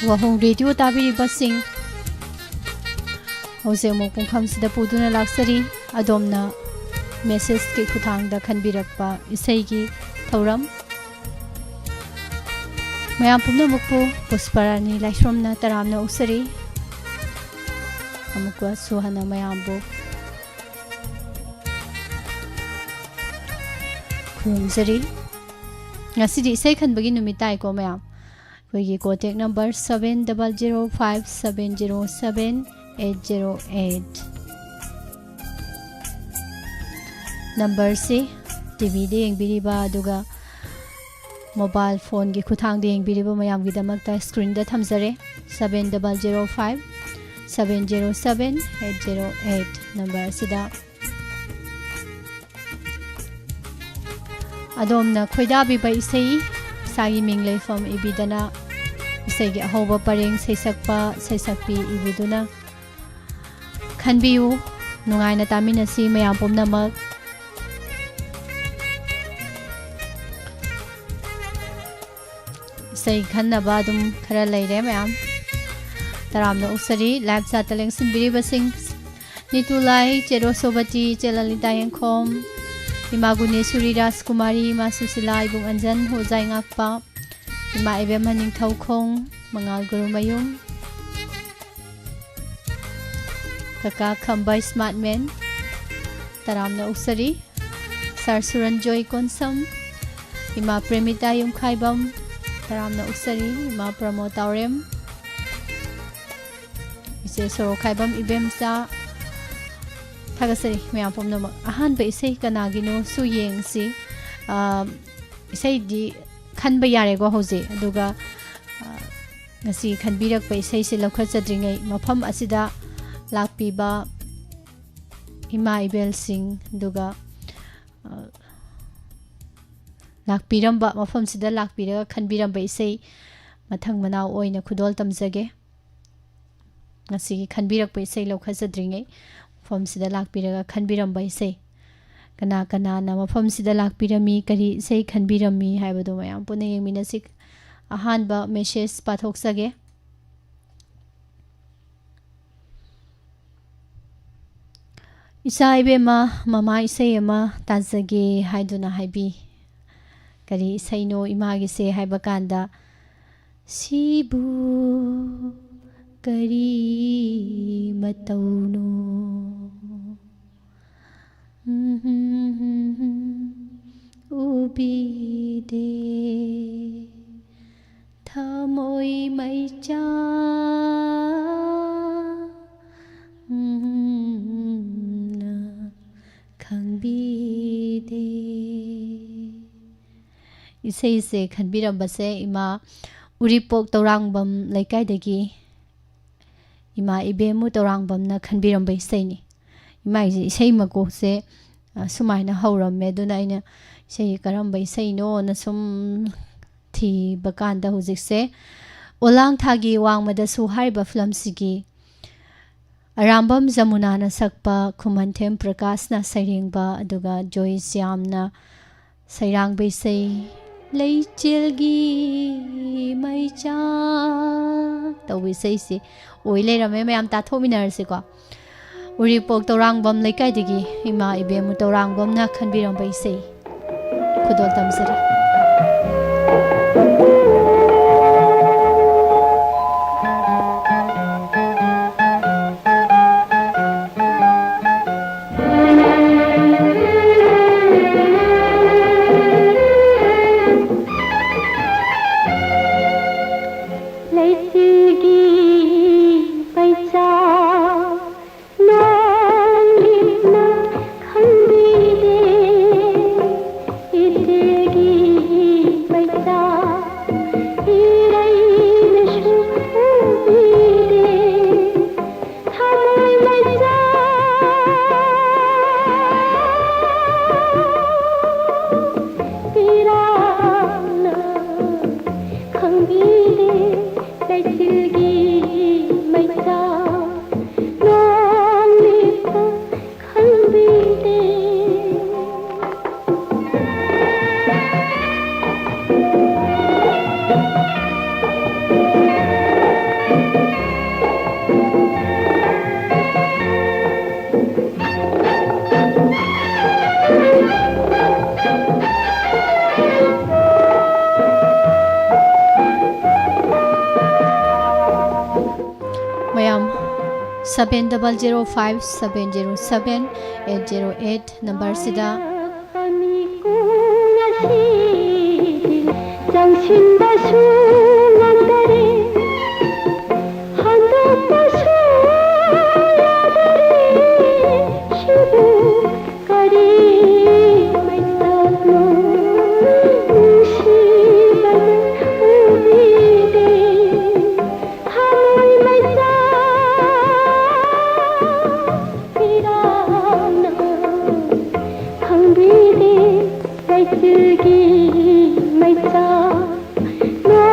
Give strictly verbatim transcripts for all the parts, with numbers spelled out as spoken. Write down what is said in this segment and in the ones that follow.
ꯋꯥꯍꯣꯡ radio ꯇꯥꯕꯤꯔꯤꯕꯁꯤꯡ, ꯍꯧꯖꯤꯛ ꯑꯃꯨꯛ ꯄꯨꯡꯐꯝꯁꯤꯗ ꯄꯨꯗꯨꯅ ꯂꯥꯛꯆꯔꯤ ꯑꯗꯣꯝꯅ ꯃꯦꯁꯦꯖꯀꯤ ꯈꯨꯠꯊꯥꯡꯗ ꯈꯟꯕꯤꯔꯛꯄ ꯏꯁꯩꯒꯤ ꯊꯧꯔꯝ꯫ ꯃꯌꯥꯝ ꯄꯨꯝꯅꯃꯛꯄꯨ ꯄꯨꯁꯄꯔꯥꯅꯤ ꯂꯥꯏꯁ꯭ꯔꯝꯅ ꯇꯔꯥꯝꯅ ꯑꯣꯛꯆꯔꯤ꯫ ꯑꯃꯨꯛꯀꯁꯨ ꯍꯟꯅ ꯃꯌꯥꯝꯕꯨ ꯈꯨꯔꯨꯝꯖꯔꯤ꯫ ꯉꯁꯤꯗꯤ ꯏꯁꯩ ꯈꯟꯕꯒꯤ ꯅꯨꯃꯤꯠ ꯇꯥꯏꯀꯣ ꯃꯌꯥꯝ꯫ ꯑꯩꯈꯣꯏꯒꯤ contact number seven double zero five seven zero seven eight zero eight꯫ ꯅꯝꯕꯔꯁꯤ ꯇꯤꯚꯤꯗ ꯌꯦꯡꯕꯤꯔꯤꯕ ꯑꯗꯨꯒ ꯃꯣꯕꯥꯏꯜ ꯐꯣꯟꯒꯤ ꯈꯨꯠꯊꯥꯡꯗ ꯌꯦꯡꯕꯤꯔꯤꯕ ꯃꯌꯥꯝꯒꯤꯗꯃꯛꯇ ꯁ꯭ꯀ꯭ꯔꯤꯟꯗ ꯊꯝꯖꯔꯦ꯫ Seven double zero five seven zero seven eight zero eight number ꯑꯁꯤꯗ ꯑꯗꯣꯝꯅ ꯈꯣꯏꯗꯥꯕꯤꯕ ꯏꯁꯩ, ꯏꯁꯥꯒꯤ ꯃꯤꯡ ꯂꯩꯐꯝ ꯏꯕꯤꯗꯅ, ꯏꯁꯩꯒꯤ ꯑꯍꯧꯕ ꯄꯔꯦꯡ, ꯁꯩꯁꯛꯄ, ꯁꯩꯁꯛꯄꯤ ꯏꯕꯤꯗꯨꯅ ꯈꯟꯕꯤꯌꯨ꯫ ꯅꯨꯡꯉꯥꯏꯅ ꯇꯥꯃꯤꯟꯅꯁꯤ ꯃꯌꯥꯝ ꯄꯨꯝꯅꯃꯛ꯫ ꯏꯁꯩ ꯈꯟꯅꯕ ꯑꯗꯨꯝ ꯈꯔ ꯂꯩꯔꯦ ꯃꯌꯥꯝ꯫ ꯇꯔꯥꯝꯅ ꯑꯣꯛꯆꯔꯤ꯫ Live chatꯇ ꯂꯦꯡꯁꯤꯟꯕꯤꯔꯤꯕꯁꯤꯡ ꯅꯤꯇꯨ ꯂꯥꯏ, ꯆꯦꯔꯣ ꯁꯣꯕꯇꯤ, ꯆꯦ ꯂꯂꯤꯇꯥ ꯌꯦꯡꯈꯣꯝ, ꯏꯃꯥ ꯒꯨꯅꯦꯁꯨꯔꯤ ꯔꯥꯖꯀꯨꯃꯥꯔꯤ, ꯏꯃꯥ ꯁꯨꯁꯤꯂꯥ, ꯏꯕꯨꯡ ꯑꯟꯖꯟ, ꯍꯣꯖꯥꯏ ꯉꯥꯛꯄ, ꯏꯃꯥ ꯏꯕꯦꯝꯃ ꯅꯤꯡꯊꯧꯈꯣꯡ, ꯃꯉꯥꯜ ꯒꯨꯔꯨꯃꯌꯨꯝ, ꯀꯀꯥ ꯈꯝꯕ ꯁ꯭ꯃꯥꯔꯠ ꯃꯦꯟ, ꯇꯔꯥꯝꯅ ꯑꯣꯛꯆꯔꯤ꯫ ꯁꯥꯔ ꯁꯨꯔꯟꯖꯣꯏ ꯀꯣꯟꯁꯝ, ꯏꯃꯥ ꯄ꯭ꯔꯦꯃꯤꯇꯥ ꯌꯨꯝꯈꯥꯏꯕꯝ, ꯇꯔꯥꯝꯅ ꯑꯣꯛꯆꯔꯤ꯫ ꯏꯃꯥ ꯄ꯭ꯔꯃꯣ ꯇꯥꯎꯔꯦꯝ, ꯏꯆꯦ ꯁꯣꯔꯣꯛꯈꯥꯏꯕꯝ ꯏꯕꯦꯝꯆꯥ, ꯊꯥꯒꯠꯆꯔꯤ ꯃꯌꯥꯝ ꯄꯨꯝꯅꯃꯛ꯫ ꯑꯍꯥꯟꯕ ꯏꯁꯩ ꯀꯅꯥꯒꯤꯅꯣꯁꯨ ꯌꯦꯡꯁꯤ꯫ ꯑ, ꯏꯁꯩꯗꯤ ꯈꯟꯕ ꯌꯥꯔꯦꯀꯣ ꯍꯧꯖꯤꯛ꯫ ꯑꯗꯨꯒ, ꯑ, ꯉꯁꯤ ꯈꯟꯕꯤꯔꯛꯄ ꯏꯁꯩꯁꯦ ꯂꯧꯈꯠꯆꯗ꯭ꯔꯤꯉꯩ, ꯃꯐꯝ ꯑꯁꯤꯗ ꯂꯥꯛꯄꯤꯕ ꯏꯃꯥ ꯏꯕꯦꯜꯁꯤꯡ, ꯑꯗꯨꯒ, ꯑ, ꯂꯥꯛꯄꯤꯔꯝꯕ, ꯃꯐꯝꯁꯤꯗ ꯂꯥꯛꯄꯤꯔꯒ ꯈꯟꯕꯤꯔꯝꯕ ꯏꯁꯩ ꯃꯊꯪ ꯃꯅꯥꯎ ꯑꯣꯏꯅ ꯈꯨꯗꯣꯜ ꯇꯝꯖꯒꯦ꯫ ꯉꯁꯤꯒꯤ ꯈꯟꯕꯤꯔꯛꯄ ꯏꯁꯩ ꯂꯧꯈꯠꯆꯗ꯭ꯔꯤꯉꯩ, ꯃꯐꯝꯁꯤꯗ ꯂꯥꯛꯄꯤꯔꯒ ꯈꯟꯕꯤꯔꯝꯕ ꯏꯁꯩ, ꯀꯅꯥ ꯀꯅꯥꯅ ꯃꯐꯝꯁꯤꯗ ꯂꯥꯛꯄꯤꯔꯝꯃꯤ, ꯀꯔꯤ ꯏꯁꯩ ꯈꯟꯕꯤꯔꯝꯃꯤ ꯍꯥꯏꯕꯗꯨ ꯃꯌꯥꯝ ꯄꯨꯟꯅ ꯌꯦꯡꯃꯤꯟꯅꯁꯤ꯫ ꯑꯍꯥꯟꯕ ꯃꯦꯁꯦꯖ ꯄꯥꯊꯣꯛꯆꯒꯦ꯫ "ꯏꯆꯥ ꯏꯕꯦꯝꯃ, ꯃꯃꯥ ꯏꯁꯩ ꯑꯃ ꯇꯥꯖꯒꯦ" ꯍꯥꯏꯗꯨꯅ ꯍꯥꯏꯕꯤ꯫ ꯀꯔꯤ ꯏꯁꯩꯅꯣ ꯏꯃꯥꯒꯤꯁꯦ ꯍꯥꯏꯕ ꯀꯥꯟꯗ, "ꯁꯤꯕꯨ ꯀꯔꯤ ꯃꯇꯧꯅꯣ, ꯎꯕꯤꯗꯦ, ꯊꯃꯣꯏ ꯃꯩꯆꯥꯛꯅ ꯈꯪꯕꯤꯗꯦ"꯫ ꯏꯁꯩꯁꯦ ꯈꯟꯕꯤꯔꯝꯕꯁꯦ ꯏꯃꯥ ꯎꯔꯤꯄꯣꯛ ꯇꯧꯔꯥꯡꯕꯝ ꯂꯩꯀꯥꯏꯗꯒꯤ ꯏꯃꯥ ꯏꯕꯦꯝꯃꯨ ꯇꯧꯔꯥꯡꯕꯝꯅ ꯈꯟꯕꯤꯔꯝꯕ ꯏꯁꯩꯅꯤ꯫ ꯏꯃꯥꯒꯤꯁꯦ ꯏꯁꯩ ꯃꯀꯣꯛꯁꯦ, ꯑ, ꯁꯨꯃꯥꯏꯅ ꯍꯧꯔꯝꯃꯦ꯫ ꯑꯗꯨꯅ ꯑꯩꯅ ꯏꯁꯩ ꯀꯔꯝꯕ ꯏꯁꯩꯅꯣꯅ ꯁꯨꯝ ꯊꯤꯕ ꯀꯥꯟꯗ, ꯍꯧꯖꯤꯛꯁꯦ "ꯑꯣꯂꯥꯡ ꯊꯥꯒꯤ ꯋꯥꯡꯃꯗꯁꯨ" ꯍꯥꯏꯔꯤꯕ ꯐꯤꯂꯝꯁꯤꯒꯤ ꯑꯔꯥꯝꯕꯝ ꯖꯃꯨꯅꯥꯅ ꯁꯛꯄ, ꯈꯨꯃꯟꯊꯦꯝ ꯄ꯭ꯔꯀꯥꯁꯅ ꯁꯩꯔꯦꯡꯕ, ꯑꯗꯨꯒ ꯖꯣꯏꯁ꯭ꯌꯥꯝꯅ ꯁꯩꯔꯥꯡꯕ ꯏꯁꯩ "ꯂꯩꯆꯤꯜꯒꯤ ꯃꯩꯆꯥꯛ" ꯇꯧꯕ ꯏꯁꯩꯁꯤ ꯑꯣꯏ ꯂꯩꯔꯝꯃꯦ꯫ ꯃꯌꯥꯝ ꯇꯥꯊꯣꯛꯃꯤꯟꯅꯔꯁꯤꯀꯣ꯫ ꯎꯔꯤꯄꯣꯛ ꯇꯧꯔꯥꯡꯕꯝ ꯂꯩꯀꯥꯏꯗꯒꯤ ꯏꯃꯥ ꯏꯕꯦꯝꯃꯨ ꯇꯧꯔꯥꯡꯕꯝꯅ ꯈꯟꯕꯤꯔꯝꯕ ꯏꯁꯩ ꯈꯨꯗꯣꯜ ꯇꯝꯖꯔꯤ꯫ "ꯂꯩꯆꯤꯜꯒꯤ ꯃꯩꯆꯥꯛ ꯅꯣꯡꯂꯤꯛꯅ ꯈꯪꯕꯤꯗꯦ, ꯏꯆꯦꯒꯤ seven double zero five seven zero seven eight zero eight number ꯁꯤꯗ꯫ ꯆꯪꯁꯤꯟꯕꯁꯨ ꯉꯝꯗꯔꯦ, ꯍꯟꯗꯣꯛꯄꯁꯨ ꯌꯥꯗꯔꯦ, ꯁꯤꯕꯨ ꯀꯔꯤ ꯃꯩꯁꯛꯅꯣ? ꯅꯨꯡꯁꯤꯕꯅ ꯎꯕꯤꯗꯦ, ꯊꯃꯣꯏ ꯃꯆꯥ ꯄꯤꯔꯥꯅ ꯈꯪꯕꯤꯗꯦ, ꯂꯩꯆꯤꯜꯒꯤ ꯃꯩꯆꯥꯛ ꯅꯣ꯫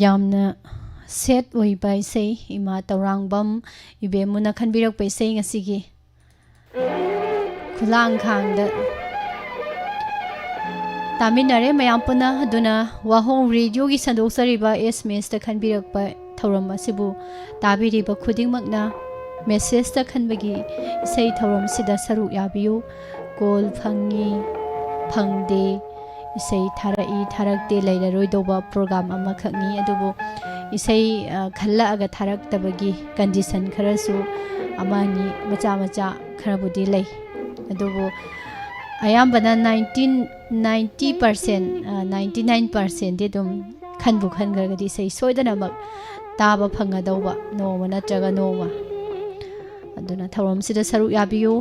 ꯌꯥꯝꯅ ꯁꯦꯠ ꯑꯣꯏꯕ ꯏꯁꯩ, ꯏꯃꯥ ꯇꯧꯔꯥꯡꯕꯝ ꯏꯕꯦꯝꯃꯨꯅ ꯈꯟꯕꯤꯔꯛꯄ ꯏꯁꯩ ꯉꯁꯤꯒꯤ ꯈꯨꯂꯥꯡꯈꯥꯡꯗ ꯇꯥꯃꯤꯟꯅꯔꯦ ꯃꯌꯥꯝ ꯄꯨꯟꯅ꯫ ꯑꯗꯨꯅ ꯋꯥꯍꯣꯡ ꯔꯦꯗꯤꯑꯣꯒꯤ ꯁꯟꯗꯣꯛꯆꯔꯤꯕ ꯑꯦꯁ ꯃꯦꯁꯇ ꯈꯟꯕꯤꯔꯛꯄ ꯊꯧꯔꯝ ꯑꯁꯤꯕꯨ ꯇꯥꯕꯤꯔꯤꯕ ꯈꯨꯗꯤꯡꯃꯛꯅ ꯃꯦꯁꯦꯖꯇ ꯈꯟꯕꯒꯤ ꯏꯁꯩ ꯊꯧꯔꯝꯁꯤꯗ ꯁꯔꯨꯛ ꯌꯥꯕꯤꯌꯨ꯫ ꯀꯣꯜ ꯐꯪꯉꯤ, ꯐꯪꯗꯦ, ꯏꯁꯩ ꯊꯥꯔꯛꯏ, ꯊꯥꯔꯛꯇꯦ ꯂꯩꯔꯔꯣꯏꯗꯧꯕ ꯄ꯭ꯔꯣꯒ꯭ꯔꯥꯝ ꯑꯃꯈꯛꯅꯤ꯫ ꯑꯗꯨꯕꯨ ꯏꯁꯩ, ꯑ, ꯈꯜꯂꯛꯑꯒ ꯊꯥꯔꯛꯇꯕꯒꯤ ꯀꯟꯗꯤꯁꯟ ꯈꯔꯁꯨ ꯑꯃ ꯑꯅꯤ ꯃꯆꯥ ꯃꯆꯥ ꯈꯔꯕꯨꯗꯤ ꯂꯩ꯫ ꯑꯗꯨꯕꯨ ꯑꯌꯥꯝꯕꯅ ꯅꯥꯏꯟꯇꯤꯟ, ꯅꯥꯏꯟꯇꯤ ꯄꯥꯔꯁꯦꯟ, ꯑ, ꯅꯥꯏꯟꯇꯤ ꯅꯥꯏꯟ ꯄꯥꯔꯁꯦꯟꯗꯤ ꯑꯗꯨꯝ ꯈꯟꯕꯨ ꯈꯟꯈ꯭ꯔꯒꯗꯤ ꯏꯁꯩ ꯁꯣꯏꯗꯅꯃꯛ ꯇꯥꯕ ꯐꯪꯒꯗꯧꯕ ꯅꯣꯡꯃ ꯅꯠꯇ꯭ꯔꯒ ꯅꯣꯡꯃ꯫ ꯑꯗꯨꯅ ꯊꯧꯔꯝꯁꯤꯗ ꯁꯔꯨꯛ ꯌꯥꯕꯤꯌꯨ꯫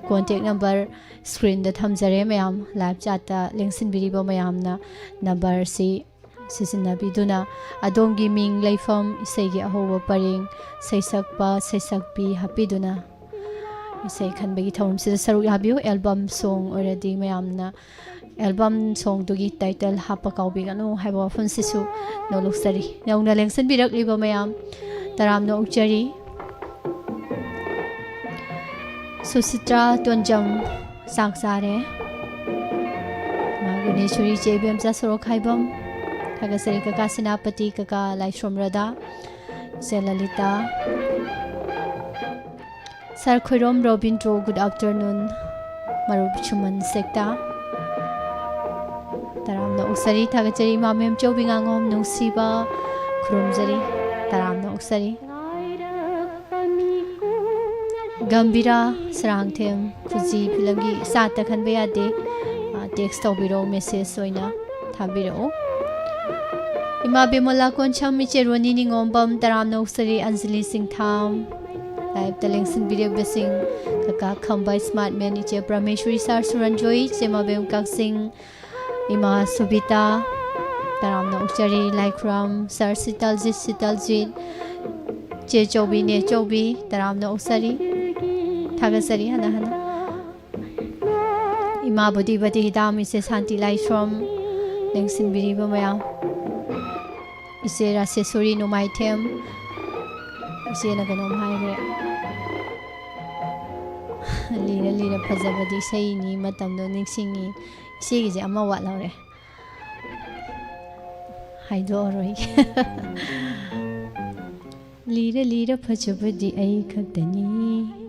ꯀꯣꯟꯇꯦꯛ ꯅꯝꯕꯔ ꯁ꯭ꯀ꯭ꯔꯤꯟꯗ ꯊꯝꯖꯔꯦ ꯃꯌꯥꯝ꯫ ꯂꯥꯏꯚ ꯆꯥꯠꯇ ꯂꯦꯡꯁꯤꯟꯕꯤꯔꯤꯕ ꯃꯌꯥꯝꯅ ꯅꯝꯕꯔꯁꯤ ꯁꯤꯖꯤꯟꯅꯕꯤꯗꯨꯅ ꯑꯗꯣꯝꯒꯤ ꯃꯤꯡ, ꯂꯩꯐꯝ, ꯏꯁꯩꯒꯤ ꯑꯍꯧꯕ ꯄꯔꯦꯡ, ꯁꯩꯁꯛꯄ, ꯁꯩꯁꯛꯄꯤ ꯍꯥꯞꯄꯤꯗꯨꯅ ꯏꯁꯩ ꯈꯟꯕꯒꯤ ꯊꯧꯔꯝꯁꯤꯗ ꯁꯔꯨꯛ ꯌꯥꯕꯤꯌꯨ꯫ ꯑꯦꯜꯕꯝ ꯁꯣꯡ ꯑꯣꯏꯔꯗꯤ ꯃꯌꯥꯝꯅ ꯑꯦꯜꯕꯝ ꯁꯣꯡꯗꯨꯒꯤ ꯇꯥꯏꯇꯜ ꯍꯥꯞꯄ ꯀꯥꯎꯕꯤꯒꯅꯨ ꯍꯥꯏꯕ ꯋꯥꯐꯝꯁꯤꯁꯨ ꯅꯣꯂꯨꯛꯆꯔꯤ꯫ ꯅꯧꯅ ꯂꯦꯡꯁꯤꯟꯕꯤꯔꯛꯂꯤꯕ ꯃꯌꯥꯝ ꯇꯔꯥꯝꯅ ꯑꯣꯛꯆꯔꯤ꯫ ꯁꯨꯁꯤꯇ꯭ꯔꯥ ꯇꯣꯟꯖꯝ ꯆꯥꯛ ꯆꯥꯔꯦ꯫ ꯃꯥ ꯒꯨꯅꯦꯁꯣꯔꯤ ꯏꯆꯦ ꯏꯕꯦꯝꯆꯥ ꯁꯣꯔꯣꯛꯈꯥꯏꯕꯝ꯫ ꯊꯥꯒꯠꯆꯔꯤ ꯀꯀꯥ ꯁꯦꯅꯥꯄꯇꯤ, ꯀꯀꯥ ꯂꯥꯏꯁ꯭ꯔꯣꯝ ꯔꯥꯙꯥ, ꯏꯆꯦ ꯂꯂꯤꯇꯥ꯫ ꯁꯥꯔ ꯈꯣꯏꯔꯣꯝ ꯔꯣꯕꯤꯟꯗ꯭ꯔꯣ, good afternoon꯫ ꯃꯔꯨꯞ ꯁꯨꯃꯟ ꯁꯦꯛꯇꯥ꯫ ꯇꯔꯥꯝꯅ ꯑꯣꯛꯆꯔꯤ, ꯊꯥꯒꯠꯆꯔꯤ꯫ ꯏꯃꯥ ꯃꯦꯝꯆꯧꯕꯤ ꯉꯥꯉꯣꯝ ꯅꯨꯡꯁꯤꯕ, ꯈꯨꯔꯨꯝꯖꯔꯤ꯫ ꯇꯔꯥꯝꯅ ꯑꯣꯛꯆꯔꯤ꯫ ꯒꯝꯚꯤꯔꯥ ꯁꯔꯥꯡꯊꯦꯝ, ꯈꯨꯖꯤ ꯐꯤꯂꯝꯒꯤ ꯆꯥꯠꯇ ꯈꯟꯕ ꯌꯥꯗꯦ꯫ ꯑ, ꯇꯦꯛꯁ ꯇꯧꯕꯤꯔꯛꯑꯣ, ꯃꯦꯁꯦꯖ ꯑꯣꯏꯅ ꯊꯥꯕꯤꯔꯛꯑꯣ꯫ ꯏꯃꯥ ꯕꯤꯃꯣꯂꯥ ꯀꯣꯟꯁꯝ, ꯏꯆꯦ ꯔꯣꯅꯤ ꯅꯤꯉꯣꯝꯕꯝ, ꯇꯔꯥꯝꯅ ꯑꯣꯛꯆꯔꯤ꯫ ꯑꯟꯖꯂꯤ ꯁꯤꯡꯊꯥꯝ, ꯂꯥꯏꯞꯇ ꯂꯦꯡꯁꯤꯟꯕꯤꯔꯤꯕꯁꯤꯡ, ꯀꯀꯥ ꯈꯝꯕ ꯏꯁꯃꯥꯔꯠ ꯃꯦꯟ, ꯏꯆꯦ ꯄ꯭ꯔꯃꯦꯁꯣꯔꯤ, ꯁꯥꯔ ꯁꯨꯔꯟꯖꯣꯏ, ꯏꯆꯦ ꯃꯕꯦꯝ ꯀꯛꯆꯤꯡ, ꯏꯃꯥ ꯁꯨꯕꯤꯇꯥ, ꯇꯔꯥꯝꯅ ꯑꯣꯛꯆꯔꯤ꯫ ꯂꯥꯏꯈꯨꯔꯥꯝ, ꯁꯥꯔ ꯁꯤꯇꯜꯖꯤꯠ, ꯁꯤꯇꯜꯖꯤꯠ, ꯆꯦ ꯆꯧꯕꯤ, ꯅꯦ ꯆꯧꯕꯤ, ꯇꯔꯥꯝꯅ ꯑꯣꯛꯆꯔꯤ꯫ ꯊꯥꯒꯠꯆꯔꯤ ꯍꯟꯅ ꯍꯟꯅ꯫ ꯏꯃꯥ ꯕꯨꯙꯤꯕꯇꯤ ꯍꯤꯗꯥꯝ, ꯏꯆꯦ ꯁꯥꯟꯇꯤ ꯂꯥꯏꯁ꯭ꯔꯝ, ꯂꯦꯡꯁꯤꯟꯕꯤꯔꯤꯕ ꯃꯌꯥꯝ꯫ ꯏꯆꯦ ꯔꯥꯁꯦꯁꯣꯔꯤ ꯅꯣꯡꯃꯥꯏꯊꯦꯝ, ꯏꯆꯦꯅ ꯀꯩꯅꯣꯝ ꯍꯥꯏꯈ꯭ꯔꯦ꯫ ꯂꯤꯔ ꯂꯤꯔ ꯐꯖꯕꯗꯤ ꯏꯁꯩꯅꯤ, ꯃꯇꯝꯗꯣ ꯅꯤꯡꯁꯤꯡꯉꯤ꯫ ꯏꯆꯦꯒꯤꯁꯦ ꯑꯃ ꯋꯥꯠꯍꯧꯔꯦ, ꯍꯥꯏꯗꯣꯛꯑꯔꯣꯏꯒꯦ꯫ ꯂꯤꯔ ꯂꯤꯔ ꯐꯖꯕꯗꯤ ꯑꯩ ꯈꯛꯇꯅꯤ,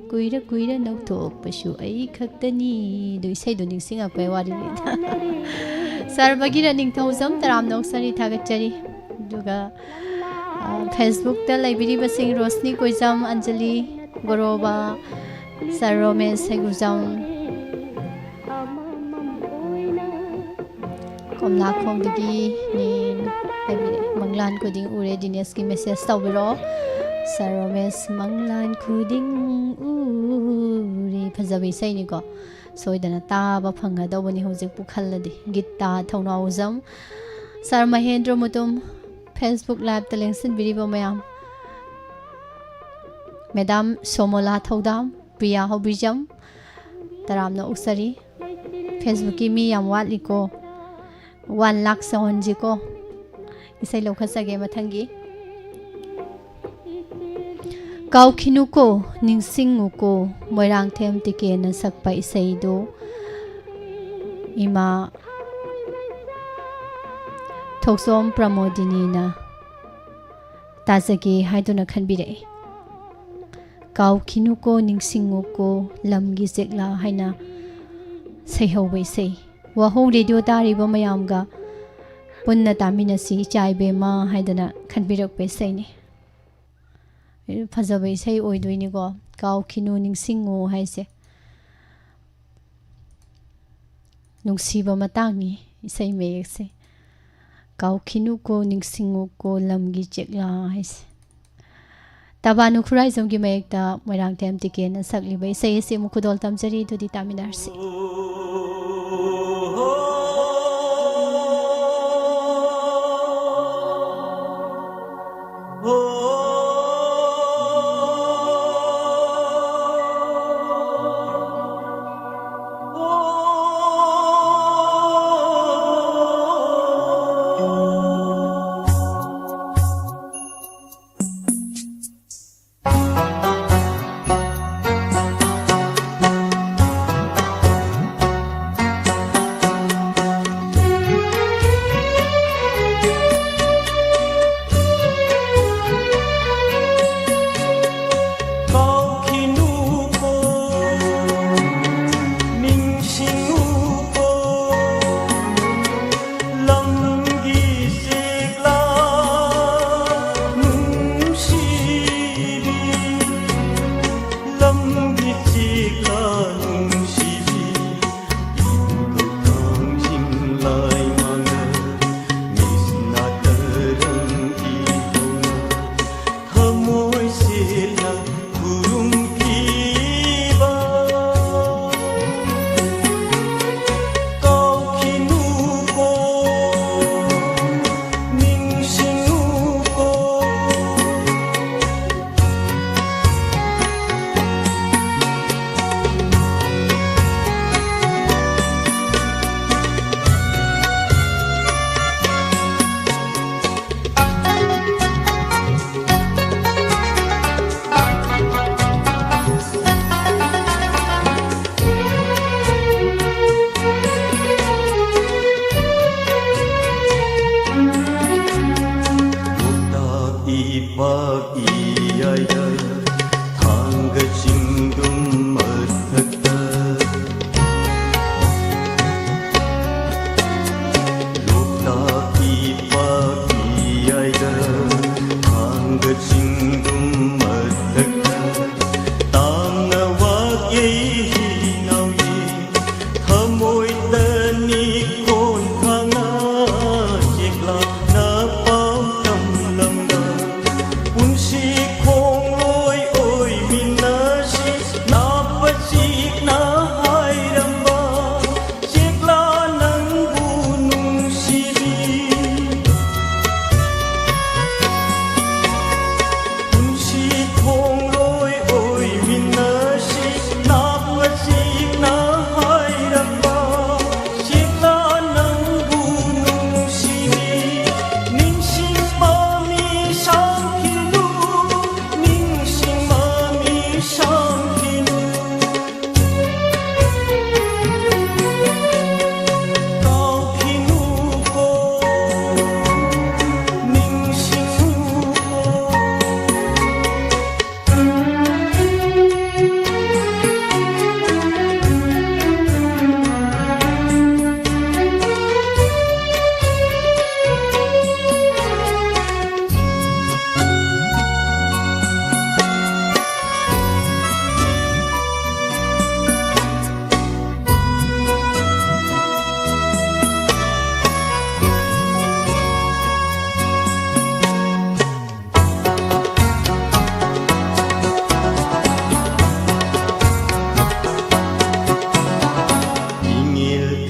ꯀꯨꯏꯔ ꯀꯨꯏꯔ ꯅꯧꯊꯣꯛꯄꯁꯨ ꯑꯩ ꯈꯛꯇꯅꯤ꯫ ꯑꯗꯨ ꯏꯁꯩꯗꯣ ꯅꯤꯡꯁꯤꯡꯉꯛꯄꯩ ꯋꯥꯔꯤꯅꯤꯗ꯫ ꯁꯥꯔ ꯕꯒꯤꯔ ꯅꯤꯡꯊꯧꯖꯝ, ꯇꯔꯥꯝꯅ ꯑꯣꯛꯆꯔꯤ, ꯊꯥꯒꯠꯆꯔꯤ꯫ ꯑꯗꯨꯒ, ꯑ, Facebook ꯇ ꯂꯩꯕꯤꯔꯤꯕꯁꯤꯡ, ꯔꯣꯁꯅꯤ ꯀꯣꯏꯖꯝ, ꯑꯟꯖꯂꯤ ꯒꯣꯔꯣꯕꯥ, ꯁꯥꯔ ꯔꯣꯃꯦꯁ ꯍꯩꯒꯨꯖꯝ, ꯀꯣꯝꯂꯥꯈꯣꯡꯗꯒꯤꯅꯤ ꯍꯥꯏꯕꯤꯔꯛꯑꯦ꯫ "ꯃꯪꯂꯥꯟ ꯈꯨꯗꯤꯡ ꯎꯔꯦ", ꯗꯤꯅꯦꯁꯀꯤ message ꯇꯧꯕꯤꯔꯛꯑꯣ꯫ ꯁꯥꯔ ꯔꯣꯃꯦꯁ, "ꯃꯪꯂꯥꯟ ꯈꯨꯗꯤꯡ ꯎꯔꯦ"꯫ ꯐꯖꯕ ꯏꯁꯩꯅꯤꯀꯣ, ꯁꯣꯏꯗꯅ ꯇꯥꯕ ꯐꯪꯒꯗꯧꯕꯅꯤ ꯍꯧꯖꯤꯛꯄꯨ ꯈꯜꯂꯗꯤ꯫ ꯒꯤꯇꯥ ꯊꯧꯅꯥꯎꯖꯝ, ꯁꯥꯔ ꯃꯍꯦꯟꯗ꯭ꯔ ꯃꯨꯇꯨꯝ, Facebook live ꯇ ꯂꯦꯡꯁꯤꯟꯕꯤꯔꯤꯕ ꯃꯌꯥꯝ, ꯃꯦꯗꯥꯝ ꯁꯣꯃꯣꯂꯥ ꯊꯧꯗꯥꯝ, ꯄ꯭ꯔꯤꯌꯥ ꯍꯧꯕꯤꯖꯝ, ꯇꯔꯥꯝꯅ ꯑꯣꯛꯆꯔꯤ꯫ Facebook ꯀꯤ ꯃꯤ ꯌꯥꯝ ꯋꯥꯠꯂꯤꯀꯣ, one ꯂꯥꯛ ꯁꯧꯍꯟꯁꯤꯀꯣ꯫ ꯏꯁꯩ ꯂꯧꯈꯠꯆꯒꯦ ꯃꯊꯪꯒꯤ꯫ "ꯀꯥꯎꯈꯤꯅꯨꯀꯣ, ꯅꯤꯡꯁꯤꯡꯉꯨꯀꯣ", ꯃꯣꯏꯔꯥꯡꯊꯦꯝ ꯇꯤꯀꯦꯅ ꯁꯛꯄ ꯏꯁꯩꯗꯨ ꯏꯃꯥ ꯊꯣꯛꯆꯣꯝ ꯄ꯭ꯔꯃꯣꯗꯤꯅꯤꯅ ꯇꯥꯖꯒꯦ ꯍꯥꯏꯗꯨꯅ ꯈꯟꯕꯤꯔꯛꯏ꯫ "ꯀꯥꯎꯈꯤꯅꯨꯀꯣ, ꯅꯤꯡꯁꯤꯡꯉꯨꯀꯣ, ꯂꯝꯒꯤ ꯆꯦꯛꯂꯥ" ꯍꯥꯏꯅ ꯁꯩꯍꯧꯕ ꯏꯁꯩ꯫ ꯋꯥꯍꯧ ꯔꯦꯗꯤꯑꯣ ꯇꯥꯔꯤꯕ ꯃꯌꯥꯝꯒ ꯄꯨꯟꯅ ꯇꯥꯃꯤꯟꯅꯁꯤ ꯏꯆꯥ ꯏꯕꯦꯝꯃ ꯍꯥꯏꯗꯅ ꯈꯟꯕꯤꯔꯛꯄ ꯏꯁꯩꯅꯤ꯫ ꯐꯖꯕ ꯏꯁꯩ ꯑꯣꯏꯗꯣꯏꯅꯤꯀꯣ꯫ "ꯀꯥꯎꯈꯤꯅꯨ ꯅꯤꯡꯁꯤꯡꯉꯨ" ꯍꯥꯏꯁꯦ ꯅꯨꯡꯁꯤꯕ ꯃꯇꯥꯡꯅꯤ ꯏꯁꯩ ꯃꯌꯦꯛꯁꯦ꯫ "ꯀꯥꯎꯈꯤꯅꯨꯀꯣ ꯅꯤꯡꯁꯤꯡꯉꯨꯀꯣ ꯂꯝꯒꯤ ꯆꯦꯛꯂꯥ" ꯍꯥꯏꯁꯦ꯫ ꯇꯕꯥꯅꯨ ꯈꯨꯔꯥꯏꯖꯝꯒꯤ ꯃꯌꯦꯛꯇ ꯃꯣꯏꯔꯥꯡꯊꯦꯝ ꯇꯤꯀꯦꯅ ꯁꯛꯂꯤꯕ ꯏꯁꯩ ꯑꯁꯤ ꯑꯃꯨꯛ ꯈꯨꯗꯣꯜ ꯇꯝꯖꯔꯤ꯫ ꯑꯗꯨꯗꯤ ꯇꯥꯃꯤꯟꯅꯔꯁꯤ꯫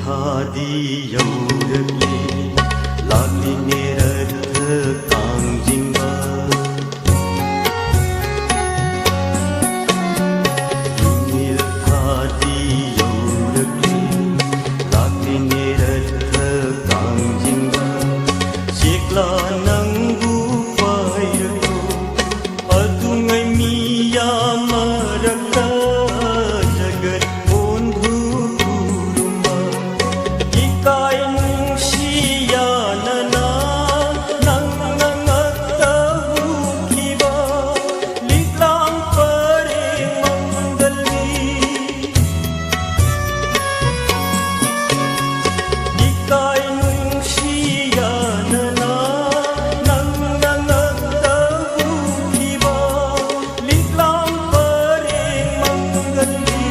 ꯊꯥꯗꯤ ꯌꯧꯔꯛꯂꯦ, ꯂꯥꯛꯂꯤꯅꯦ ꯔꯊ ꯀꯥꯡꯖꯤꯡꯕ꯫ ꯏꯃꯤꯜ ꯊꯥꯗꯤ ꯌꯧꯔꯛꯂꯦ, ꯂꯥꯛꯂꯤꯅꯦ ꯔꯊ ꯀꯥꯡꯖꯤꯡꯕ꯫ ꯆꯦꯛꯂꯥ ꯅꯪꯕꯨ ꯄꯥꯏꯔꯛꯂꯣ, ꯑꯗꯨꯉꯩ ꯃꯤꯌꯥꯝ ꯃꯔꯛꯇ ꯖꯒꯠ ꯕꯣꯟꯙꯨ ꯈꯨꯔꯨꯝꯕ꯫ ꯏꯀꯥꯏ ꯅꯨꯡꯁꯤ ꯌꯥꯅꯅ ꯅꯪꯅ ꯉꯛꯇ ꯎꯈꯤꯕ, ꯂꯤꯛꯂꯥꯡ ꯄꯔꯦꯡ ꯃꯪꯒꯜꯒꯤ꯫ ꯏꯀꯥꯏ ꯅꯨꯡꯁꯤ ꯌꯥꯅꯅ ꯅꯪꯅ ꯉꯛꯇ ꯎꯈꯤꯕ, ꯂꯤꯛꯂꯥꯡ ꯄꯔꯦꯡ ꯃꯪꯒꯜꯒꯤ꯫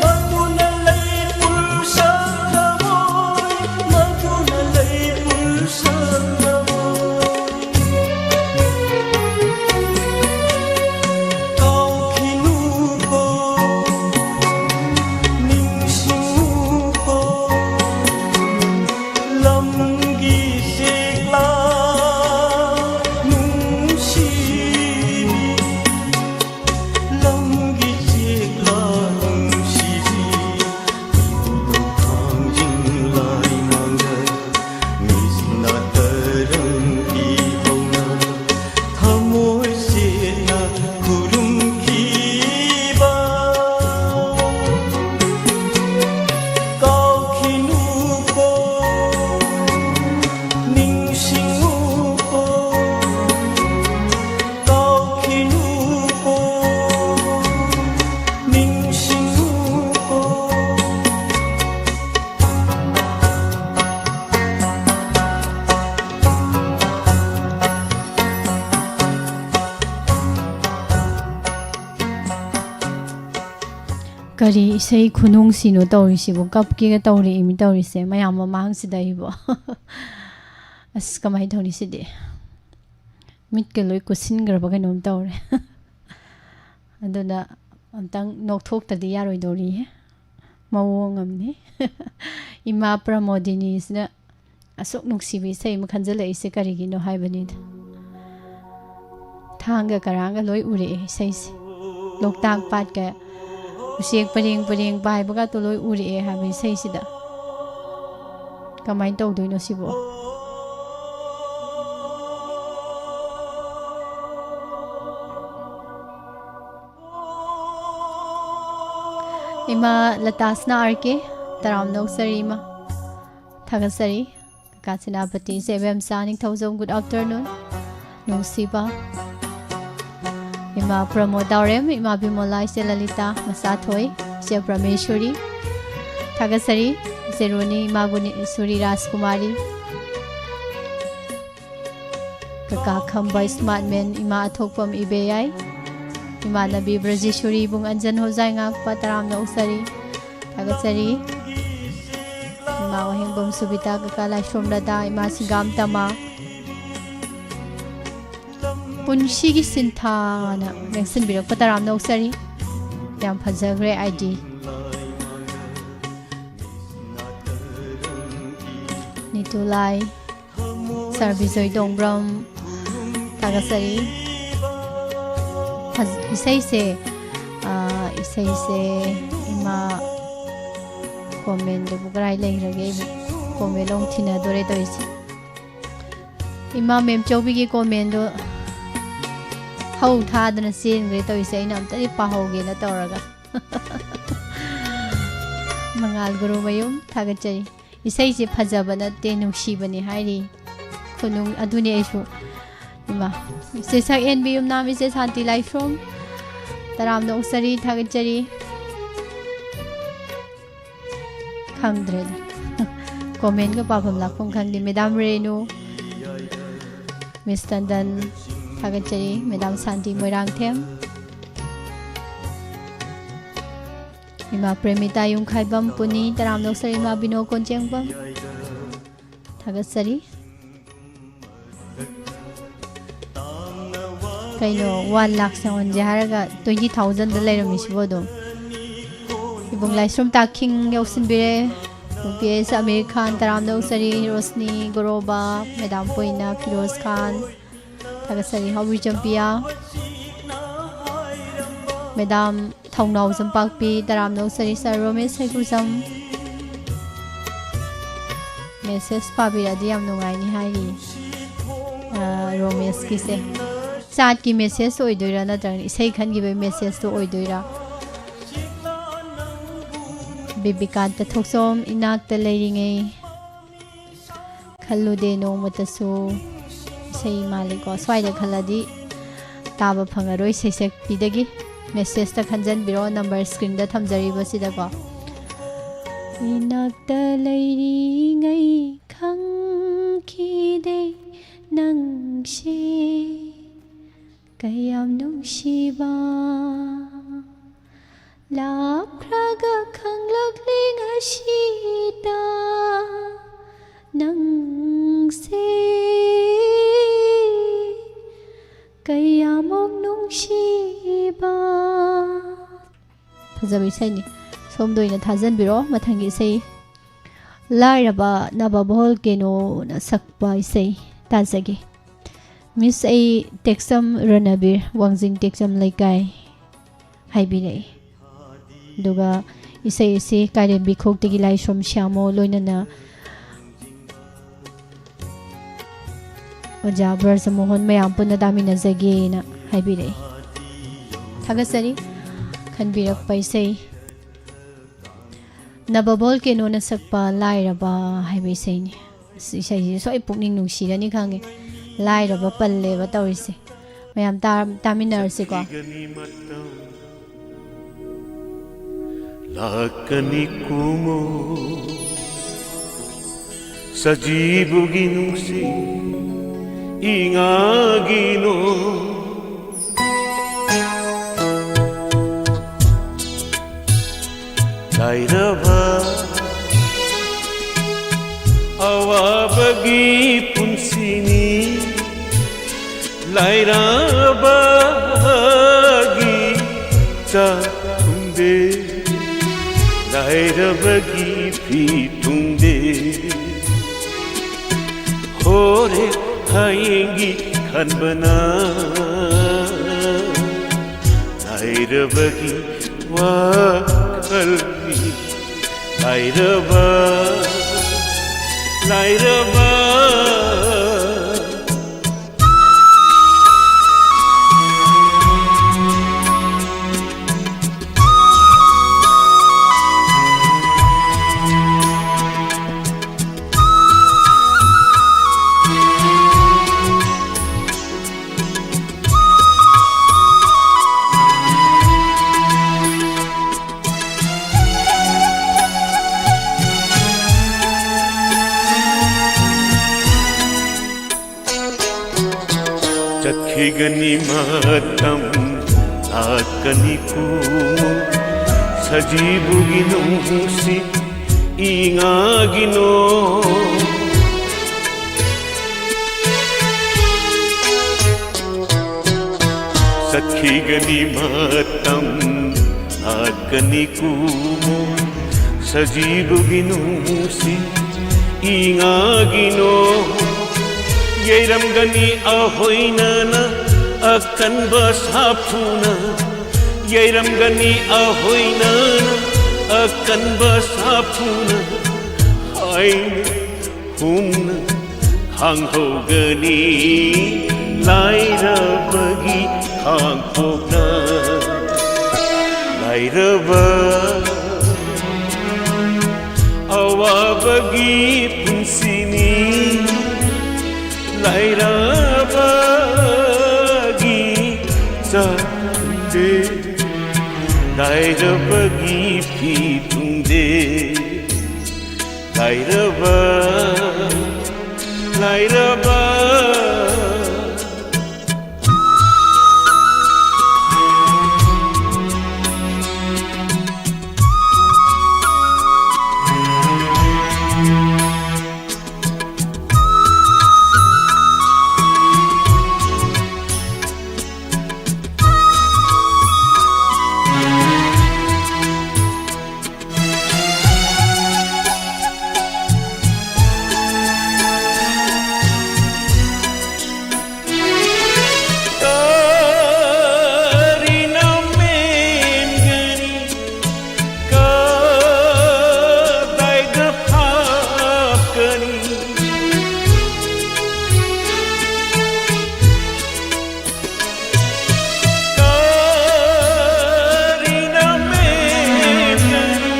ꯃꯗꯨꯅ ꯂꯩ ꯄꯨꯜꯁꯛꯂꯕꯣꯏ, ꯃꯗꯨꯅ ꯂꯩ ꯄꯨꯜꯁꯛꯂꯕꯣꯏ꯫ ꯀꯥꯎꯈꯤꯅꯨꯀꯣ, ꯅꯤꯡꯁꯤꯡꯉꯨꯀꯣ, ꯂꯝꯒꯤ ꯆꯦꯛꯂꯥ ꯅꯨꯡꯁꯤꯕꯤ, ꯂꯝꯒꯤ ꯆꯦꯛꯂꯥ ꯅꯨꯡꯁꯤꯕꯤ, ꯏꯕꯨꯙꯧ ꯊꯥꯡꯖꯤꯡ ꯂꯥꯏꯃꯥꯡꯗ ꯃꯤꯠꯁꯤꯅ ꯇꯔꯪ ꯄꯤꯍꯧꯅ ꯊꯃꯣꯏ ꯁꯦꯡꯅ ꯈꯨꯔꯨꯝꯈꯤꯕ꯫ ꯀꯥꯎꯈꯤꯅꯨꯀꯣ, ꯅꯤꯡꯁꯤꯡꯉꯨꯀꯣ, ꯀꯥꯎꯈꯤꯅꯨꯀꯣ, ꯅꯤꯡꯁꯤꯡꯉꯨꯀꯣ꯫ ꯀꯔꯤ ꯏꯁꯩ ꯈꯨꯅꯨꯡꯁꯤꯅꯣ ꯇꯧꯔꯤꯁꯤꯕꯣ? ꯀꯞꯀꯦꯒ ꯇꯧꯔꯛꯏꯃꯤ ꯇꯧꯔꯤꯁꯦ, ꯃꯌꯥꯝ ꯃꯃꯥꯡꯁꯤꯗ ꯑꯩꯕꯣ꯫ ꯑꯁ, ꯀꯃꯥꯏꯅ ꯇꯧꯅꯤ ꯁꯤꯗꯤ? ꯃꯤꯠꯀ ꯂꯣꯏ ꯀꯨꯠꯁꯤꯟꯈ꯭ꯔꯕ ꯀꯩꯅꯣꯝ ꯇꯧꯔꯦ꯫ ꯑꯗꯨꯅ ꯑꯝꯇꯪ ꯅꯣꯛꯊꯣꯛꯇꯗꯤ ꯌꯥꯔꯣꯏꯗꯧꯔꯤꯍꯦ꯫ ꯃꯑꯣꯡ ꯑꯃꯅꯤ꯫ ꯏꯃꯥ ꯄ꯭ꯔꯃꯣꯗꯤꯅꯤꯁꯤꯅ ꯑꯁꯨꯛ ꯅꯨꯡꯁꯤꯕ ꯏꯁꯩ ꯑꯃ ꯈꯟꯖꯜꯂꯛꯏꯁꯦ ꯀꯔꯤꯒꯤꯅꯣ ꯍꯥꯏꯕꯅꯤꯗ꯫ ꯊꯥꯡꯒ ꯀꯔꯥꯡꯒ ꯂꯣꯏ ꯎꯔꯛꯑꯦ ꯏꯁꯩꯁꯦ꯫ ꯂꯣꯛꯇꯥꯛ ꯄꯥꯠꯀ ꯎꯆꯦꯛ ꯄꯔꯦꯡ ꯄꯔꯦꯡ ꯄꯥꯏꯕꯒꯇꯣ ꯂꯣꯏ ꯎꯔꯛꯑꯦ ꯍꯥꯏꯕ ꯏꯁꯩꯁꯤꯗ꯫ ꯀꯃꯥꯏꯅ ꯇꯧꯗꯣꯏꯅꯣ ꯁꯤꯕꯣ? ꯏꯃꯥ ꯂꯇꯥꯁꯅꯥ ꯑꯥꯔ ꯀꯦ, ꯇꯔꯥꯝꯅ ꯑꯣꯛꯆꯔꯤ ꯏꯃꯥ꯫ ꯊꯥꯒꯠꯆꯔꯤ꯫ ꯀꯀꯥ ꯁꯦꯅꯥꯄꯇꯤ, ꯏꯆꯦ ꯏꯕꯦꯝꯆꯥ ꯅꯤꯡꯊꯧꯖꯝ, good afternoon꯫ ꯅꯨꯡꯁꯤꯕ꯫ ꯏꯃꯥ ꯄ꯭ꯔꯃꯣꯗ ꯗꯥꯎꯔꯦꯝ, ꯏꯃꯥ ꯕꯤꯃꯣꯂꯥ, ꯏꯆꯦ ꯂꯂꯤꯇꯥ ꯃꯆꯥꯊꯣꯏ, ꯏꯆꯦ ꯄ꯭ꯔꯃꯦꯁꯣꯔꯤ꯫ ꯊꯥꯒꯠꯆꯔꯤ꯫ ꯏꯆꯦ ꯔꯣꯅꯤ, ꯏꯃꯥ ꯒꯨꯅꯦꯁꯣꯔꯤ ꯔꯥꯖꯀꯨꯃꯥꯔꯤ꯫ ꯀꯀꯥ ꯈꯝꯕ ꯏꯁꯃꯥꯔꯠ ꯃꯦꯟ, ꯏꯃꯥ ꯑꯊꯣꯛꯄꯝ ꯏꯕꯦꯌꯥꯏ, ꯏꯃꯥꯟꯅꯕꯤ ꯕ꯭ꯔꯖꯦꯁꯣꯔꯤ ꯏꯕꯨꯡ ꯑꯟꯖꯟ ꯍꯣꯖꯥꯏ ꯉꯥꯛꯄ, ꯇꯔꯥꯝꯅ ꯑꯣꯛꯆꯔꯤ꯫ ꯊꯥꯒꯠꯆꯔꯤ꯫ ꯏꯃꯥ ꯋꯥꯍꯦꯡꯕꯝ ꯁꯨꯕꯤꯇꯥ, ꯀꯀꯥ ꯂꯥꯏꯁ꯭ꯔꯣꯝ ꯔꯗꯥ, ꯏꯃꯥ ꯁꯤꯡꯒꯥꯝ ꯇꯃꯥ꯫ ꯄꯨꯟꯁꯤꯒꯤ ꯁꯤꯟꯊꯥꯅ ꯂꯦꯡꯁꯤꯟꯕꯤꯔꯛꯄ, ꯇꯔꯥꯝꯅ ꯑꯣꯛꯆꯔꯤ꯫ ꯌꯥꯝ ꯐꯖꯈ꯭ꯔꯦ ꯑꯥꯏ ꯗꯤ꯫ ꯅꯤꯇꯨꯂꯥꯏ꯫ ꯁꯥꯔ ꯕꯤꯖꯣꯏ ꯇꯣꯡꯕ꯭ꯔꯝ, ꯊꯥꯒꯠꯆꯔꯤ꯫ ꯐꯖ-, ꯏꯁꯩꯁꯦ, ꯑꯥ, ꯏꯁꯩꯁꯦ ꯏꯃꯥ ꯀꯣꯃꯦꯟꯗꯨꯕꯨ ꯀꯗꯥꯏ ꯂꯩꯈ꯭ꯔꯒꯦ? ꯑꯩꯕꯨ ꯀꯣꯃꯦꯟ ꯑꯃꯨꯛ ꯊꯤꯅꯗꯣꯔꯦ ꯇꯧꯔꯤꯁꯦ꯫ ꯏꯃꯥ ꯃꯦꯝꯆꯧꯕꯤꯒꯤ ꯀꯣꯃꯦꯟꯗꯣ ꯍꯧ ꯊꯥꯗꯅ ꯆꯦꯟꯈ꯭ꯔꯦ ꯇꯧꯔꯤꯁꯦ, ꯑꯩꯅ ꯑꯝꯇꯗꯤ ꯄꯥꯍꯧꯒꯦꯅ ꯇꯧꯔꯒ꯫ ꯃꯉꯥꯜ ꯒꯨꯔꯨꯃꯌꯨꯝ, ꯊꯥꯒꯠꯆꯔꯤ꯫ ꯏꯁꯩꯁꯦ ꯐꯖꯕ ꯅꯠꯇꯦ, ꯅꯨꯡꯁꯤꯕꯅꯤ ꯍꯥꯏꯔꯤ꯫ ꯈꯨꯅꯨꯡ ꯑꯗꯨꯅꯤ ꯑꯩꯁꯨ꯫ ꯏꯃꯥ, ꯏꯆꯦ ꯁꯛꯍꯦꯟꯕꯤ ꯌꯨꯝꯅꯥꯝ, ꯏꯆꯦ ꯁꯥꯟꯇꯤ ꯂꯥꯏꯁ꯭ꯔꯣꯝ, ꯇꯔꯥꯝꯅ ꯑꯣꯛꯆꯔꯤ, ꯊꯥꯒꯠꯆꯔꯤ꯫ ꯈꯪꯗ꯭ꯔꯦꯗ꯫ ꯀꯣꯃꯦꯟꯒ ꯄꯥꯐꯝ ꯂꯥꯛꯐꯝ ꯈꯪꯗꯦ꯫ ꯃꯦꯗꯥꯝ ꯔꯦꯅꯨ, ꯃꯤꯁ ꯇꯟꯗꯟ, ꯊꯥꯒꯠꯆꯔꯤ꯫ ꯃꯦꯗꯥꯝ ꯁꯥꯟꯇꯤ ꯃꯣꯏꯔꯥꯡꯊꯦꯝ, ꯏꯃꯥ ꯄ꯭ꯔꯦꯃꯤꯇꯥ ꯌꯨꯝꯈꯥꯏꯕꯝ ꯄꯨꯅꯤ, ꯇꯔꯥꯝꯅ ꯑꯣꯛꯆꯔꯤ꯫ ꯏꯃꯥ ꯕꯤꯅꯣ ꯀꯣꯟꯖꯦꯡꯕꯝ, ꯊꯥꯒꯠꯆꯔꯤ꯫ ꯀꯩꯅꯣ, ꯋꯥꯟ ꯂꯥꯛ ꯁꯦꯡꯍꯟꯁꯦ ꯍꯥꯏꯔꯒ ꯇ꯭ꯋꯦꯟꯇꯤ ꯊꯥꯎꯖꯟꯗ ꯂꯩꯔꯝꯃꯤꯁꯤꯕꯣ ꯑꯗꯨꯝ? ꯏꯕꯨꯡ ꯂꯥꯏꯁ꯭ꯔꯝ ꯇꯥꯈꯤꯡ ꯌꯧꯁꯤꯟꯕꯤꯔꯦ꯫ ꯄꯤ ꯑꯦꯁ ꯑꯃꯤꯔ ꯈꯥꯟ ꯇꯔꯥꯝꯅ ꯑꯣꯛꯆꯔꯤ꯫ ꯔꯣꯁꯅꯤ ꯒꯣꯔꯣꯕꯥ, ꯃꯦꯗꯥꯝ ꯄꯣꯏꯅ ꯐꯤꯔꯣꯖ ꯈꯥꯟ, ꯊꯥꯒꯠꯆꯔꯤ꯫ ꯍꯥꯎꯕꯤ ꯆꯝꯄꯤꯌꯥ, ꯃꯦꯗꯥꯝ ꯊꯧꯅꯥꯎ ꯆꯝꯄꯥꯛꯄꯤ ꯇꯔꯥꯝꯅ ꯑꯣꯛꯆꯔꯤ꯫ ꯁꯥꯔ ꯔꯣꯃꯦꯁ ꯍꯩꯀꯨꯖꯝ ꯃꯦꯁꯦꯖ ꯄꯥꯕꯤꯔꯛꯑꯗꯤ ꯌꯥꯝ ꯅꯨꯡꯉꯥꯏꯅꯤ ꯍꯥꯏꯔꯤ꯫ ꯑ, ꯔꯣꯃꯦꯁꯀꯤꯁꯦ ꯆꯥꯠꯀꯤ ꯃꯦꯁꯦꯖ ꯑꯣꯏꯗꯣꯏꯔꯥ ꯅꯠꯇ꯭ꯔꯒꯅ ꯏꯁꯩ ꯈꯟꯈꯤꯕꯒꯤ ꯃꯦꯁꯦꯖꯇꯣ ꯑꯣꯏꯗꯣꯏꯔꯥ? ꯕꯤꯕꯤꯀꯥꯟꯇ ꯊꯣꯛꯆꯣꯝ, ꯏꯅꯥꯛꯇ ꯂꯩꯔꯤꯉꯩ ꯈꯜꯂꯨꯗꯦ ꯅꯣꯡꯃꯇꯁꯨ꯫ ꯏꯁꯩ ꯃꯥꯜꯂꯤꯀꯣ, ꯁ꯭ꯋꯥꯏꯗ ꯈꯜꯂꯗꯤ ꯇꯥꯕ ꯐꯪꯉꯔꯣꯏ ꯁꯩꯁꯛꯄꯤꯗꯒꯤ꯫ ꯃꯦꯁꯦꯖꯇ ꯈꯟꯖꯟꯕꯤꯔꯣ, ꯅꯝꯕꯔ ꯁ꯭ꯀ꯭ꯔꯤꯟꯗ ꯊꯝꯖꯔꯤꯕꯁꯤꯗꯀꯣ꯫ ꯏꯅꯥꯛꯇ ꯂꯩꯔꯤꯉꯩ ꯈꯪꯈꯤꯗꯦ ꯅꯪꯁꯦ ꯀꯌꯥꯝ ꯅꯨꯡꯁꯤꯕ꯫ ꯂꯥꯞꯈ꯭ꯔꯒ ꯈꯪꯂꯛꯂꯤ ꯉꯁꯤꯗ ꯅꯪꯁꯦ ꯀꯌꯥꯃꯨꯛ ꯅꯨꯡꯁꯤꯕ꯫ ꯐꯖꯕ ꯏꯁꯩꯅꯤ꯫ ꯁꯣꯝꯗ ꯑꯣꯏꯅ ꯊꯥꯖꯟꯕꯤꯔꯣ ꯃꯊꯪꯒꯤ ꯏꯁꯩ꯫ ꯂꯥꯏꯔꯕ ꯅꯕꯕꯣꯜ ꯀꯦꯅꯣꯅ ꯁꯛꯄ ꯏꯁꯩ ꯇꯥꯖꯒꯦ꯫ ꯃꯤꯁ, ꯑꯩ ꯇꯦꯛꯆꯝ ꯔꯅꯕꯤꯔ, ꯋꯥꯡꯖꯤꯡ ꯇꯦꯛꯆꯝ ꯂꯩꯀꯥꯏ ꯍꯥꯏꯕꯤꯔꯛꯏ꯫ ꯑꯗꯨꯒ ꯏꯁꯩ ꯑꯁꯤ ꯀꯥꯏꯔꯦꯝꯕꯤ ꯈꯣꯛꯇꯒꯤ ꯂꯥꯏꯁ꯭ꯔꯝ ꯁ꯭ꯌꯥꯃꯣ ꯂꯣꯏꯅꯅ ꯑꯣꯖꯥ ꯕ꯭ꯔꯖꯃꯣꯍꯟ ꯃꯌꯥꯝ ꯄꯨꯟꯅ ꯇꯥꯃꯤꯟꯅꯖꯒꯦꯅ ꯍꯥꯏꯕꯤꯔꯛꯏ꯫ ꯊꯥꯒꯠꯆꯔꯤ꯫ ꯈꯟꯕꯤꯔꯛꯄ ꯏꯁꯩ ꯅꯕꯕꯣꯜ ꯀꯦꯅꯣꯅ ꯁꯛꯄ ꯂꯥꯏꯔꯕ ꯍꯥꯏꯕ ꯏꯁꯩꯅꯤ꯫ ꯑꯁ, ꯏꯁꯩꯁꯤ ꯁꯣꯏ ꯄꯨꯛꯅꯤꯡ ꯅꯨꯡꯁꯤꯔꯅꯤ ꯈꯪꯉꯦ꯫ ꯂꯥꯏꯔꯕ ꯄꯜꯂꯦꯕ ꯇꯧꯔꯤꯁꯦ꯫ ꯃꯌꯥꯝ ꯇꯥ-, ꯇꯥꯃꯤꯟꯅꯔꯁꯤꯀꯣ꯫ ꯂꯥꯛꯀꯅꯤ ꯀꯨꯝꯃꯣ, ꯁꯖꯤꯕꯨꯒꯤ ꯅꯨꯡꯁꯤ ꯏꯉꯥꯒꯤꯅꯣ꯫ ꯂꯥꯏꯔꯕ ꯑꯋꯥꯕꯒꯤ ꯄꯨꯟꯁꯤꯅꯤ, ꯂꯥꯏꯔꯕꯒꯤ ꯆꯥꯛꯈꯨꯝꯗꯤ꯫ ꯂꯥꯏꯔꯕꯒꯤ ꯐꯤ ꯇꯨꯡꯗꯦ꯫ ꯍꯣꯔꯦ ꯍꯌꯦꯡꯒꯤ ꯈꯟꯕꯅ ꯂꯥꯏꯔꯕꯒꯤ ꯋꯥꯈꯜꯅꯤ꯫ ꯂꯥꯏꯔꯕ, ꯂꯥꯏꯔꯕ꯫ ꯆꯠꯈꯤꯒꯅꯤ ꯃꯇꯝ, ꯂꯥꯛꯀꯅꯤ ꯈꯨꯃꯨꯛ, ꯁꯖꯤꯕꯨꯒꯤ ꯅꯨꯡꯁꯤꯠ ꯏꯉꯥꯒꯤ ꯅꯣꯡ꯫ ꯆꯠꯈꯤꯒꯅꯤ ꯃꯇꯝ, ꯂꯥꯛꯀꯅꯤ ꯈꯨꯃꯨꯛ, ꯁꯖꯤꯕꯨꯒꯤ ꯅꯨꯡꯁꯤꯠ ꯏꯉꯥꯒꯤ ꯅꯣꯡ꯫ ꯌꯩꯔꯝꯒꯅꯤ ꯑꯍꯣꯏꯅꯅ ꯑꯀꯟꯕ ꯁꯥꯐꯨꯅ, ꯌꯩꯔꯝꯒꯅꯤ ꯑꯍꯣꯏꯅꯅ ꯑꯀꯟꯕ ꯁꯥꯐꯨꯅ꯫ ꯍꯥꯏꯅ ꯄꯨꯝꯅ ꯈꯥꯡꯍꯧꯒꯅꯤ ꯂꯥꯏꯔꯕꯒꯤ ꯈꯥꯡꯄꯣꯛꯅ꯫ ꯂꯥꯏꯔꯕ ꯑꯋꯥꯕꯒꯤ ꯄꯨꯟꯁꯤꯅꯤ, ꯂꯥꯏꯔꯕꯒꯤ ꯆꯥꯛ ꯇꯨꯡꯗꯦ, ꯂꯥꯏꯔꯕꯒꯤ ꯐꯤ ꯇꯨꯡꯗꯦ꯫ ꯂꯥꯏꯔꯕ, ꯂꯥꯏꯔꯕ꯫ ꯀꯔꯤꯅ ꯃꯦꯠꯀꯅꯤ?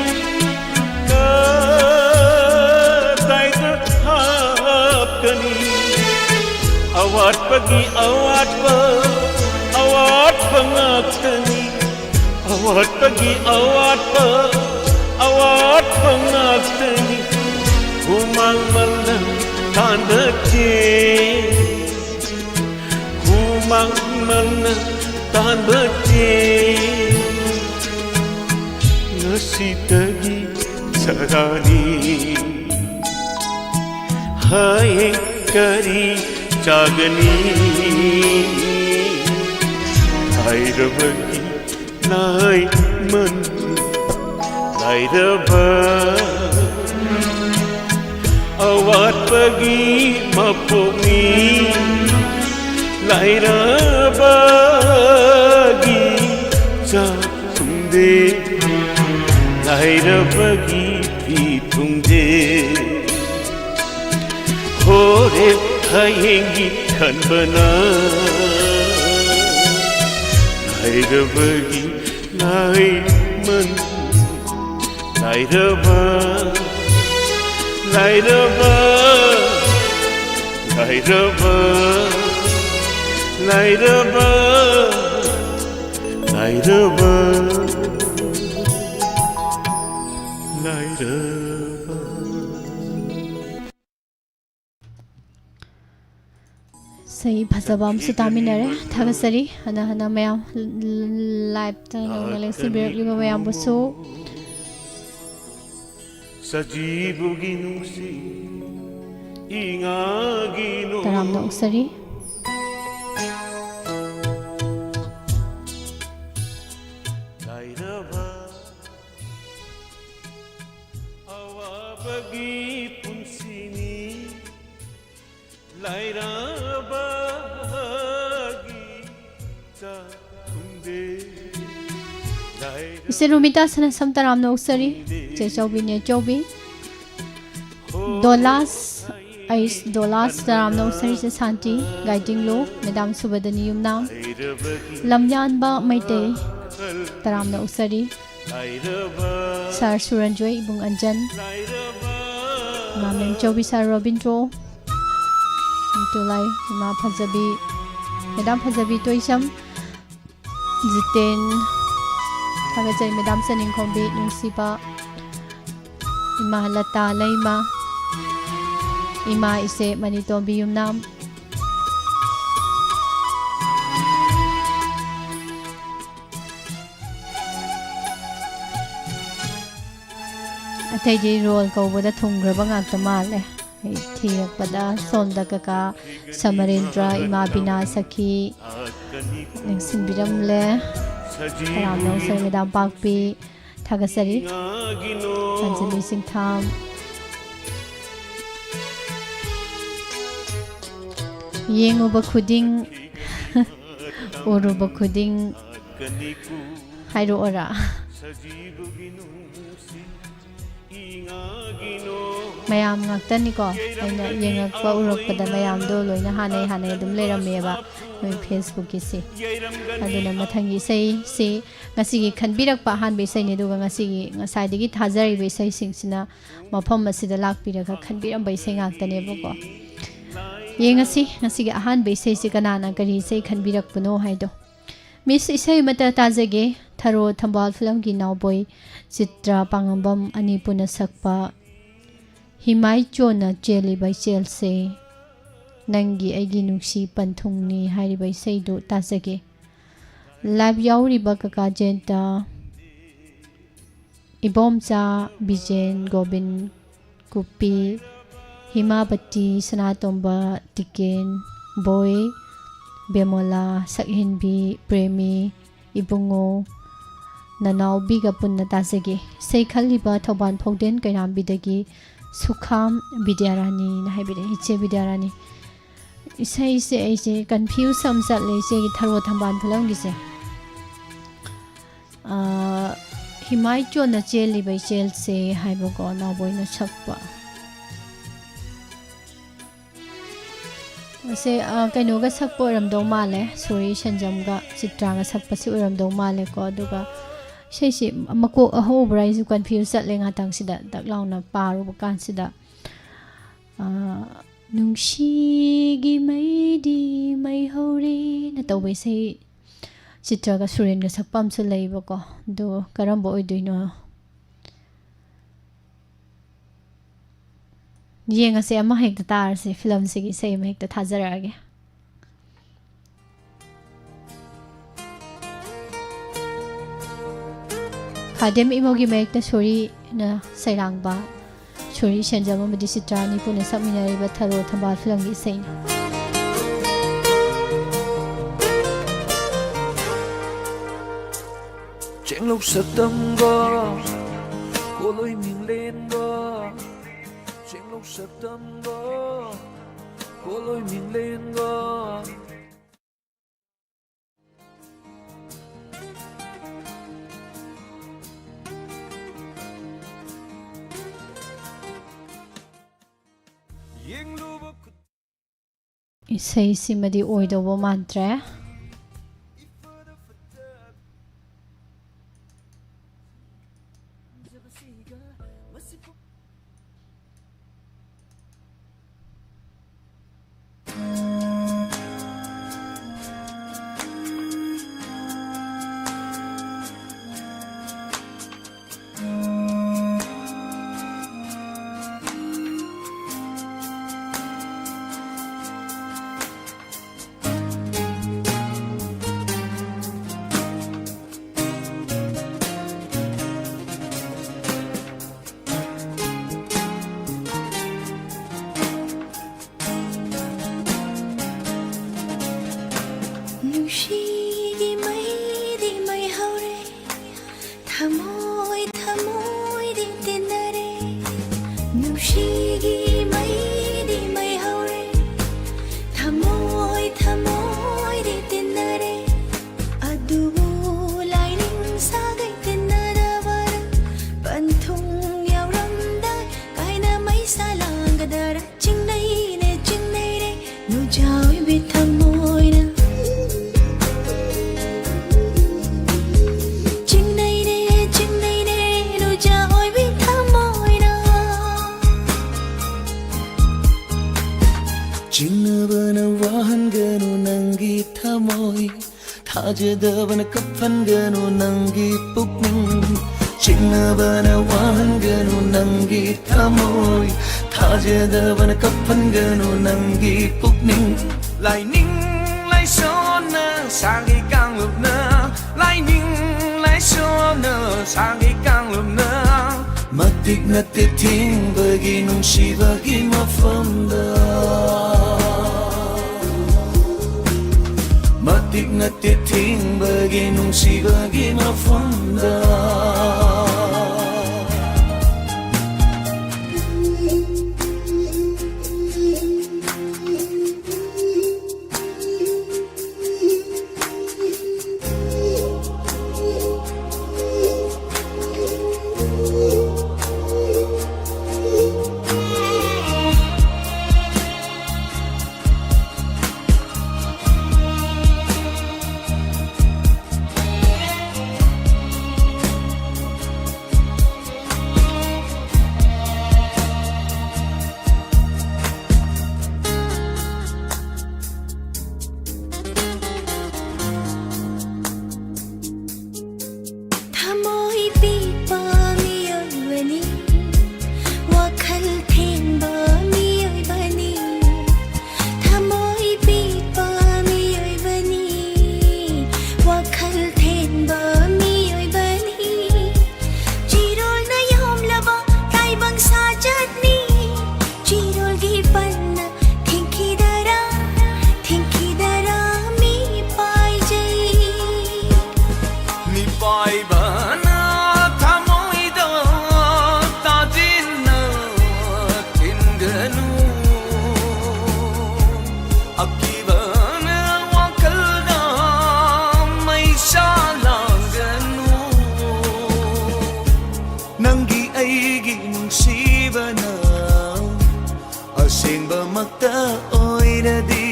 ꯀꯗꯥꯏꯗ ꯍꯥꯞꯀꯅꯤ? ꯑꯋꯥꯠꯄꯒꯤ ꯑꯋꯥꯠꯄ, ꯑꯋꯥꯠꯄ ꯉꯥꯛꯇꯅꯤ꯫ ꯑꯋꯥꯠꯄꯒꯤ ꯑꯋꯥꯠꯄ, ꯑꯋꯥꯠꯄ ꯉꯥꯛꯇꯅꯤ꯫ ꯍꯨꯃꯥꯡ ꯃꯟꯅ ꯇꯥꯟꯕ ꯆꯦ, ꯍꯨꯃꯥꯡ ꯃꯟꯅ ꯇꯥꯟꯕ ꯆꯦ꯫ ꯉꯁꯤꯗꯒꯤ ꯆꯔꯥꯅꯤ꯫ ꯍꯌꯦꯡ ꯀꯔꯤ ꯆꯥꯒꯅꯤ? ꯍꯥꯏꯔꯕꯒꯤ ꯂꯥꯏꯃꯟ ꯂꯥꯏꯔꯕ꯫ ꯑꯋꯥꯠꯄꯒꯤ ꯃꯄꯣꯛꯅꯤ ꯂꯥꯏꯔꯕꯒꯤ ꯆꯥꯛ ꯊꯨꯡꯗꯦ꯫ ꯂꯥꯏꯔꯕꯒꯤ ꯐꯤ ꯊꯨꯡꯗꯦ꯫ ꯍꯣꯔꯦꯟ ꯍꯌꯦꯡꯒꯤ ꯈꯟꯕꯅ ꯂꯥꯏꯔꯕꯒꯤ ꯂꯥꯏꯃꯟ ꯂꯥꯏꯔꯕ꯫ ꯂꯥꯏꯔꯕ, ꯂꯥꯏꯔꯕ, ꯂꯥꯏꯔꯕ, ꯂꯥꯏꯔꯕ, ꯂꯥꯏꯔꯕ꯫ ꯏꯁꯩ ꯐꯖꯕ ꯑꯃꯁꯨ ꯇꯥꯃꯤꯟꯅꯔꯦ꯫ ꯊꯥꯒꯠꯆꯔꯤ꯫ ꯍꯟꯅ ꯍꯟꯅ ꯃꯌꯥꯝ live ꯇ ꯌꯦꯡꯅ ꯂꯦꯡꯁꯤꯟꯕꯤꯔꯛꯂꯤꯕ ꯃꯌꯥꯝꯕꯨꯁꯨ ꯁꯖꯤꯕꯨꯒꯤ ꯅꯨꯡꯁꯤ ꯏꯉꯥꯒꯤ ꯅꯣꯡ ꯇꯔꯥꯝꯅ ꯑꯣꯛꯆꯔꯤ꯫ ꯂꯥꯏꯔꯕ ꯑꯋꯥꯕꯒꯤ ꯄꯨꯟꯁꯤꯅꯤ꯫ ꯂꯥꯏꯔꯕꯒꯤ ꯆꯥꯛ ꯊꯨꯡꯗꯦ꯫ ꯂꯥꯏꯔꯕ ꯏꯆꯦ ꯔꯣꯃꯤꯇꯥ ꯁꯅꯥꯁꯝ ꯇꯔꯥꯝꯅ ꯑꯣꯛꯆꯔꯤ꯫ ꯏꯆꯦ ꯆꯧꯕꯤ, ꯅꯦ ꯆꯧꯕꯤ꯫ ꯗꯣꯂꯥꯁ ꯑꯩꯁ ꯗꯣꯂꯥꯁ ꯇꯔꯥꯝꯅ ꯑꯣꯛꯆꯔꯤꯁꯦ ꯁꯥꯟꯇꯤ ꯒꯥꯏꯗꯤꯡꯂꯨ, ꯃꯦꯗꯥꯝ ꯁꯨꯕꯗꯅꯤ ꯌꯨꯝꯅꯥꯝ, ꯂꯝꯌꯥꯟꯕ ꯃꯩꯇꯩ ꯇꯔꯥꯝꯅ ꯑꯣꯛꯆꯔꯤ, ꯁꯥꯔ ꯁꯨꯔꯟꯖꯣꯏ, ꯏꯕꯨꯡ ꯑꯟꯖꯟ, ꯏꯃꯥ ꯃꯦꯝꯆꯧꯕꯤ, ꯁꯥꯔ ꯔꯣꯕꯤꯟꯗ꯭ꯔꯣ, ꯅꯤꯡꯊꯧꯂꯥꯏ, ꯏꯃꯥ ꯐꯖꯕꯤ, ꯃꯦꯗꯥꯝ ꯐꯖꯕꯤ ꯇꯣꯏꯁꯝ, ꯖꯤꯇꯦꯟ, ꯊꯥꯒꯠꯆꯔꯤ ꯃꯦꯗꯥꯝ ꯆꯅꯤꯡꯈꯣꯝꯕꯤ, ꯅꯨꯡꯁꯤꯕ ꯏꯃꯥ ꯂꯇꯥ ꯂꯩꯃ, ꯏꯃꯥ ꯏꯆꯦ ꯃꯅꯤꯇꯣꯝꯕꯤ ꯌꯨꯝꯅꯥꯝ꯫ ꯑꯇꯩꯗꯤ ꯔꯣꯜ ꯀꯧꯕꯗ ꯊꯨꯡꯈ꯭ꯔꯕ ꯉꯥꯛꯇ ꯃꯥꯜꯂꯦ꯫ ꯑꯩ ꯊꯤꯔꯛꯄꯗ ꯁꯣꯝꯗ ꯀꯀꯥ ꯁꯃꯔꯦꯟꯗ꯭ꯔ, ꯏꯃꯥ ꯕꯤꯅꯥ ꯁꯈꯤ ꯅꯤꯡꯁꯤꯡꯕꯤꯔꯝꯂꯦ꯫ ꯇꯔꯥꯝꯅ ꯑꯣꯛꯆꯔꯤ ꯃꯦꯗꯥꯝ ꯄꯥꯛꯄꯤ, ꯊꯥꯒꯠꯆꯔꯤ꯫ ꯑꯟꯖꯂꯤ ꯁꯤꯡꯊꯥꯝ꯫ ꯌꯦꯡꯉꯨꯕ ꯈꯨꯗꯤꯡ, ꯎꯔꯨꯕ ꯈꯨꯗꯤꯡ ꯍꯥꯏꯔꯛꯑꯣꯔꯥ? ꯃꯌꯥꯝ ꯉꯥꯛꯇꯅꯤꯀꯣ꯫ ꯑꯩꯅ ꯌꯦꯡꯉꯛꯄ, ꯎꯔꯛꯄꯗ ꯃꯌꯥꯝꯗꯣ ꯂꯣꯏꯅ ꯍꯥꯟꯅꯩ ꯍꯥꯟꯅꯩ ꯑꯗꯨꯝ ꯂꯩꯔꯝꯃꯦꯕ ꯃꯣꯏ ꯐꯦꯁꯕꯨꯛꯀꯤꯁꯦ꯫ ꯑꯗꯨꯅ ꯃꯊꯪꯒꯤ ꯏꯁꯩꯁꯤ ꯉꯁꯤꯒꯤ ꯈꯟꯕꯤꯔꯛꯄ ꯑꯍꯥꯟꯕ ꯏꯁꯩꯅꯤ, ꯑꯗꯨꯒ ꯉꯁꯤꯒꯤ, ꯉꯁꯥꯏꯗꯒꯤ ꯊꯥꯖꯔꯤꯕ ꯏꯁꯩꯁꯤꯡꯁꯤꯅ ꯃꯐꯝ ꯑꯁꯤꯗ ꯂꯥꯛꯄꯤꯔꯒ ꯈꯟꯕꯤꯔꯝꯕ ꯏꯁꯩ ꯉꯥꯛꯇꯅꯦꯕꯀꯣ꯫ ꯌꯦꯡꯉꯁꯤ ꯉꯁꯤꯒꯤ ꯑꯍꯥꯟꯕ ꯏꯁꯩꯁꯤ ꯀꯅꯥꯅ ꯀꯔꯤ ꯏꯁꯩ ꯈꯟꯕꯤꯔꯛꯄꯅꯣ ꯍꯥꯏꯗꯣ꯫ ꯃꯤꯁ, ꯏꯁꯩ ꯑꯃꯇ ꯇꯥꯖꯒꯦ꯫ ꯊꯔꯣ ꯊꯝꯕꯥꯜ ꯐꯤꯂꯝꯒꯤ ꯅꯥꯎꯕꯣꯏ ꯆꯤꯇ꯭ꯔ ꯄꯥꯉꯝꯕꯝ ꯑꯅꯤ ꯄꯨꯟꯅ ꯁꯛꯄ ꯍꯤꯃꯥꯏ ꯆꯣꯟꯅ ꯆꯦꯜꯂꯤꯕ ꯏꯆꯦꯜꯁꯦ, ꯅꯪꯒꯤ ꯑꯩꯒꯤ ꯅꯨꯡꯁꯤ ꯄꯟꯊꯨꯡꯅꯤ ꯍꯥꯏꯔꯤꯕ ꯏꯁꯩꯗꯨ ꯇꯥꯖꯒꯦ꯫ ꯂꯥꯏꯚ ꯌꯥꯎꯔꯤꯕ ꯀꯀꯥ ꯖꯌꯟꯇ, ꯏꯕꯣꯝꯆꯥ, ꯕꯤꯖꯦꯟ, ꯒꯣꯕꯤꯟ, ꯀꯨꯞꯄꯤ, ꯍꯤꯃꯥꯕꯇꯤ, ꯁꯅꯥꯇꯣꯝꯕ, ꯇꯤꯀꯦꯟ, ꯕꯣꯏ, ꯕꯦꯃꯣꯂꯥ, ꯁꯛꯍꯦꯟꯕꯤ, ꯄ꯭ꯔꯦꯃꯤ, ꯏꯕꯨꯡꯉꯣ, ꯅꯅꯥꯎꯕꯤꯒ ꯄꯨꯟꯅ ꯇꯥꯖꯒꯦ꯫ ꯏꯁꯩ ꯈꯜꯂꯤꯕ ꯊꯧꯕꯥꯜ ꯐꯧꯗꯦꯟ ꯀꯩꯔꯥꯝꯕꯤꯗꯒꯤ ꯁꯨꯈꯥꯝ ꯕꯤꯗ꯭ꯌꯥꯔꯥꯅꯤꯅ ꯍꯥꯏꯕꯤꯔꯛꯑꯦ꯫ ꯏꯆꯦ ꯕꯤꯗ꯭ꯌꯥꯔꯥꯅꯤ, ꯏꯁꯩꯁꯦ ꯑꯩꯁꯦ ꯀꯟꯐ꯭ꯌꯨꯁ ꯑꯃ ꯆꯠꯂꯦ ꯏꯆꯦꯒꯤ ꯊꯔꯣ ꯊꯝꯕꯥꯜ ꯐꯤꯂꯝꯒꯤꯁꯦ꯫ ꯑꯥ, ꯍꯤꯃꯥꯏ ꯆꯣꯟꯅ ꯆꯦꯜꯂꯤꯕ ꯏꯆꯦꯜꯁꯦ ꯍꯥꯏꯕꯀꯣ, ꯅꯥꯎꯕꯣꯏꯅ ꯁꯛꯄ꯫ ꯃꯁꯦ, ꯑ, ꯀꯩꯅꯣꯒ ꯁꯛꯄ ꯑꯣꯏꯔꯝꯗꯧ ꯃꯥꯜꯂꯦ, ꯁꯣꯔꯤ ꯁꯦꯟꯖꯝꯒ ꯆꯤꯇ꯭ꯔꯥꯒ ꯁꯛꯄꯁꯤ ꯑꯣꯏꯔꯝꯗꯧ ꯃꯥꯜꯂꯦꯀꯣ꯫ ꯑꯗꯨꯒ ꯏꯁꯩꯁꯤ ꯃꯀꯣꯛ ꯑꯍꯧꯕ꯭ꯔꯥ ꯑꯩꯁꯨ confuse ꯆꯠꯂꯦ ꯉꯥꯛꯇꯪꯁꯤꯗ, ꯗꯛ ꯂꯥꯎꯅ ꯄꯥꯔꯨꯕ ꯀꯥꯟꯁꯤꯗ꯫ ꯑ, "ꯅꯨꯡꯁꯤꯒꯤ ꯃꯩꯗꯤ ꯃꯩ ꯍꯧꯔꯦꯅ" ꯇꯧꯕ ꯏꯁꯩ ꯆꯤꯇ꯭ꯔꯒ ꯁꯨꯔꯦꯟꯒ ꯁꯛꯄ ꯑꯃꯁꯨ ꯂꯩꯕꯀꯣ꯫ ꯑꯗꯨ ꯀꯔꯝꯕ ꯑꯣꯏꯗꯣꯏꯅꯣ? ꯌꯦꯡꯉꯁꯦ, ꯑꯃ ꯍꯦꯛꯇ ꯇꯥꯔꯁꯦ, ꯐꯤꯂꯝꯁꯤꯒꯤ ꯏꯁꯩ ꯑꯃ ꯍꯦꯛꯇ ꯊꯥꯖꯔꯛꯑꯒꯦ꯫ ꯈꯥꯗꯦꯝ ꯏꯃꯣꯒꯤ ꯃꯌꯦꯛꯇ ꯁꯣꯔꯤꯅ ꯁꯩꯔꯥꯡꯕ, ꯁꯣꯔꯤ ꯁꯦꯟꯖꯝ ꯑꯃꯗꯤ ꯆꯤꯇ꯭ꯔꯥ ꯑꯅꯤ ꯄꯨꯟꯅ ꯁꯛꯃꯤꯟꯅꯔꯤꯕ ꯊꯔꯣ ꯊꯝꯕꯥꯜ ꯐꯤꯂꯝꯒꯤ ꯏꯁꯩꯅꯤ꯫ ꯆꯦꯡꯂꯧ ꯁꯛꯇꯝꯒ ꯀꯣꯂꯣꯏ ꯃꯤꯡꯂꯦꯟꯒ, ꯆꯦꯡꯂꯧ ꯁꯛꯇꯝꯒ ꯀꯣꯂꯣꯏ ꯃꯤꯡꯂꯦꯟꯒ꯫ ꯌꯦꯡꯂꯨꯕ ꯈꯨꯠ- ꯏꯁꯩꯁꯤꯃꯗꯤ ꯑꯣꯏꯗꯧꯕ ꯃꯥꯟꯗ꯭ꯔꯦ꯫ ꯅꯨꯡꯁꯤꯒꯤ ꯃꯩꯗꯤ ꯃꯩ ꯍꯧꯔꯦ, ꯊꯃꯣꯏ ꯊꯃꯣꯏꯗꯤ ꯇꯤꯟꯅꯔꯦ꯫ ꯅꯨꯡꯁꯤꯒꯤ ꯃꯩꯗꯤ ꯃꯩ ꯍꯧꯔꯦ, ꯊꯃꯣꯏ ꯊꯃꯣꯏꯗꯤ ꯇꯤꯟꯅꯔꯦ꯫ ꯑꯗꯨꯕꯨ ꯂꯥꯏꯅꯤꯡ ꯁꯥꯒꯩ ꯇꯤꯟꯅꯗꯕꯔ? ꯄꯟꯊꯨꯡ ꯌꯧꯔꯝꯗꯥꯏ ꯀꯥꯏꯅ ꯃꯩꯁꯥ ꯂꯥꯡꯒꯗꯔ? ꯆꯤꯡꯅꯩꯅꯦ ꯆꯤꯡꯅꯩꯔꯦ, ꯅꯨꯡꯖꯥ ꯆꯤꯡꯅꯕꯅ ꯋꯥꯍꯟꯒꯅꯨ ꯅꯪꯒꯤ ꯊꯃꯣꯏ, ꯊꯥꯖꯗꯕꯅ ꯀꯞꯍꯟꯒꯅꯨ ꯅꯪꯒꯤ ꯄꯨꯛꯅꯤꯡ꯫ ꯆꯤꯡꯅꯕꯅ ꯋꯥꯍꯟꯒꯅꯨ ꯅꯪꯒꯤ ꯊꯃꯣꯏ, ꯊꯥꯖꯗꯕꯅ ꯀꯞꯍꯟꯒꯅꯨ ꯅꯪꯒꯤ ꯄꯨꯛꯅꯤꯡ꯫ ꯂꯥꯏꯅꯤꯡ ꯂꯥꯏꯁꯣꯟꯅ ꯁꯥꯒꯩ ꯀꯥꯡꯂꯨꯞꯅ, ꯂꯥꯏꯅꯤꯡ ꯂꯥꯏꯁꯣꯟꯅ ꯁꯥꯒꯩ ꯀꯥꯡꯂꯨꯞꯅ ꯃꯇꯤꯛ ꯅꯠꯇꯦ ꯊꯤꯡꯕꯒꯤ ꯅꯨꯡꯁꯤꯕꯒꯤ ꯃꯐꯝꯗ꯫ ꯃꯇꯤꯛ ꯅꯠꯇꯦ ꯊꯤꯡꯕꯒꯤ ꯅꯨꯡꯁꯤꯕꯒꯤ ꯃꯐꯝꯗ꯫ ꯊꯃꯣꯏ ꯄꯤꯛꯄ ꯃꯤꯑꯣꯏꯕꯅꯤ, ꯋꯥꯈꯜ ꯊꯦꯡꯕ ꯃꯤꯑꯣꯏꯕꯅꯤ꯫ ꯊꯃꯣꯏ ꯄꯤꯛꯄ ꯃꯤꯑꯣꯏꯕꯅꯤ, ꯋꯥꯈꯜ ꯊꯦꯡꯕ ꯃꯤꯑꯣꯏꯕꯅꯤ꯫ ꯆꯤꯔꯣꯜꯅ ꯌꯣꯝꯂꯕ ꯇꯥꯏꯕꯪ ꯁꯥꯖꯠꯅꯤ꯫ ꯆꯤꯔꯣꯜꯒꯤ ꯄꯟꯅ ꯊꯤꯡꯈꯤꯗꯔꯥ, ꯊꯤꯡꯈꯤꯗꯔꯥ ꯃꯤꯄꯥꯏꯖꯩ꯫ ꯃꯤꯄꯥꯏꯕꯅ ꯊꯃꯣꯏꯗ ꯇꯥꯖꯤꯟꯅ ꯊꯤꯟꯒꯅꯨ꯫ ꯑꯀꯤꯕꯅ ꯋꯥꯈꯜꯗ ꯃꯩꯁꯥ ꯂꯥꯡꯒꯅꯨ꯫ ꯅꯪꯒꯤ ꯑꯩꯒꯤ ꯅꯨꯡꯁꯤꯕꯅ ꯑꯁꯦꯡꯕꯃꯛꯇ ꯑꯣꯏꯔꯗꯤ,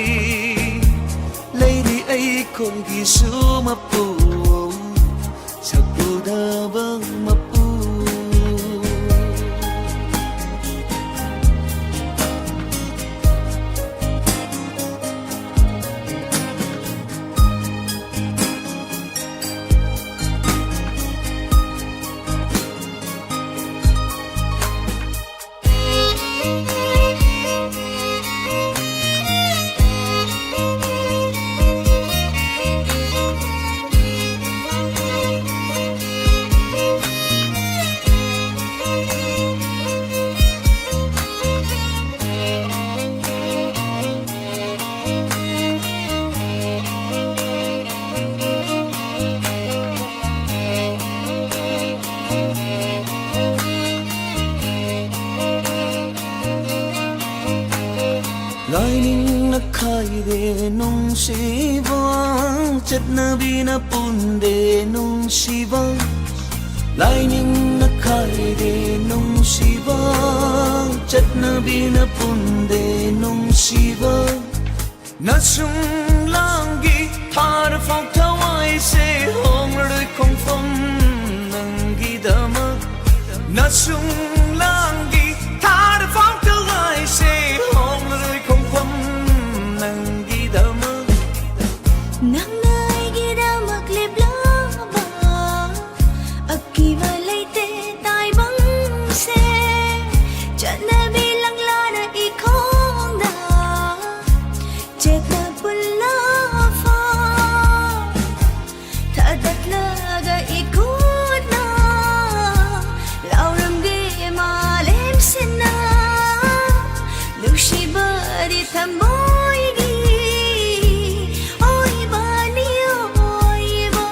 ꯂꯩꯔꯤ ꯑꯩꯈꯣꯏꯒꯤꯁꯨ ꯃꯄꯨ, ꯁꯛ ꯎꯗꯕ ꯃꯄꯨ꯫ ꯂꯥꯏꯅꯤꯡꯅ ꯈꯥꯏꯗꯦ ꯅꯨꯡꯁꯤꯕ, ꯆꯠꯅꯕꯤꯅ ꯄꯨꯟꯗꯦ ꯅꯨꯡꯁꯤꯕ꯫ ꯂꯥꯏꯅꯤꯡꯅ ꯈꯥꯏꯗꯦ ꯅꯨꯡꯁꯤꯕ, ꯆꯠꯅꯕꯤꯅ ꯄꯨꯟꯗꯦ ꯅꯨꯡꯁꯤꯕ꯫ ꯅꯁꯨꯡ ꯂꯥꯡꯒꯤ ꯊꯥꯔꯐꯥꯎ ꯊꯋꯥꯏꯁꯦ ꯍꯣꯡꯂꯔꯣꯏ ꯈꯣꯡꯐꯝ ꯅꯪꯒꯤꯗꯃꯛ꯫ ꯅꯁꯨꯡ ꯂꯥꯡꯒꯤ ꯊꯥꯔꯐꯥꯎ ꯊꯋꯥꯏꯁꯦ ꯍꯣꯡꯂꯔꯣꯏ ꯈꯣꯡꯐꯝ ꯅꯪꯒꯤꯗꯃꯛ꯫ ꯅꯪꯅ ꯑꯩꯒꯤꯗꯃꯛ ꯂꯦꯞꯂꯕ ꯑꯀꯤꯕ ꯂꯩꯇꯦ ꯇꯥꯏꯕꯪꯁꯦ꯫ ꯆꯠꯅꯕꯤ ꯂꯪꯂꯥꯅ ꯏꯈꯣꯡꯗ ꯆꯦꯠꯅ ꯄꯨꯜꯂꯐꯥꯎ ꯊꯥꯗꯠꯂꯒ ꯏꯈꯨꯠꯅ ꯂꯥꯎꯔꯝꯒꯦ ꯃꯥꯂꯦꯝ ꯁꯤꯟꯅ꯫ ꯅꯨꯡꯁꯤꯕꯗꯤ ꯊꯃꯣꯏꯒꯤ ꯑꯣꯏꯕꯅꯤ ꯑꯣꯏꯕ꯫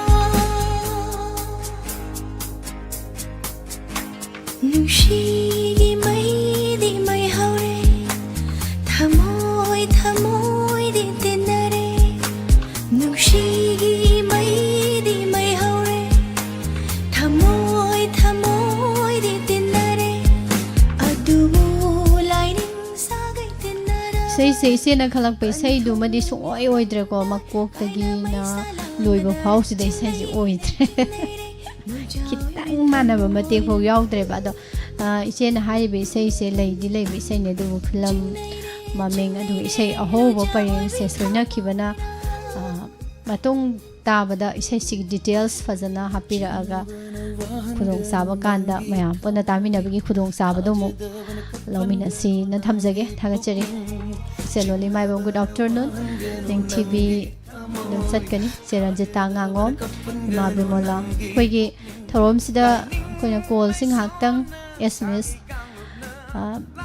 ꯅꯨꯡꯁꯤꯒꯤ ꯃꯩꯗꯤ ꯃꯩ ꯍꯧꯔꯦ, ꯊꯃꯣꯏ ꯊꯃꯣꯏꯗꯤ ꯇꯤꯟꯅꯔꯦ꯫ ꯅꯨꯡꯁꯤꯒꯤ ꯃꯩꯗꯤ ꯃꯩ ꯍꯧꯔꯦ, ꯊꯃꯣꯏ ꯊꯃꯣꯏꯗꯤ ꯇꯤꯟꯅꯔꯦ꯫ ꯑꯗꯨꯕꯨ ꯂꯥꯏꯅꯤꯡ ꯁꯥꯒꯩ ꯇꯤꯟꯅꯔ ꯏꯁꯩꯁꯦ ꯏꯆꯦꯅ ꯈꯜꯂꯛꯄ ꯏꯁꯩꯗꯨꯃꯗꯤ ꯁꯨꯡꯑꯣꯏ ꯑꯣꯏꯗ꯭ꯔꯦꯀꯣ꯫ ꯃꯀꯣꯛꯇꯒꯤꯅ ꯂꯣꯏꯕ ꯐꯥꯎꯁꯤꯗ ꯏꯁꯩꯁꯦ ꯑꯣꯏꯗ꯭ꯔꯦ꯫ ꯈꯤꯇꯪ ꯃꯥꯟꯅꯕ ꯃꯇꯦꯛ ꯐꯥꯎ ꯌꯥꯎꯗ꯭ꯔꯦꯕ꯫ ꯑꯗꯣ, ꯑ, ꯏꯆꯦꯅ ꯍꯥꯏꯔꯤꯕ ꯏꯁꯩꯁꯦ ꯂꯩꯗꯤ ꯂꯩꯕ ꯏꯁꯩꯅꯦ, ꯑꯗꯨꯕꯨ ꯐꯤꯂꯝ ꯃꯃꯤꯡ, ꯑꯗꯨꯒ ꯏꯁꯩ ꯑꯍꯧꯕ ꯄꯔꯦꯡꯁꯦ ꯁꯣꯏꯅꯈꯤꯕꯅ, ꯑ, ꯃꯇꯨꯡ ꯇꯥꯕꯗ ꯏꯁꯩꯁꯤꯒꯤ details ꯐꯖꯅ ꯍꯥꯞꯄꯤꯔꯛꯑꯒ ꯈꯨꯗꯣꯡꯆꯥꯕ ꯀꯥꯟꯗ ꯃꯌꯥꯝ ꯄꯨꯟꯅ ꯇꯥꯃꯤꯟꯅꯕꯒꯤ ꯈꯨꯗꯣꯡꯆꯥꯕꯗꯣ ꯑꯃꯨꯛ ꯂꯧꯃꯤꯟꯅꯁꯤꯅ ꯊꯝꯖꯒꯦ꯫ ꯊꯥꯒꯠꯆꯔꯤ꯫ ꯏꯆꯦ ꯂꯣꯂꯤ ꯃꯥꯏꯕꯝ, good afternoon꯫ ꯅꯤꯡꯊꯤꯕꯤ ꯑꯗꯨꯝ ꯆꯠꯀꯅꯤ꯫ ꯏꯆꯦ ꯔꯟꯖꯤꯇꯥ ꯉꯥꯉꯣꯝ, ꯏꯃꯥ ꯕꯤꯃꯣꯂꯥ꯫ ꯑꯩꯈꯣꯏꯒꯤ ꯊꯧꯔꯝꯁꯤꯗ ꯑꯩꯈꯣꯏꯅ ꯀꯣꯜꯁꯤ ꯉꯥꯏꯍꯥꯛꯇꯪ, ꯑꯦꯁ ꯑꯦꯝ ꯑꯦꯁ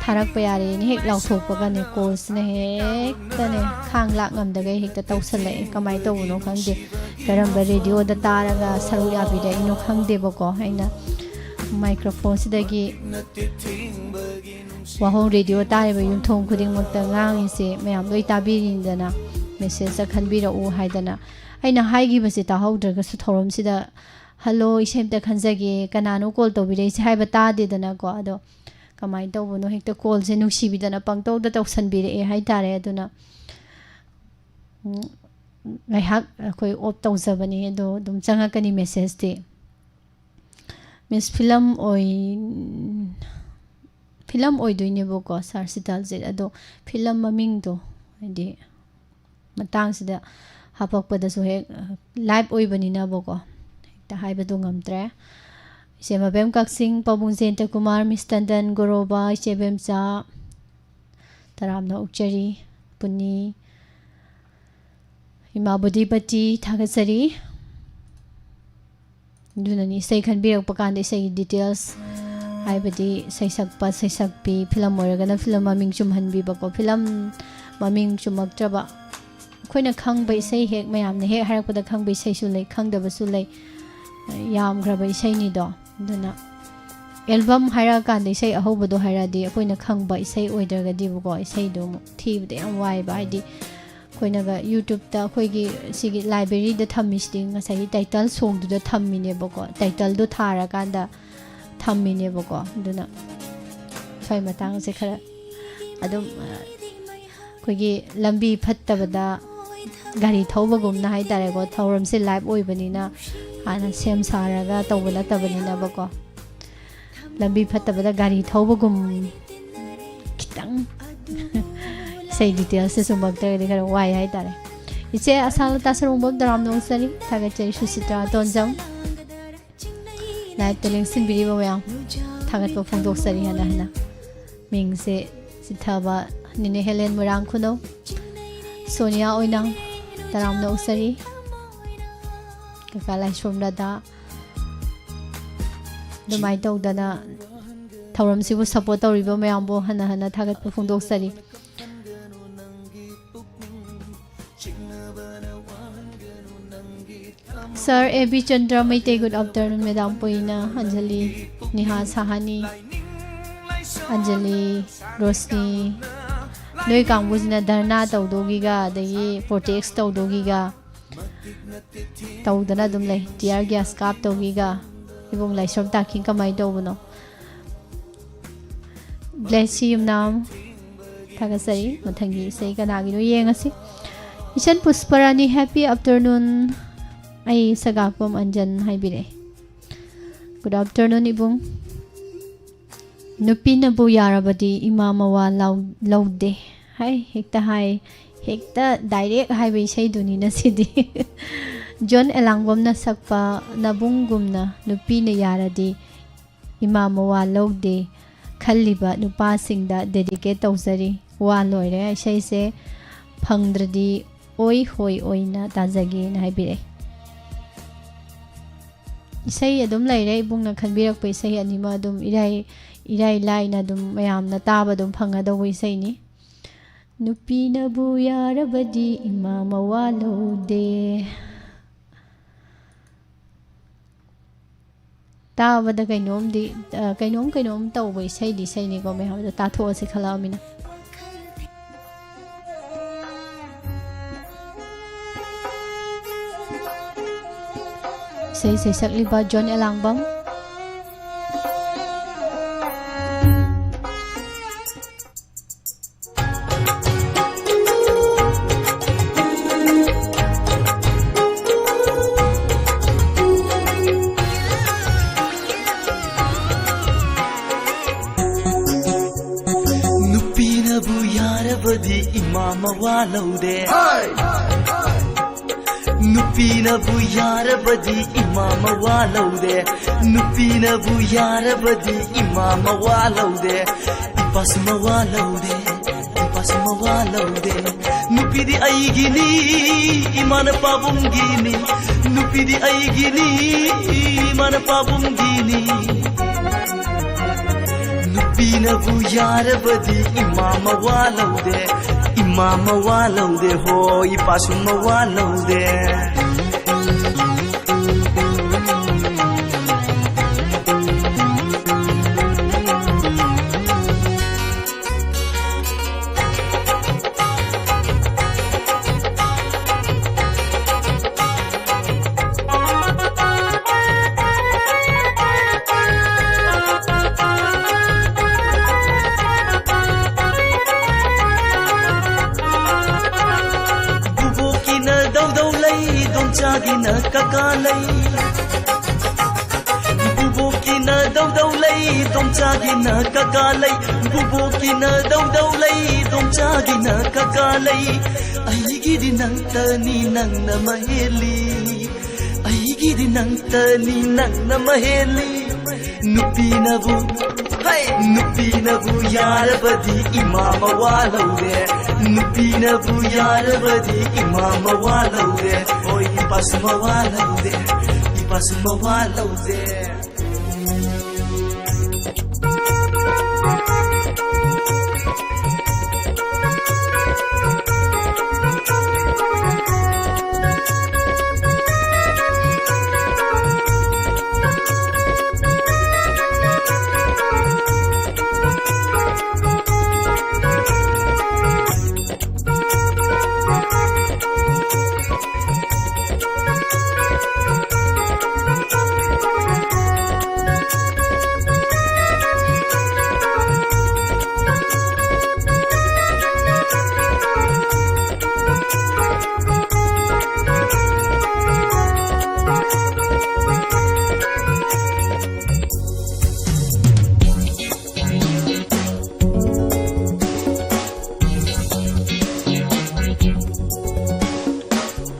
ꯊꯥꯔꯛꯄ ꯌꯥꯔꯦꯅ ꯍꯦꯛ ꯂꯥꯎꯊꯣꯛꯄꯒꯅꯦ, ꯀꯣꯜꯁꯤꯅ ꯍꯦꯛꯇꯅꯦ ꯈꯥꯡ ꯂꯥꯛ ꯉꯝꯗꯒꯩ ꯍꯦꯛꯇ ꯇꯧꯁꯜꯂꯛꯑꯦ꯫ ꯀꯃꯥꯏꯅ ꯇꯧꯕꯅꯣ ꯈꯪꯗꯦ, ꯀꯔꯝꯕ ꯔꯦꯗꯤꯑꯣꯗ ꯇꯥꯔꯒ ꯁꯔꯨꯛ ꯌꯥꯕꯤꯔꯛꯏꯅꯣ ꯈꯪꯗꯦꯕꯀꯣ꯫ ꯑꯩꯅ ꯃꯥꯏꯀ꯭ꯔꯣꯐꯣꯟꯁꯤꯗꯒꯤ ꯋꯥꯍꯣꯡ ꯔꯦꯗꯤꯑꯣ ꯇꯥꯔꯤꯕ ꯌꯨꯝꯊꯣꯡ ꯈꯨꯗꯤꯡꯃꯛꯇ ꯉꯥꯡꯉꯤꯁꯦ ꯃꯌꯥꯝ ꯂꯣꯏ ꯇꯥꯕꯤꯔꯤꯗꯅ, ꯃꯦꯁꯦꯖꯇ ꯈꯟꯕꯤꯔꯛꯎ ꯍꯥꯏꯗꯅ꯫ ꯑꯩꯅ ꯍꯥꯏꯈꯤꯕꯁꯦ ꯇꯥꯍꯧꯗ꯭ꯔꯒꯁꯨ ꯊꯧꯔꯝꯁꯤꯗ, "ꯍꯜꯂꯣ, ꯏꯁꯩ ꯑꯝꯇ ꯈꯟꯖꯒꯦ, ꯀꯅꯥꯅꯣ ꯀꯣꯜ ꯇꯧꯕꯤꯔꯛꯏꯁꯦ?" ꯍꯥꯏꯕ ꯇꯥꯗꯦꯗꯅꯀꯣ꯫ ꯑꯗꯣ ꯀꯃꯥꯏꯅ ꯇꯧꯕꯅꯣ, ꯍꯦꯛꯇ ꯀꯣꯜꯁꯦ ꯅꯨꯡꯁꯤꯕꯤꯗꯅ ꯄꯪꯇꯧꯗ ꯇꯧꯁꯟꯕꯤꯔꯛꯑꯦ ꯍꯥꯏꯇꯥꯔꯦ꯫ ꯑꯗꯨꯅ ꯎꯝ, ꯉꯥꯏꯍꯥꯛ ꯑꯩꯈꯣꯏ ꯑꯣꯞ ꯇꯧꯖꯕꯅꯤ, ꯑꯗꯣ ꯑꯗꯨꯝ ꯆꯪꯉꯛꯀꯅꯤ ꯃꯦꯁꯦꯖꯇꯤ꯫ ꯃꯤꯁ, ꯐꯤꯂꯝ ꯑꯣꯏ-, ꯐꯤꯂꯝ ꯑꯣꯏꯗꯣꯏꯅꯦꯕꯀꯣ, ꯁꯥꯔ ꯁꯤꯇꯥꯜꯖꯤꯠ꯫ ꯑꯗꯣ ꯐꯤꯂꯝ ꯃꯃꯤꯡꯗꯣ, ꯍꯥꯏꯗꯤ, ꯃꯇꯥꯡꯁꯤꯗ ꯍꯥꯄꯛꯄꯗꯁꯨ ꯍꯦꯛ, ꯑ, ꯂꯥꯏꯚ ꯑꯣꯏꯕꯅꯤꯅꯕꯀꯣ, ꯍꯦꯛꯇ ꯍꯥꯏꯕꯗꯣ ꯉꯝꯗ꯭ꯔꯦ꯫ ꯏꯆꯦ ꯃꯕꯦꯝ ꯀꯛꯆꯤꯡ, ꯄꯥꯕꯨꯡ ꯖꯌꯟꯇ ꯀꯨꯃꯥꯔ, ꯃꯤꯁ ꯇꯟꯗꯟ, ꯒꯣꯔꯣꯕꯥ, ꯏꯆꯦ ꯕꯦꯝꯆꯥ, ꯇꯔꯥꯝꯅ ꯑꯣꯛꯆꯔꯤ, ꯄꯨꯅꯤ, ꯏꯃꯥ ꯕꯨꯙꯤꯄꯇꯤ, ꯊꯥꯒꯠꯆꯔꯤ꯫ ꯑꯗꯨꯅꯅꯤ, ꯏꯁꯩ ꯈꯟꯕꯤꯔꯛꯄ ꯀꯥꯟꯗ ꯏꯁꯩꯒꯤ ꯗꯤꯇꯦꯜꯁ, ꯍꯥꯏꯕꯗꯤ ꯁꯩꯁꯛꯄ, ꯁꯩꯁꯛꯄꯤ, ꯐꯤꯂꯝ ꯑꯣꯏꯔꯒꯅ ꯐꯤꯂꯝ ꯃꯃꯤꯡ ꯆꯨꯝꯍꯟꯕꯤꯕꯀꯣ꯫ ꯐꯤꯂꯝ ꯃꯃꯤꯡ ꯆꯨꯝꯃꯛꯇ꯭ꯔꯕ, ꯑꯩꯈꯣꯏꯅ ꯈꯪꯕ ꯏꯁꯩ, ꯍꯦꯛ ꯃꯌꯥꯝꯅ ꯍꯦꯛ ꯍꯥꯏꯔꯛꯄꯗ ꯈꯪꯕ ꯏꯁꯩꯁꯨ ꯂꯩ, ꯈꯪꯗꯕꯁꯨ ꯂꯩ, ꯌꯥꯝꯈ꯭ꯔꯕ ꯏꯁꯩꯅꯤꯗꯣ꯫ ꯑꯗꯨꯅ ꯑꯦꯜꯕꯝ ꯍꯥꯏꯔꯛꯑꯀꯥꯟꯗ ꯏꯁꯩ ꯑꯍꯧꯕꯗꯣ ꯍꯥꯏꯔꯛꯑꯗꯤ ꯑꯩꯈꯣꯏꯅ ꯈꯪꯕ ꯏꯁꯩ ꯑꯣꯏꯗ꯭ꯔꯒꯗꯤꯕꯀꯣ, ꯏꯁꯩꯗꯣ ꯑꯃꯨꯛ ꯊꯤꯕꯗ ꯌꯥꯝ ꯋꯥꯏꯑꯦꯕ꯫ ꯍꯥꯏꯗꯤ ꯑꯩꯈꯣꯏꯅꯒ ꯌꯨꯇ꯭ꯌꯨꯕꯇ ꯑꯩꯈꯣꯏꯒꯤ ꯁꯤꯒꯤ ꯂꯥꯏꯕ꯭ꯔꯦꯔꯤꯗ ꯊꯝꯃꯤꯁꯤꯗꯤ ꯉꯁꯥꯏꯒꯤ ꯇꯥꯏꯇꯜ ꯁꯣꯡꯗꯨꯗ ꯊꯝꯃꯤꯅꯦꯕꯀꯣ, ꯇꯥꯏꯇꯜꯗꯣ ꯊꯥꯔꯀꯥꯟꯗ ꯊꯝꯃꯤꯅꯦꯕꯀꯣ꯫ ꯑꯗꯨꯅ ꯁ꯭ꯋꯥꯏ ꯃꯇꯥꯡꯁꯦ ꯈꯔ ꯑꯗꯨꯝ, ꯑ, ꯑꯩꯈꯣꯏꯒꯤ ꯂꯝꯕꯤ ꯐꯠꯇꯕꯗ ꯒꯥꯔꯤ ꯊꯧꯕꯒꯨꯝꯅ ꯍꯥꯏꯇꯥꯔꯦꯀꯣ, ꯊꯧꯔꯝꯁꯦ ꯂꯥꯏꯚ ꯑꯣꯏꯕꯅꯤꯅ ꯍꯥꯟꯅ ꯁꯦꯝ ꯁꯥꯔꯒ ꯇꯧꯕ ꯅꯠꯇꯕꯅꯤꯅꯕꯀꯣ, ꯂꯝꯕꯤ ꯐꯠꯇꯕꯗ ꯒꯥꯔꯤ ꯊꯧꯕꯒꯨꯝ ꯈꯤꯇꯪ ꯏꯁꯩ ꯗꯤꯇꯦꯜꯁꯁꯦ ꯆꯨꯝꯃꯛꯇ꯭ꯔꯒꯗꯤ ꯈꯔ ꯋꯥꯏ ꯍꯥꯏꯇꯥꯔꯦ꯫ ꯏꯆꯦ ꯑꯁꯥꯂꯇꯥ ꯁꯔꯨꯡꯕꯝ ꯇꯔꯥꯝꯅ ꯑꯣꯛꯆꯔꯤ, ꯊꯥꯒꯠꯆꯔꯤ꯫ ꯁꯨꯁꯤꯇ꯭ꯔꯥ ꯇꯣꯟꯖꯝ, ꯂꯥꯏꯚꯇ ꯂꯦꯡꯁꯤꯟꯕꯤꯔꯤꯕ ꯃꯌꯥꯝ ꯊꯥꯒꯠꯄ ꯐꯣꯡꯗꯣꯛꯆꯔꯤ ꯍꯟꯅ ꯍꯟꯅ꯫ ꯃꯤꯡꯁꯦ ꯆꯤꯊꯕ ꯅꯤꯅꯦ ꯍꯦꯂꯦꯟ ꯃꯣꯏꯔꯥꯡ ꯈꯨꯅꯧ, ꯁꯣꯅꯤꯌꯥ ꯑꯣꯏꯅꯥꯝ, ꯇꯔꯥꯝꯅ ꯑꯣꯛꯆꯔꯤ꯫ ꯀꯀꯥ ꯂꯥꯏꯁ꯭ꯔꯣꯝ ꯔꯥꯙꯥ꯫ ꯑꯗꯨꯃꯥꯏꯅ ꯇꯧꯗꯅ ꯊꯧꯔꯝꯁꯤꯕꯨ ꯁꯞꯄꯣꯔꯠ ꯇꯧꯔꯤꯕ ꯃꯌꯥꯝꯕꯨ ꯍꯟꯅ ꯍꯟꯅ ꯊꯥꯒꯠꯄ ꯐꯣꯡꯗꯣꯛꯆꯔꯤ꯫ Sir A B Chandra Meitei, good afternoon. Madam ꯄꯣꯏꯅ, ꯑꯟꯖꯂꯤ, ꯅꯤꯍꯥ ꯁꯍꯥꯅꯤ, ꯑꯟꯖꯂꯤ, ꯔꯣꯁꯅꯤ, ꯅꯣꯏ ꯀꯥꯡꯕꯨꯁꯤꯅ ꯙꯔꯅꯥ ꯇꯧꯗꯧꯒꯤꯒ ꯑꯗꯒꯤ ꯄ꯭ꯔꯣꯇꯦꯁ ꯇꯧꯗꯧꯒꯤꯒ ꯇꯧꯗꯅ ꯑꯗꯨꯝ ꯂꯩ꯫ ꯇꯤꯌꯥꯔ ꯒ꯭ꯌꯥꯁ ꯀꯥꯞꯇꯧꯒꯤꯒ꯫ ꯏꯕꯨꯡ ꯂꯥꯏꯁ꯭ꯔꯝ ꯇꯥꯈꯤꯡ ꯀꯃꯥꯏꯅ ꯇꯧꯕꯅꯣ? ꯕ꯭ꯂꯦꯁꯤ ꯌꯨꯝꯅꯥꯝ, ꯊꯥꯒꯠꯆꯔꯤ꯫ ꯃꯊꯪꯒꯤ ꯏꯁꯩ ꯀꯅꯥꯒꯤꯅꯣ ꯌꯦꯡꯉꯁꯤ꯫ ꯏꯆꯟ ꯄꯨꯁꯄꯔꯥꯅꯤ, ꯍꯦꯄꯤ ꯑꯥꯐꯇꯔꯅꯨꯟ꯫ ꯑꯩ ꯁꯒꯥꯛꯄꯝ ꯑꯟꯖꯟ ꯍꯥꯏꯕꯤꯔꯛꯑꯦ꯫ ꯒꯨꯗ ꯑꯥꯐꯇꯔꯅꯨꯟ ꯏꯕꯨꯡ꯫ ꯅꯨꯄꯤꯅꯕꯨ ꯌꯥꯔꯕꯗꯤ ꯏꯃꯥ ꯃꯋꯥ ꯂꯧ-, ꯂꯧꯗꯦ꯫ ꯍꯥꯏ, ꯍꯦꯛꯇ ꯍꯥꯏ, ꯍꯦꯛꯇ ꯗꯥꯏꯔꯦꯛ ꯍꯥꯏꯕ ꯏꯁꯩꯗꯨꯅꯤꯅ ꯁꯤꯗꯤ꯫ ꯖꯣꯟ ꯑꯦꯂꯥꯡꯕꯝꯅ ꯁꯛꯄ ꯅꯕꯨꯡꯒꯨꯝꯅ ꯅꯨꯄꯤꯅ ꯌꯥꯔꯗꯤ ꯏꯃꯥ ꯃꯋꯥ ꯂꯧꯗꯦ ꯈꯜꯂꯤꯕ ꯅꯨꯄꯥꯁꯤꯡꯗ ꯗꯦꯗꯤꯀꯦꯠ ꯇꯧꯖꯔꯤ꯫ ꯋꯥ ꯂꯣꯏꯔꯦ꯫ ꯏꯁꯩꯁꯦ ꯐꯪꯗ꯭ꯔꯗꯤ ꯑꯣꯏ ꯍꯣꯏ ꯑꯣꯏꯅ ꯇꯥꯖꯒꯦꯅ ꯍꯥꯏꯕꯤꯔꯛꯑꯦ꯫ ꯏꯁꯩ ꯑꯗꯨꯝ ꯂꯩꯔꯦ, ꯏꯕꯨꯡꯅ ꯈꯟꯕꯤꯔꯛꯄ ꯏꯁꯩ ꯑꯅꯤꯃꯛ ꯑꯗꯨꯝ ꯏꯔꯥꯏ, ꯏꯔꯥꯏ ꯂꯥꯏꯅ ꯑꯗꯨꯝ ꯃꯌꯥꯝꯅ ꯇꯥꯕ ꯑꯗꯨꯝ ꯐꯪꯒꯗꯧꯕ ꯏꯁꯩꯅꯤ꯫ ꯅꯨꯄꯤꯅꯕꯨ ꯌꯥꯔꯕꯗꯤ ꯏꯃꯥ ꯃꯋꯥ ꯂꯧꯗꯦ꯫ ꯇꯥꯕꯗ ꯀꯩꯅꯣꯝꯗꯤ, ꯑ, ꯀꯩꯅꯣꯝ ꯀꯩꯅꯣꯝ ꯇꯧꯕ ꯏꯁꯩꯗꯤ ꯏꯁꯩꯅꯤꯀꯣ, ꯃꯌꯥꯝꯗ ꯇꯥꯊꯣꯛꯑꯁꯤ ꯈꯜꯂꯛꯑꯃꯤꯅ꯫ ꯏꯁꯩ ꯁꯩꯁꯛꯂꯤꯕ ꯖꯣꯟ ꯑꯦꯂꯥꯡꯕꯝ꯫ ꯅꯨꯄꯤꯅꯕꯨ ꯌꯥꯔꯕꯗꯤ ꯏꯃꯥ ꯃꯋꯥ ꯂꯧꯗꯦ꯫ ꯅꯨꯄꯤꯅꯕꯨ ꯌꯥꯔꯕꯗꯤ ꯏꯃꯥ ꯃꯋꯥ ꯂꯧꯗꯦ꯫ ꯅꯨꯄꯤꯅꯕꯨ ꯌꯥꯔꯕꯗꯤ ꯏꯃꯥ ꯃꯋꯥ ꯂꯧꯗꯦ꯫ ꯏꯄꯥꯁꯨ ꯃꯋꯥ ꯂꯧꯗꯦ, ꯏꯄꯥꯁꯨ ꯃꯋꯥ ꯂꯧꯗꯦ꯫ ꯅꯨꯄꯤꯗꯤ ꯑꯩꯒꯤꯅꯤ, ꯏꯃꯥꯅ ꯄꯥꯕꯨꯡꯒꯤꯅꯤ꯫ ꯅꯨꯄꯤꯗꯤ ꯑꯩꯒꯤꯅꯤ, ꯏꯃꯥꯅ ꯄꯥꯕꯨꯡꯒꯤꯅꯤ꯫ ꯅꯨꯄꯤꯅꯕꯨ ꯌꯥꯔꯕꯗꯤ ꯏꯃꯥ ꯃꯋꯥ ꯂꯧꯗꯦ, ꯏꯃꯥ ꯃꯋꯥ ꯂꯧꯗꯦ꯫ ꯍꯣꯏ, ꯏꯄꯥꯁꯨ ꯃꯋꯥ ꯂꯧꯗꯦ꯫ ꯕꯨꯕꯣꯛꯀꯤꯅ ꯗꯧꯗꯧ ꯂꯩ, ꯗꯣꯝꯆꯥꯒꯤꯅ ꯀꯀꯥ ꯂꯩ꯫ ꯕꯨꯕꯣꯛꯀꯤꯅ ꯗꯧꯗꯧ ꯂꯩ, ꯗꯣꯝꯆꯥꯒꯤꯅ ꯀꯀꯥ ꯂꯩ꯫ ꯕꯨꯕꯣꯛꯀꯤꯅ ꯗꯧꯗꯧ ꯂꯩ, ꯗꯣꯝꯆꯥꯒꯤꯅ ꯀꯀꯥ ꯂꯩ꯫ ꯑꯩꯒꯤꯗꯤ ꯅꯪꯇꯅꯤ, ꯅꯪꯅ ꯃꯍꯦꯜꯂꯤ꯫ ꯑꯩꯒꯤꯗꯤ ꯅꯪꯇꯅꯤ, ꯅꯪꯅ ꯃꯍꯦꯜꯂꯤ꯫ ꯅꯨꯄꯤꯅꯕꯨ, ꯍꯩ! ꯅꯨꯄꯤꯅꯕꯨ ꯌꯥꯔꯕꯗꯤ ꯏꯃꯥ ꯃꯋꯥ ꯂꯧꯔꯦ꯫ ꯅꯨꯄꯤꯅꯕꯨ ꯌꯥꯔꯕꯗꯤ ꯏꯃꯥ ꯃꯋꯥ ꯂꯧꯔꯦ꯫ ꯍꯣꯏ, ꯏꯄꯥꯁꯨ ꯃꯋꯥ ꯂꯧꯔꯦ꯫ ꯏꯄꯥꯁꯨ ꯃꯋꯥ ꯂꯧꯔꯦ꯫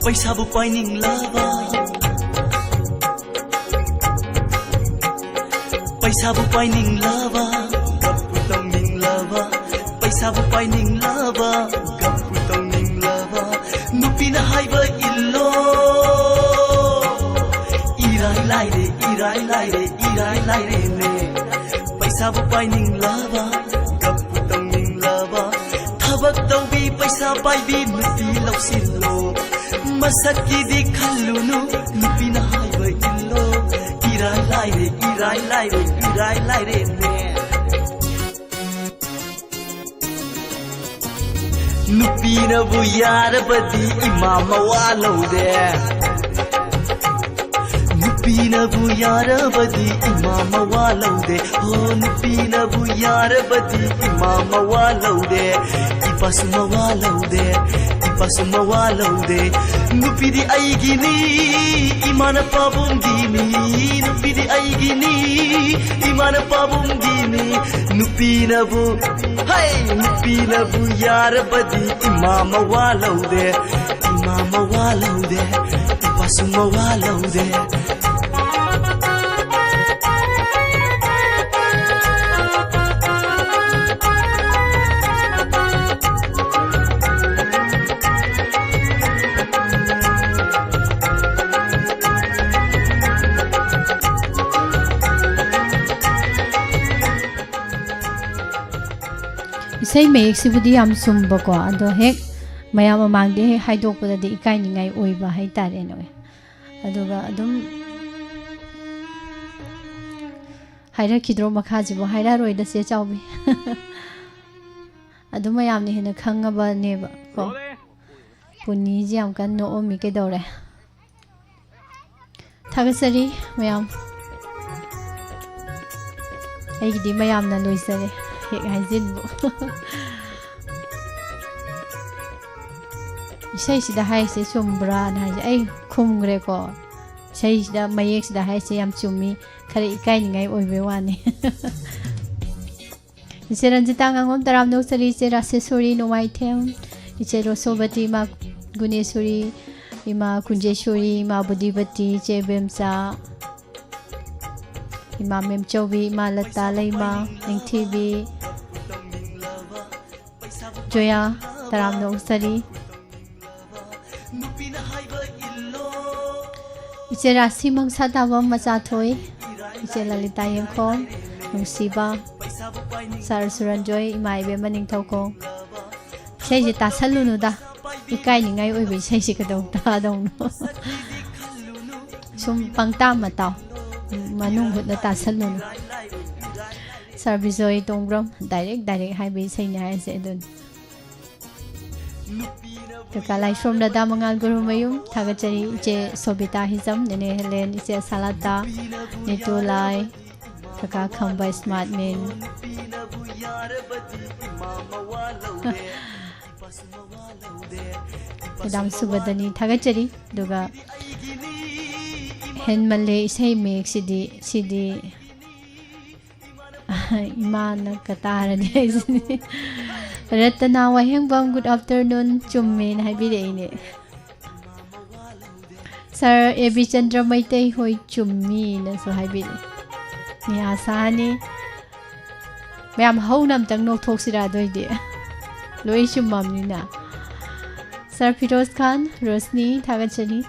ꯄꯩꯁꯥꯕꯨ ꯄꯥꯏꯅꯤꯡꯂꯕ, ꯄꯩꯁꯥꯕꯨ ꯄꯥꯏꯅꯤꯡꯂꯕ, ꯒꯞꯄꯨ ꯇꯧꯅꯤꯡꯂꯕ꯫ ꯄꯩꯁꯥꯕꯨ ꯄꯥꯏꯅꯤꯡꯂꯕ, ꯒꯞꯄꯨ ꯇꯧꯅꯤꯡꯂꯕ, ꯅꯨꯄꯤꯅ ꯍꯥꯏꯕ ꯏꯜꯂꯣ꯫ ꯏꯔꯥꯏ ꯂꯥꯏꯔꯦ, ꯏꯔꯥꯏ ꯂꯥꯏꯔꯦ, ꯏꯔꯥꯏ ꯂꯥꯏꯔꯦꯅꯦ꯫ ꯄꯩꯁꯥꯕꯨ ꯄꯥꯏꯅꯤꯡꯂꯕ, ꯒꯞꯄꯨ ꯇꯧꯅꯤꯡꯂꯕ, ꯊꯕꯛ ꯇꯧꯕꯤ ꯄꯩꯁꯥ ꯄꯥꯏꯕꯤ ꯅꯨꯄꯤ ꯂꯧꯁꯤꯜꯂꯣ꯫ ꯃꯁꯛꯀꯤꯗꯤ ꯈꯜꯂꯨꯅꯨ, ꯅꯨꯄꯤꯅ ꯍꯥꯏꯕ ꯏꯜꯂꯣ꯫ ꯏꯔꯥꯏ ꯂꯥꯏꯔꯦ, ꯏꯔꯥꯏ ꯂꯥꯏꯔꯦ, ꯏꯔꯥꯏ ꯂꯥꯏꯔꯦꯅꯦ꯫ ꯅꯨꯄꯤꯅꯕꯨ ꯌꯥꯔꯕꯗꯤ ꯏꯃꯥ ꯃꯋꯥ ꯂꯧꯗꯦ꯫ ꯅꯨꯄꯤꯅꯕꯨ ꯌꯥꯔꯕꯗꯤ ꯏꯃꯥ ꯃꯋꯥ ꯂꯧꯗꯦ꯫ ꯍꯣ, ꯅꯨꯄꯤꯅꯕꯨ ꯌꯥꯔꯕꯗꯤ ꯏꯃꯥ ꯃꯋꯥ ꯂꯧꯗꯦ꯫ ꯏꯄꯥꯁꯨ ꯃꯋꯥ ꯂꯧꯗꯦ꯫ ꯏꯄꯥꯁꯨ ꯃꯋꯥ ꯂꯧꯗꯦ꯫ ꯅꯨꯄꯤꯗꯤ ꯑꯩꯒꯤꯅꯤ, ꯏꯃꯥꯅ ꯄꯥꯕꯨꯡꯒꯤꯅꯤ꯫ ꯅꯨꯄꯤꯗꯤ ꯑꯩꯒꯤꯅꯤ, ꯏꯃꯥꯅ ꯄꯥꯕꯨꯡꯒꯤꯅꯤ꯫ ꯅꯨꯄꯤꯅꯕꯨ, ꯍꯩ, ꯅꯨꯄꯤꯅꯕꯨ ꯌꯥꯔꯕꯗꯤ ꯏꯃꯥ ꯃꯋꯥ ꯂꯧꯗꯦ꯫ ꯏꯃꯥ ꯃꯋꯥ ꯂꯧꯗꯦ꯫ ꯏꯄꯥꯁꯨ ꯃꯋꯥ ꯂꯧꯗꯦ꯫ ꯏꯁꯩ ꯃꯌꯦꯛꯁꯤꯕꯨꯗꯤ ꯌꯥꯝ ꯆꯨꯝꯕꯀꯣ, ꯑꯗꯣ ꯍꯦꯛ ꯃꯌꯥꯝ ꯃꯃꯥꯡꯗ ꯍꯦꯛ ꯍꯥꯏꯗꯣꯛꯄꯗꯗꯤ ꯏꯀꯥꯏꯅꯤꯡꯉꯥꯏ ꯑꯣꯏꯕ ꯍꯥꯏꯇꯥꯔꯦꯅꯦ꯫ ꯑꯗꯨꯒ ꯑꯗꯨꯝ ꯍꯥꯏꯔꯛꯈꯤꯗ꯭ꯔꯣ ꯃꯈꯥꯁꯤꯕꯨ? ꯍꯥꯏꯔꯛꯑꯔꯣꯏꯗ, ꯆꯦ ꯆꯥꯎꯕꯤ꯫ ꯑꯗꯨꯝ ꯃꯌꯥꯝꯅ ꯍꯦꯟꯅ ꯈꯪꯉꯕꯅꯦꯕ ꯀꯣ꯫ ꯄꯨꯅꯤꯁꯦ ꯌꯥꯝ ꯀꯟꯅ ꯅꯣꯛꯑꯝꯃꯤ꯫ ꯀꯩꯗꯧꯔꯦ? ꯊꯥꯒꯠꯆꯔꯤ ꯃꯌꯥꯝ꯫ ꯑꯩꯒꯤꯗꯤ ꯃꯌꯥꯝꯅ ꯂꯣꯏꯖꯔꯦ, ꯍꯦꯛ ꯍꯥꯏꯖꯤꯟꯕꯨ꯫ ꯏꯁꯩꯁꯤꯗ ꯍꯥꯏꯔꯤꯁꯦ ꯆꯨꯝꯕ꯭ꯔꯥꯅ ꯍꯥꯏꯁꯦ ꯑꯩ ꯈꯨꯝꯈ꯭ꯔꯦꯀꯣ꯫ ꯏꯁꯩꯁꯤꯗ, ꯃꯌꯦꯛꯁꯤꯗ ꯍꯥꯏꯔꯤꯁꯦ ꯌꯥꯝ ꯆꯨꯝꯃꯤ, ꯈꯔ ꯏꯀꯥꯏꯅꯤꯡꯉꯥꯏ ꯑꯣꯏꯕꯩ ꯋꯥꯅꯤ꯫ ꯏꯆꯦ ꯔꯟꯖꯤꯇꯥ ꯉꯥꯉꯣꯝ, ꯇꯔꯥꯝꯅ ꯑꯣꯛꯆꯔꯤ꯫ ꯏꯆꯦ ꯔꯥꯁꯦꯁꯣꯔꯤ ꯅꯣꯡꯃꯥꯏꯊꯦꯝ, ꯏꯆꯦ ꯔꯣꯁꯣꯕꯇꯤ, ꯏꯃꯥ ꯒꯨꯅꯦꯁꯣꯔꯤ, ꯏꯃꯥ ꯀꯨꯟꯖꯦꯁꯣꯔꯤ, ꯏꯃꯥ ꯕꯨꯙꯤꯕꯇꯤ, ꯏꯆꯦ ꯕꯦꯝꯆꯥ, ꯏꯃꯥ ꯃꯦꯝꯆꯧꯕꯤ, ꯏꯃꯥ ꯂꯇꯥ ꯂꯩꯃ, ꯅꯤꯡꯊꯤꯕꯤ, ꯖꯣꯌꯥ, ꯇꯔꯥꯝꯅ ꯑꯣꯛꯆꯔꯤ꯫ ꯏꯆꯦ ꯔꯥꯁꯤ ꯃꯪꯁꯥ ꯇꯥꯕ ꯃꯆꯥꯊꯣꯏ, ꯏꯆꯦ ꯂꯂꯤꯇꯥ ꯌꯦꯡꯈꯣꯝ, ꯅꯨꯡꯁꯤꯕ, ꯁꯥꯔ ꯁꯨꯔꯟꯖꯣꯏ, ꯏꯃꯥ ꯏꯕꯦꯝꯃ ꯅꯤꯡꯊꯧꯈꯣꯡ꯫ ꯏꯁꯩꯁꯦ ꯇꯥꯁꯜꯂꯨꯅꯨꯗ, ꯏꯀꯥꯏꯅꯤꯡꯉꯥꯏ ꯑꯣꯏꯕ ꯏꯁꯩꯁꯦ ꯀꯩꯗꯧ ꯇꯥꯗꯧꯅꯣ? ꯁꯨꯝ ꯄꯪꯇꯥ ꯃꯇꯥꯎ, ꯃꯅꯨꯡ ꯍꯨꯠꯅ ꯇꯥꯁꯜꯂꯨꯅꯨ꯫ ꯁꯥꯔ ꯕꯤꯖꯣꯏ ꯇꯣꯡꯕ꯭ꯔꯝ, ꯗꯥꯏꯔꯦꯛ ꯗꯥꯏꯔꯦꯛ ꯍꯥꯏꯕ ꯏꯁꯩꯅꯦ ꯍꯥꯏꯁꯦ ꯑꯗꯨꯅꯤ꯫ ꯀꯀꯥ ꯂꯥꯏꯁ꯭ꯔꯣꯝ ꯔꯗꯥ ꯃꯉꯥꯜ ꯒꯨꯔꯨꯃꯌꯨꯝ, ꯊꯥꯒꯠꯆꯔꯤ꯫ ꯏꯆꯦ ꯁꯣꯕꯤꯇꯥ ꯍꯤꯖꯝ, ꯅꯦꯅꯦ ꯍꯦꯂꯦꯟ, ꯏꯆꯦ ꯁꯥꯂꯥꯇꯥ, ꯅꯤꯇꯨ ꯂꯥꯏ, ꯀꯀꯥ ꯈꯝꯕ ꯏꯁꯃꯥꯔꯠ ꯃꯦꯟ꯫ ꯃꯦꯗꯥꯝ ꯁꯨꯕꯗꯅꯤ, ꯊꯥꯒꯠꯆꯔꯤ꯫ ꯑꯗꯨꯒ ꯍꯦꯟꯃꯜꯂꯦ ꯏꯁꯩ ꯃꯌꯦꯛꯁꯤꯗꯤ, ꯁꯤꯗꯤ ꯏꯃꯥꯅ ꯀ ꯇꯥꯔꯗꯤ ꯍꯥꯏꯁꯤꯅꯤ꯫ ꯔꯇꯅꯥ ꯋꯥꯍꯦꯡꯕꯝ, good afternoon, ꯆꯨꯝꯃꯦꯅ ꯍꯥꯏꯕꯤꯔꯛꯏꯅꯦ꯫ Sir A B Chandra Meitei ꯍꯣꯏ ꯆꯨꯝꯃꯤꯅꯁꯨ ꯍꯥꯏꯕꯤꯔꯛꯏ꯫ ꯅꯤꯌꯥ ꯁꯍꯥꯅꯤ꯫ ꯃꯌꯥꯝ ꯍꯧꯅ ꯑꯝꯇꯪ ꯅꯣꯛꯊꯣꯛꯁꯤꯔꯥ ꯑꯗꯨꯑꯣꯏꯗꯤ꯫ ꯂꯣꯏ ꯆꯨꯝꯃꯝꯅꯤꯅ꯫ ꯁꯥꯔ ꯐꯤꯔꯣꯖ ꯈꯥꯟ, ꯔꯣꯁꯅꯤ, ꯊꯥꯒꯠꯆꯔꯤ꯫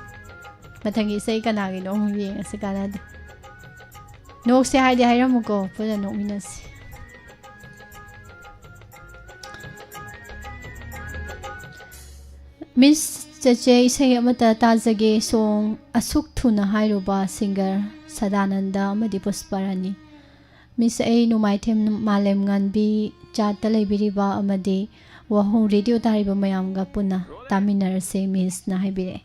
ꯃꯊꯪꯒꯤ ꯏꯁꯩ ꯀꯅꯥꯒꯤꯅꯣ ꯑꯃꯨꯛ ꯌꯦꯡꯉꯁꯤ, ꯀꯥꯟꯅꯗꯦ꯫ ꯅꯣꯛꯁꯦ ꯍꯥꯏꯗꯤ ꯍꯥꯏꯔꯝꯃꯨꯀꯣ, ꯄꯨꯟꯅ ꯅꯣꯛꯃꯤꯟꯅꯁꯤ꯫ ꯃꯤꯁ ꯆꯦꯆꯦ, ꯏꯁꯩ ꯑꯃꯇ ꯇꯥꯖꯒꯦ, ꯁꯣꯡ ꯑꯁꯨꯛ ꯊꯨꯅ ꯍꯥꯏꯔꯨꯕ ꯁꯤꯡꯒꯔ ꯁꯗꯥꯅꯟꯗ ꯑꯃꯗꯤ ꯄꯨꯁꯄꯔꯥꯅꯤ꯫ ꯃꯤꯁ, ꯑꯩ ꯅꯣꯡꯃꯥꯏꯊꯦꯝ ꯃꯥꯂꯦꯝ ꯉꯥꯟꯕꯤ ꯆꯥꯠꯇ ꯂꯩꯕꯤꯔꯤꯕ ꯑꯃꯗꯤ ꯋꯥꯍꯣꯡ ꯔꯦꯗꯤꯑꯣ ꯇꯥꯔꯤꯕ ꯃꯌꯥꯝꯒ ꯄꯨꯟꯅ ꯇꯥꯃꯤꯟꯅꯔꯁꯦ ꯃꯤꯁꯅ ꯍꯥꯏꯕꯤꯔꯛꯑꯦ꯫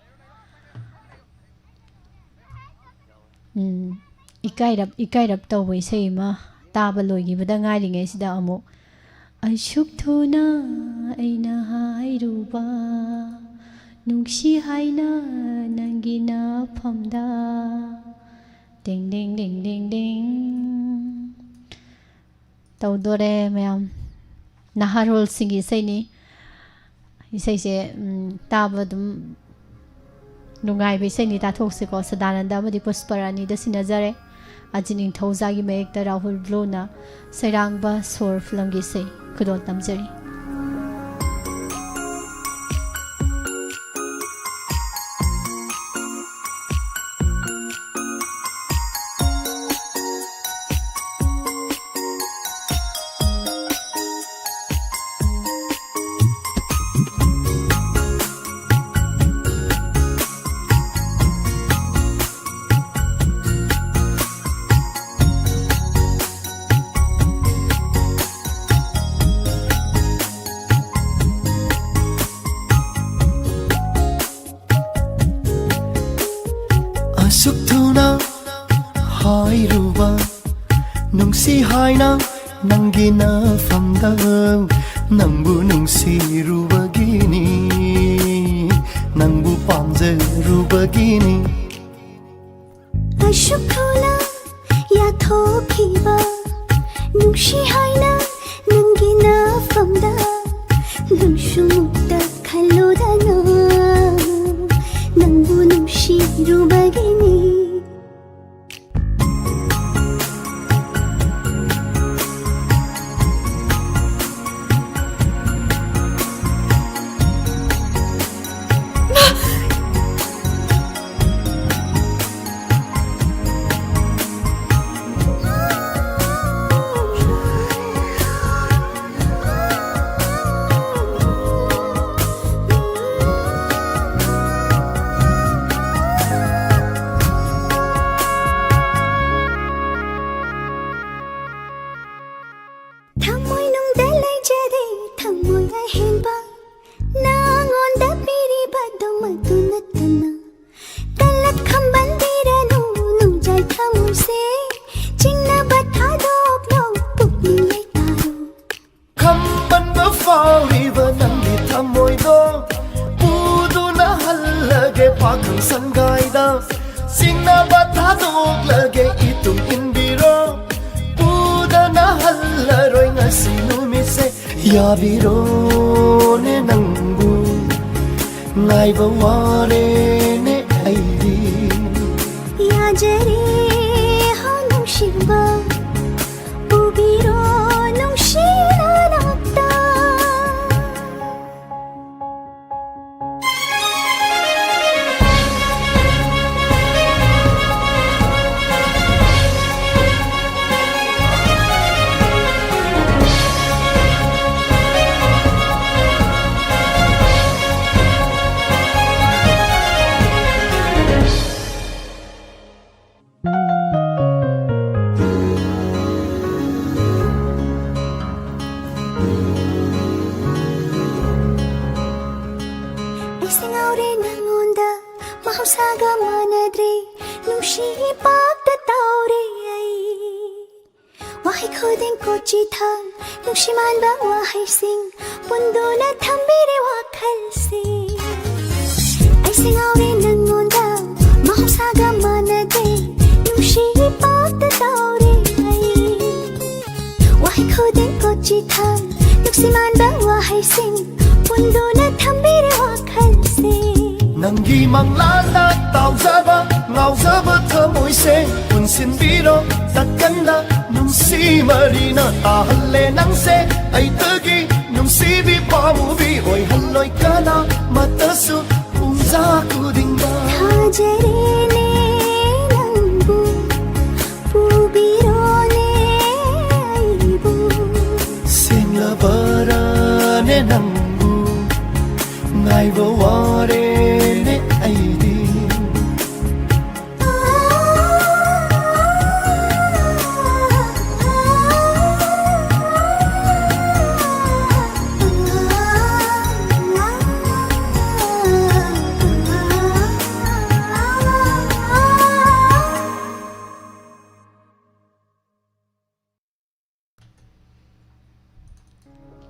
ꯎꯝ, ꯏꯀꯥꯏꯔꯞ ꯏꯀꯥꯏꯔꯞ ꯇꯧꯕ ꯏꯁꯩ ꯑꯃ ꯇꯥꯕ ꯂꯣꯏꯈꯤꯕꯗ ꯉꯥꯏꯔꯤꯉꯩꯁꯤꯗ ꯑꯃꯨꯛ ꯑꯁꯨꯛ ꯊꯨꯅ ꯑꯩꯅ ꯍꯥꯏꯔꯨꯕ ꯅꯨꯡꯁꯤ ꯍꯥꯏꯅ ꯅꯪꯒꯤ ꯅꯐꯝꯗ ꯗꯤꯡ ꯗꯤꯡ ꯗꯤꯡ ꯗꯤꯡ ꯗꯤꯡ꯫ ꯇꯧꯗꯣꯔꯦ ꯃꯌꯥꯝ꯫ ꯅꯍꯥꯔꯣꯜꯁꯤꯡꯒꯤ ꯏꯁꯩꯅꯤ꯫ ꯏꯁꯩꯁꯦ, ꯎꯝ, ꯇꯥꯕ ꯑꯗꯨꯝ ꯅꯨꯡꯉꯥꯏꯕ ꯏꯁꯩꯅꯤ, ꯇꯥꯊꯣꯛꯁꯤꯀꯣ꯫ ꯁꯗꯥꯅꯟꯗ ꯑꯃꯗꯤ ꯄꯨꯁꯄꯔꯥꯅꯤꯗ ꯁꯤꯟꯅꯖꯔꯦ꯫ ꯑꯖꯤꯠ ꯅꯤꯡꯊꯧꯖꯥꯒꯤ ꯃꯌꯦꯛꯇ ꯔꯥꯍꯨꯜ ꯕ꯭ꯂꯨꯅ ꯁꯩꯔꯥꯡꯕ ꯁꯣꯔ ꯐꯤꯂꯝꯒꯤ ꯏꯁꯩ ꯈꯨꯗꯣꯜ ꯇꯝꯖꯔꯤ꯫ ꯁꯤ ꯍꯥꯏꯅ ꯅꯪꯒꯤ ꯅꯐꯝꯗ ꯅꯪꯕꯨ ꯅꯨꯡꯁꯤꯔꯨꯕꯒꯤꯅꯤ, ꯅꯪꯕꯨ ꯄꯥꯝꯖꯔꯨꯕꯒꯤꯅꯤ꯫ ꯑꯁꯨꯛ ꯊꯨꯅ ꯌꯥꯊꯣꯛꯈꯤꯕ ꯅꯨꯡꯁꯤ ꯍꯥꯏꯅ ꯅꯪꯒꯤ ꯅꯐꯝꯗ ꯅꯨꯡꯁꯨ ꯃꯨꯛꯇ ꯈꯜꯂꯨꯗꯅ ꯅꯪꯕꯨ ꯅꯨꯡꯁꯤꯔꯨꯕꯒꯤꯅꯤ꯫ ꯊꯃꯣꯏꯅꯨꯡꯗ ꯂꯩꯖꯔꯦ ꯊꯃꯣꯏ ꯑꯍꯦꯟꯕ, ꯅꯉꯣꯟꯗ ꯄꯤꯔꯤꯕꯗꯣ ꯃꯗꯨ ꯅꯠꯇꯅ꯫ ꯀꯜꯂꯛ ꯈꯝꯕꯟꯕꯤꯔꯅꯨ ꯅꯨꯡꯖꯥꯏ ꯊꯃꯣꯏꯁꯦ, ꯆꯤꯡꯅꯕ ꯊꯥꯗꯣꯛꯂꯣ ꯄꯨꯛꯅꯤꯡ ꯂꯩꯇꯥꯔꯣ꯫ ꯈꯝꯕꯟꯕ ꯐꯥꯎꯔꯤꯕ ꯅꯪꯒꯤ ꯊꯃꯣꯏꯗꯣ ꯄꯨꯗꯨꯅ ꯍꯜꯂꯒꯦ ꯄꯥꯈꯪ ꯁꯪꯒꯥꯏꯗ, ꯆꯤꯡꯅꯕ ꯊꯥꯗꯣꯛꯂꯒꯦ ꯏꯇꯨꯡ ꯏꯟꯕꯤꯔꯣ꯫ ꯄꯨꯗꯅ ꯍꯜꯂꯔꯣꯏ ꯉꯁꯤ ꯅꯨꯃꯤꯠꯁꯦ, ꯌꯥꯕꯤꯔꯣꯅꯦ ꯅꯪꯕꯨ ꯉꯥꯏꯕ ꯋꯥꯔꯦꯅꯦ ꯑꯩꯗꯤ꯫ ꯌꯥꯖꯔꯦ ꯍꯣ ꯅꯨꯡꯁꯤꯕ, ꯄꯨꯕꯤꯔꯣ ꯅꯨꯡꯁꯤꯅ ꯅꯥꯛꯇ꯫ ꯑꯩꯁꯦ ꯉꯥꯎꯔꯦ ꯅꯉꯣꯟꯗ, ꯃꯍꯧꯁꯥꯒ ꯃꯥꯟꯅꯗ꯭ꯔꯦ, ꯅꯨꯡꯁꯤ ꯏꯄꯥꯛꯇ ꯇꯧꯔꯦ ꯑꯩ꯫ ꯋꯥꯍꯩ ꯈꯨꯗꯤꯡ ꯀꯣꯆꯤ ꯊꯥꯡ ꯅꯨꯡꯁꯤꯃꯥꯟꯕ ꯋꯥꯍꯩꯁꯤꯡ ꯄꯨꯟꯗꯨꯅ ꯊꯝꯕꯤꯔꯦ ꯋꯥꯈꯜꯁꯤꯡ꯫ ꯑꯩꯁꯦ ꯉꯥꯎꯔꯦ ꯅꯪꯉꯣꯟꯗ ꯃꯍꯧꯁꯥꯒ ꯃꯥꯟꯅꯗꯦ ꯅꯨꯡꯁꯤꯒꯤ ꯄꯥꯎꯇ ꯇꯧꯔꯦ ꯑꯩ꯫ ꯋꯥꯍꯩ ꯈꯨꯗꯤꯡ ꯀꯣꯆꯤ ꯊꯥꯡ ꯅꯨꯡꯁꯤꯃꯥꯟꯕ ꯋꯥꯍꯩꯁꯤꯡ ꯄꯨꯟꯗꯨꯅ ꯊꯝꯕꯤꯔꯦ ꯋꯥꯈꯜꯁꯤꯡ꯫ ꯅꯪꯒꯤ ꯃꯪꯂꯥꯟꯗ ꯇꯥꯎꯖꯕ ꯉꯥꯎꯖꯕ ꯊꯃꯣꯏꯁꯦ ꯄꯨꯟꯁꯤꯟꯕꯤꯔꯣ ꯇꯠꯀꯟꯗ ꯅꯨꯡꯁꯤ ꯃꯔꯤꯅ ꯇꯥꯍꯜꯂꯦ ꯅꯪꯁꯦ ꯑꯩꯇꯒꯤ ꯅꯨꯡꯁꯤꯕꯤ ꯄꯥꯃꯨꯕꯤ ꯑꯣꯏꯍꯜꯂꯣꯏ ꯀꯅꯥꯃꯠꯇꯁꯨ ꯄꯨꯡꯖꯥ ꯈꯨꯗꯤꯡꯗ꯫ ꯊꯥꯖꯔꯦꯅꯦ ꯅꯪꯕꯨ ꯄꯨꯕꯤꯔꯣꯅꯦ ꯑꯩꯕꯨ꯫ ꯁꯦꯡꯂꯕꯔꯥꯅꯦ ꯅꯪꯕꯨ ꯉꯥꯏꯕ ꯋꯥꯔꯦꯅꯦ ꯑꯩꯗꯤ꯫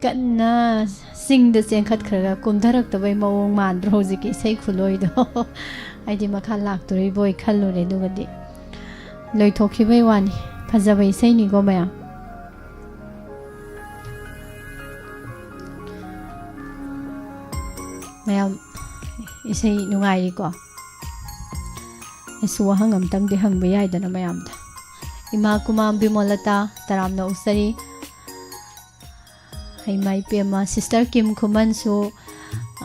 ꯀꯟꯅ ꯆꯤꯡꯗ ꯆꯦꯟꯈꯠꯈ꯭ꯔꯒ ꯀꯨꯝꯊꯔꯛꯇꯕꯩ ꯃꯑꯣꯡ ꯃꯥꯟꯗ꯭ꯔꯣ ꯍꯧꯖꯤꯛꯀꯤ ꯏꯁꯩ ꯈꯨꯂꯣꯏꯗꯣ? ꯑꯩꯗꯤ ꯃꯈꯥ ꯂꯥꯛꯇꯣꯔꯤꯕꯣꯏ ꯈꯜꯂꯨꯔꯦ, ꯑꯗꯨꯒꯗꯤ ꯂꯣꯏꯊꯣꯛꯈꯤꯕꯩ ꯋꯥꯅꯤ꯫ ꯐꯖꯕ ꯏꯁꯩꯅꯤꯀꯣ ꯃꯌꯥꯝ꯫ ꯃꯌꯥꯝ ꯏꯁꯩ ꯅꯨꯡꯉꯥꯏꯔꯤꯀꯣ? ꯑꯩꯁꯨ ꯋꯥꯍꯪ ꯑꯝꯇꯪꯗꯤ ꯍꯪꯕ ꯌꯥꯏꯗꯅ ꯃꯌꯥꯝꯗ꯫ ꯏꯃꯥ ꯀꯨꯃꯥꯝ ꯕꯤꯃꯣꯂꯇꯥ, ꯇꯔꯥꯝꯅ ꯑꯣꯛꯆꯔꯤ꯫ ꯍꯩꯃꯥ ꯏꯄꯦꯝꯃ, ꯁꯤꯁꯇꯔ ꯀꯤꯝ ꯈꯨꯃꯟꯁꯨ,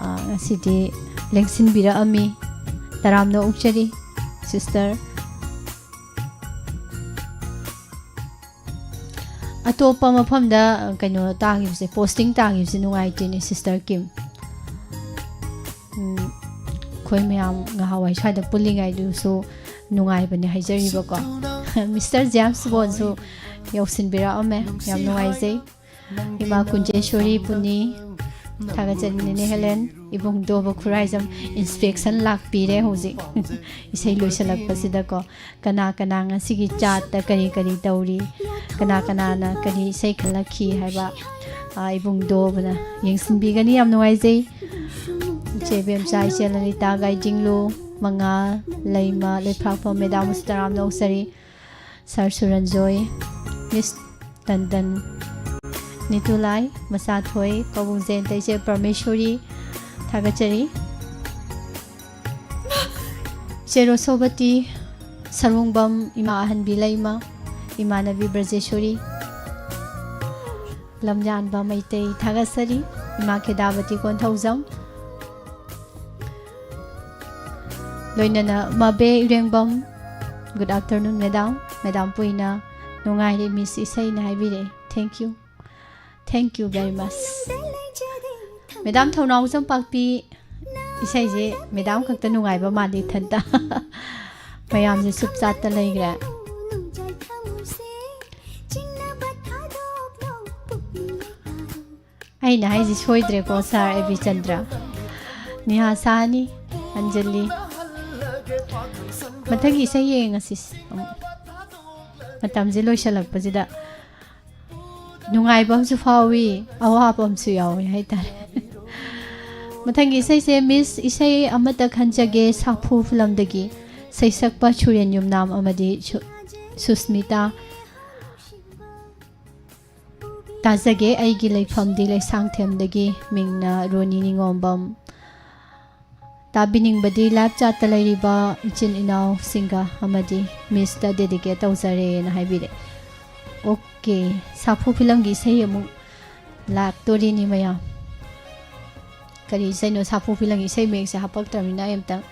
ꯑ, ꯉꯁꯤꯗꯤ ꯂꯦꯡꯁꯤꯟꯕꯤꯔꯛꯑꯝꯃꯤ꯫ ꯇꯔꯥꯝꯅ ꯑꯣꯛꯆꯔꯤ ꯁꯤꯁꯇꯔ꯫ ꯑꯇꯣꯞꯄ ꯃꯐꯝꯗ, ꯑ, ꯀꯩꯅꯣ ꯇꯥꯈꯤꯕꯁꯦ, ꯄꯣꯁꯇꯤꯡ ꯇꯥꯈꯤꯕꯁꯦ ꯅꯨꯡꯉꯥꯏꯇꯦꯅꯦ ꯁꯤꯁꯇꯔ ꯀꯤꯝ꯫ ꯎꯝ, ꯑꯩꯈꯣꯏ ꯃꯌꯥꯝ ꯉꯍꯥꯟꯋꯥꯏ ꯁ꯭ꯋꯥꯏꯗ ꯄꯨꯜꯂꯤꯉꯩꯗꯨꯁꯨ ꯅꯨꯡꯉꯥꯏꯕꯅꯦ ꯍꯥꯏꯖꯔꯤꯕꯀꯣ꯫ ꯃꯤꯁꯇꯔ ꯖꯦꯝꯁ ꯕꯣꯟꯁꯨ ꯌꯧꯁꯤꯟꯕꯤꯔꯛꯑꯝꯃꯦ, ꯌꯥꯝ ꯅꯨꯡꯉꯥꯏꯖꯩ꯫ ꯏꯃꯥ ꯀꯨꯟꯖꯦꯁꯣꯔꯤ ꯄꯨꯅꯤ, ꯊꯥꯒꯠꯆꯔꯤ ꯅꯦꯅꯦ ꯍꯦꯂꯦꯟ꯫ ꯏꯕꯨꯡꯗꯣꯕ ꯈꯨꯔꯥꯏꯖꯝ inspection ꯂꯥꯛꯄꯤꯔꯦ ꯍꯧꯖꯤꯛ꯫ ꯏꯁꯩ ꯂꯣꯏꯁꯤꯜꯂꯛꯄꯁꯤꯗꯀꯣ꯫ ꯀꯅꯥ ꯀꯅꯥ ꯉꯁꯤꯒꯤ ꯆꯥꯠꯇ ꯀꯔꯤ ꯀꯔꯤ ꯇꯧꯔꯤ, ꯀꯅꯥ ꯀꯅꯥꯅ ꯀꯔꯤ ꯏꯁꯩ ꯈꯜꯂꯛꯈꯤ ꯍꯥꯏꯕ, ꯑ, ꯏꯕꯨꯡꯗꯣꯕꯅ ꯌꯦꯡꯁꯤꯟꯕꯤꯒꯅꯤ꯫ ꯌꯥꯝ ꯅꯨꯡꯉꯥꯏꯖꯩ꯫ ꯏꯆꯦ ꯏꯕꯦꯝꯆꯥ, ꯏꯆꯦ ꯂꯂꯤꯇꯥ ꯒꯥꯏꯖꯤꯡꯂꯨ, ꯃꯉꯥ ꯂꯩꯃ ꯂꯩꯐꯥꯛꯐꯝ, ꯃꯦꯗꯥꯝ ꯁꯤꯇꯥꯔꯥꯝ ꯅꯧꯁꯔꯤ, ꯁꯥꯔ ꯁꯨꯔꯟꯖꯣꯏ, ꯃꯤꯁ ꯇꯟꯗꯟ, ꯅꯤꯇꯨꯂꯥꯏ, ꯃꯆꯥꯊꯣꯏ, ꯀꯧꯕꯨꯡ ꯖꯌꯟꯇ, ꯏꯆꯦ ꯄꯔꯃꯦꯁꯣꯔꯤ, ꯊꯥꯒꯠꯆꯔꯤ꯫ ꯏꯆꯦ ꯔꯣꯁꯣꯕꯇꯤ, ꯁꯔꯨꯡꯕꯝ, ꯏꯃꯥ ꯑꯍꯟꯕꯤ ꯂꯩꯃ, ꯏꯃꯥꯟꯅꯕꯤ ꯕ꯭ꯔꯖꯦꯁꯣꯔꯤ, ꯂꯝꯖꯥꯟꯕ ꯃꯩꯇꯩ, ꯊꯥꯒꯠꯆꯔꯤ꯫ ꯏꯃꯥ ꯈꯦꯗꯥꯕꯇꯤ ꯀꯣꯟꯊꯧꯖꯝ, ꯂꯣꯏꯅꯅ ꯃꯕꯦ ꯏꯔꯦꯡꯕꯝ꯫ Good afternoon, madam꯫ Madam ꯄꯨꯏꯅ ꯅꯨꯡꯉꯥꯏꯔꯤ, ꯃꯤꯁ ꯏꯁꯩꯅ ꯍꯥꯏꯕꯤꯔꯛꯑꯦ꯫ Thank you, thank you very much꯫ Madam ꯊꯧꯅꯥꯎꯖꯝ ꯄꯥꯛꯄꯤ, ꯏꯁꯩꯁꯦ madam ꯈꯛꯇ ꯅꯨꯡꯉꯥꯏꯕ ꯃꯥꯜꯂꯤ ꯏꯊꯟꯇ꯫ ꯃꯌꯥꯝꯁꯦ ꯆꯨꯞ ꯆꯥꯠꯇ ꯂꯩꯈ꯭ꯔꯦ꯫ ꯑꯩꯅ ꯍꯥꯏꯁꯤ ꯁꯣꯏꯗ꯭ꯔꯦꯀꯣ, ꯁꯥꯔ ꯑꯦ ꯕꯤ ꯆꯟꯗ꯭ꯔ, ꯅꯤꯍꯥ ꯁꯥꯍꯅꯤ, ꯑꯟꯖꯂꯤ꯫ ꯃꯊꯪꯒꯤ ꯏꯁꯩ ꯌꯦꯡꯉꯁꯤ ꯑꯃꯨꯛ꯫ ꯃꯇꯝꯁꯦ ꯂꯣꯏꯁꯤꯜꯂꯛꯄꯁꯤꯗ ꯅꯨꯡꯉꯥꯏꯕ ꯑꯃꯁꯨ ꯐꯥꯎꯏ, ꯑꯋꯥꯕ ꯑꯃꯁꯨ ꯌꯥꯎꯏ ꯍꯥꯏꯇꯥꯔꯦ꯫ ꯃꯊꯪꯒꯤ ꯏꯁꯩꯁꯦ ꯃꯤꯁ ꯏꯁꯩ ꯑꯃꯠꯇ ꯈꯟꯖꯒꯦ ꯁꯥꯐꯨ ꯐꯤꯂꯝꯗꯒꯤ, ꯁꯩꯁꯛꯄ ꯁꯨꯔꯦꯟ ꯌꯨꯝꯅꯥꯝ ꯑꯃꯗꯤ ꯁꯨ-, ꯁꯨꯁꯃꯤꯇꯥ꯫ ꯇꯥꯖꯒꯦ ꯑꯩꯒꯤ ꯂꯩꯐꯝꯗꯤ ꯂꯩꯁꯥꯡꯊꯦꯝꯗꯒꯤ, ꯃꯤꯡꯅ ꯔꯣꯅꯤ ꯅꯤꯉꯣꯝꯕꯝ꯫ ꯇꯥꯕꯤꯅꯤꯡꯕꯗꯤ ꯂꯥꯏꯞ ꯆꯥꯠꯇ ꯂꯩꯔꯤꯕ ꯏꯆꯤꯟ ꯏꯅꯥꯎꯁꯤꯡꯒ ꯑꯃꯗꯤ ꯃꯤꯁꯇ dedicate ꯇꯧꯖꯔꯦꯅ ꯍꯥꯏꯕꯤꯔꯦ꯫ ꯑꯣꯀꯦ, ꯁꯥꯐꯨ ꯐꯤꯂꯝꯒꯤ ꯏꯁꯩ ꯑꯃꯨꯛ ꯂꯥꯛꯇꯣꯔꯤꯅꯤ ꯃꯌꯥꯝ꯫ ꯀꯔꯤ ꯏꯁꯩꯅꯣ? ꯁꯥꯐꯨ ꯐꯤꯂꯝꯒꯤ ꯏꯁꯩ ꯃꯌꯦꯛꯁꯦ ꯍꯥꯄꯛꯇ꯭ꯔꯕꯅꯤꯅ ꯑꯩ ꯑꯝꯇꯪ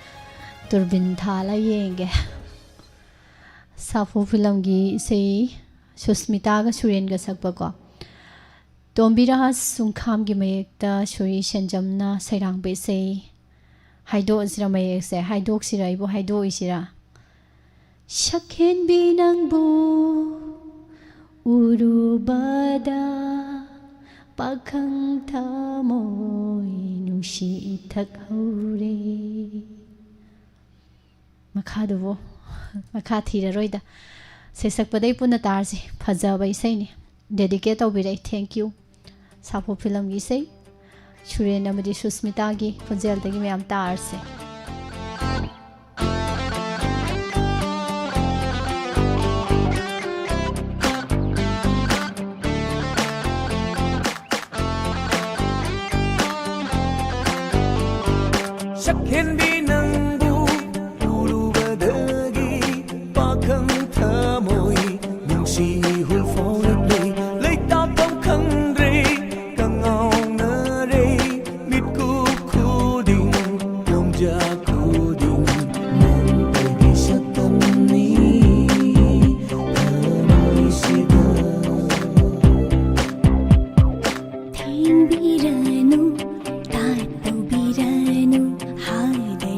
ꯇꯨꯔꯕꯤꯟ ꯊꯥꯜꯂ ꯌꯦꯡꯒꯦ꯫ ꯁꯥꯐꯨ ꯐꯤꯂꯝꯒꯤ ꯏꯁꯩ, ꯁꯨꯁꯃꯤꯇꯥꯒ ꯁꯨꯔꯦꯟꯒ ꯁꯛꯄꯀꯣ꯫ ꯇꯣꯝꯕꯤꯔꯥꯖ ꯁꯨꯡꯈꯥꯝꯒꯤ ꯃꯌꯦꯛꯇ ꯁꯨꯔꯤ ꯁꯦꯟꯖꯝꯅ ꯁꯩꯔꯥꯡꯕ ꯏꯁꯩ꯫ ꯍꯥꯏꯗꯣꯛꯑꯁꯤꯔ ꯃꯌꯦꯛꯁꯦ? ꯍꯥꯏꯗꯣꯛꯁꯤꯔ? ꯑꯩꯕꯨ ꯍꯥꯏꯗꯣꯛꯏꯁꯤꯔ? ꯁꯛꯍꯦꯟꯕꯤ ꯅꯪꯕꯨ ꯎꯔꯨꯕꯗ ꯄꯥꯈꯪ ꯊꯃꯣꯏ ꯅꯨꯡꯁꯤ ꯏꯊꯛ ꯍꯧꯔꯦ꯫ ꯃꯈꯥꯗꯨꯕꯨ ꯃꯈꯥ ꯊꯤꯔꯔꯣꯏꯗ꯫ ꯁꯩꯁꯛꯄꯗꯩ ꯄꯨꯟꯅ ꯇꯥꯔꯁꯤ꯫ ꯐꯖꯕ ꯏꯁꯩꯅꯤ꯫ Dedicate ꯇꯧꯕꯤꯔꯛꯏ꯫ Thank you꯫ ꯁꯥꯐꯨ ꯐꯤꯂꯝꯒꯤ ꯏꯁꯩ꯫ ꯁꯨꯔꯦꯟ ꯑꯃꯗꯤ ꯁꯨꯁꯃꯤꯇꯥꯒꯤ ꯈꯣꯟꯖꯦꯜꯗꯒꯤ ꯃꯌꯥꯝ ꯇꯥꯔꯁꯦ꯫ ꯁꯛꯍꯦꯟꯕꯤ ꯅꯪꯕꯨ ꯎꯔꯨꯕꯗꯒꯤ ꯄꯥꯈꯪ ꯊꯃꯣꯏ ꯅꯨꯡꯁꯤ ꯏꯍꯨꯜ ꯐꯥꯎꯔꯛꯂꯦ꯫ ꯂꯩꯇꯥꯐꯝ ꯈꯪꯗ꯭ꯔꯦ, ꯀꯉꯥꯎꯅꯔꯦ, ꯃꯤꯠꯀꯨꯞ ꯈꯨꯗꯤꯡ ꯈꯣꯡꯖꯥ ꯈꯨꯗꯤꯡ ꯅꯪ ꯑꯩꯒꯤ ꯁꯛꯇꯝꯅꯤ ꯊꯃꯣꯏꯁꯤꯗ꯫ ꯊꯦꯡꯕꯤꯔꯅꯨ, ꯇꯥꯏ ꯇꯧꯕꯤꯔꯅꯨ, ꯍꯥꯏꯗ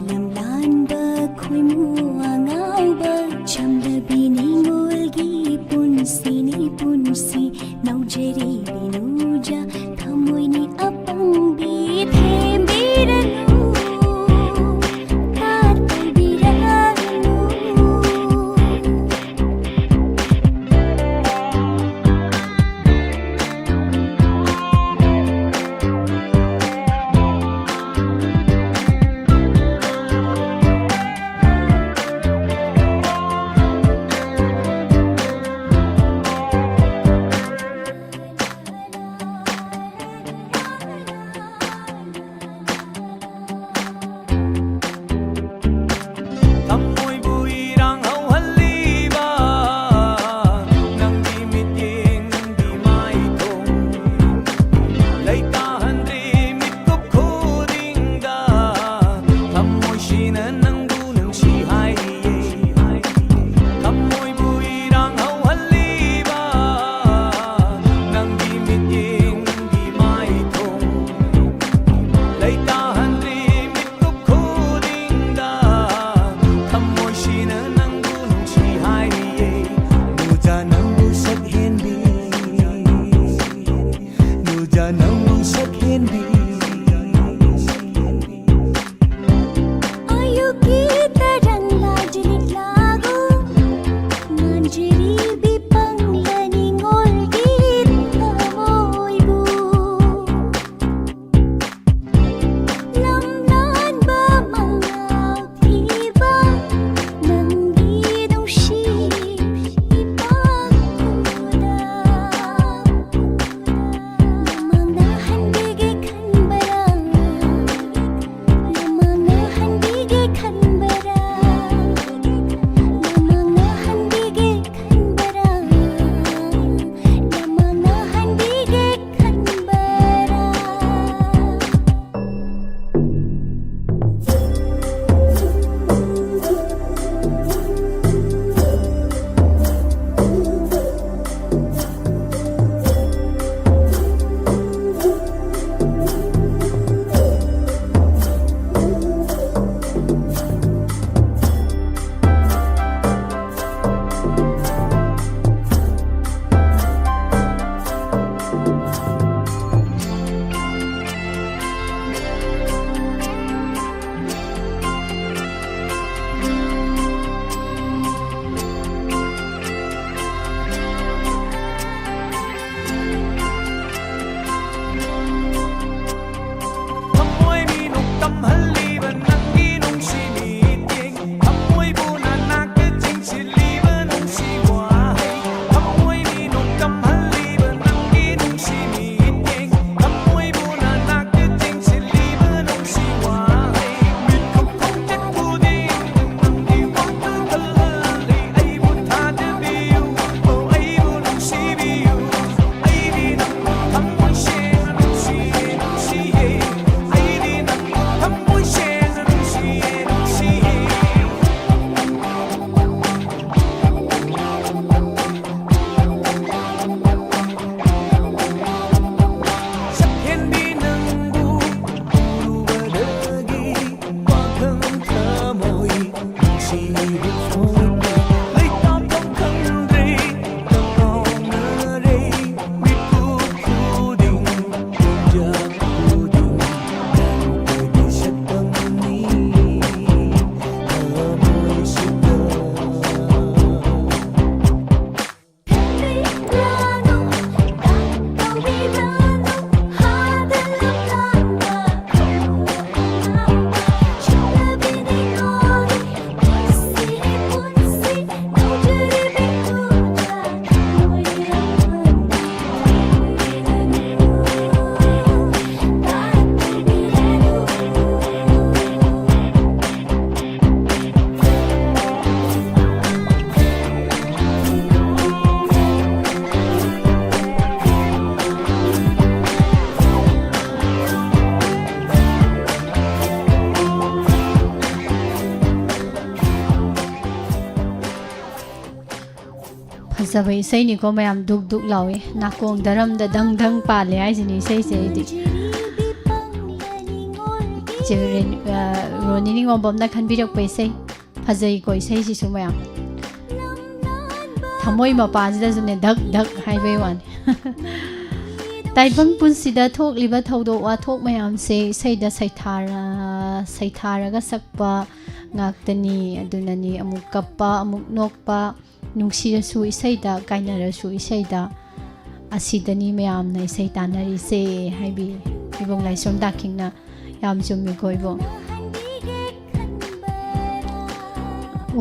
ꯐꯖꯕ ꯏꯁꯩꯅꯤꯀꯣ ꯃꯌꯥꯝ, ꯗꯨꯛ ꯗꯨꯛ ꯂꯥꯎꯏ꯫ ꯅꯥꯀꯣꯡ ꯗꯔꯝꯗ ꯗꯪ ꯗꯪ ꯄꯥꯜꯂꯦ ꯍꯥꯏꯁꯤꯅꯤ ꯏꯁꯩꯁꯦ ꯑꯩꯗꯤ꯫ ꯏꯆꯦ ꯔꯦꯟ-, ꯑ, ꯔꯣꯅꯤ ꯅꯤꯉꯣꯝꯕꯝꯅ ꯈꯟꯕꯤꯔꯛꯄ ꯏꯁꯩ꯫ ꯐꯖꯩꯀꯣ ꯏꯁꯩꯁꯤꯁꯨ ꯃꯌꯥꯝ꯫ ꯊꯃꯣꯏ ꯃꯄꯥꯁꯤꯗꯁꯨꯅꯦ ꯙꯛ ꯙꯛ ꯍꯥꯏꯕꯩ ꯋꯥꯅꯤ꯫ ꯇꯥꯏꯕꯪ ꯄꯨꯟꯁꯤꯗ ꯊꯣꯛꯂꯤꯕ ꯊꯧꯗꯣꯛ ꯋꯥꯊꯣꯛ ꯃꯌꯥꯝꯁꯦ ꯏꯁꯩꯗ ꯁꯩꯊꯥꯔ-, ꯁꯩꯊꯥꯔꯒ ꯁꯛꯄ ꯉꯥꯛꯇꯅꯤ꯫ ꯑꯗꯨꯅꯅꯤ ꯑꯃꯨꯛ ꯀꯞꯄ, ꯑꯃꯨꯛ ꯅꯣꯛꯄ, ꯅꯨꯡꯁꯤꯔꯁꯨ ꯏꯁꯩꯗ, ꯀꯥꯏꯅꯔꯁꯨ ꯏꯁꯩꯗ꯫ ꯑꯁꯤꯗꯅꯤ ꯃꯌꯥꯝꯅ ꯏꯁꯩ ꯇꯥꯟꯅꯔꯤꯁꯦ ꯍꯥꯏꯕꯤ ꯏꯕꯨꯡ ꯂꯥꯏꯁ꯭ꯔꯝ ꯗꯥꯈꯤꯡꯅ꯫ ꯌꯥꯝ ꯆꯨꯝꯃꯤꯀꯣ ꯏꯕꯨꯡ꯫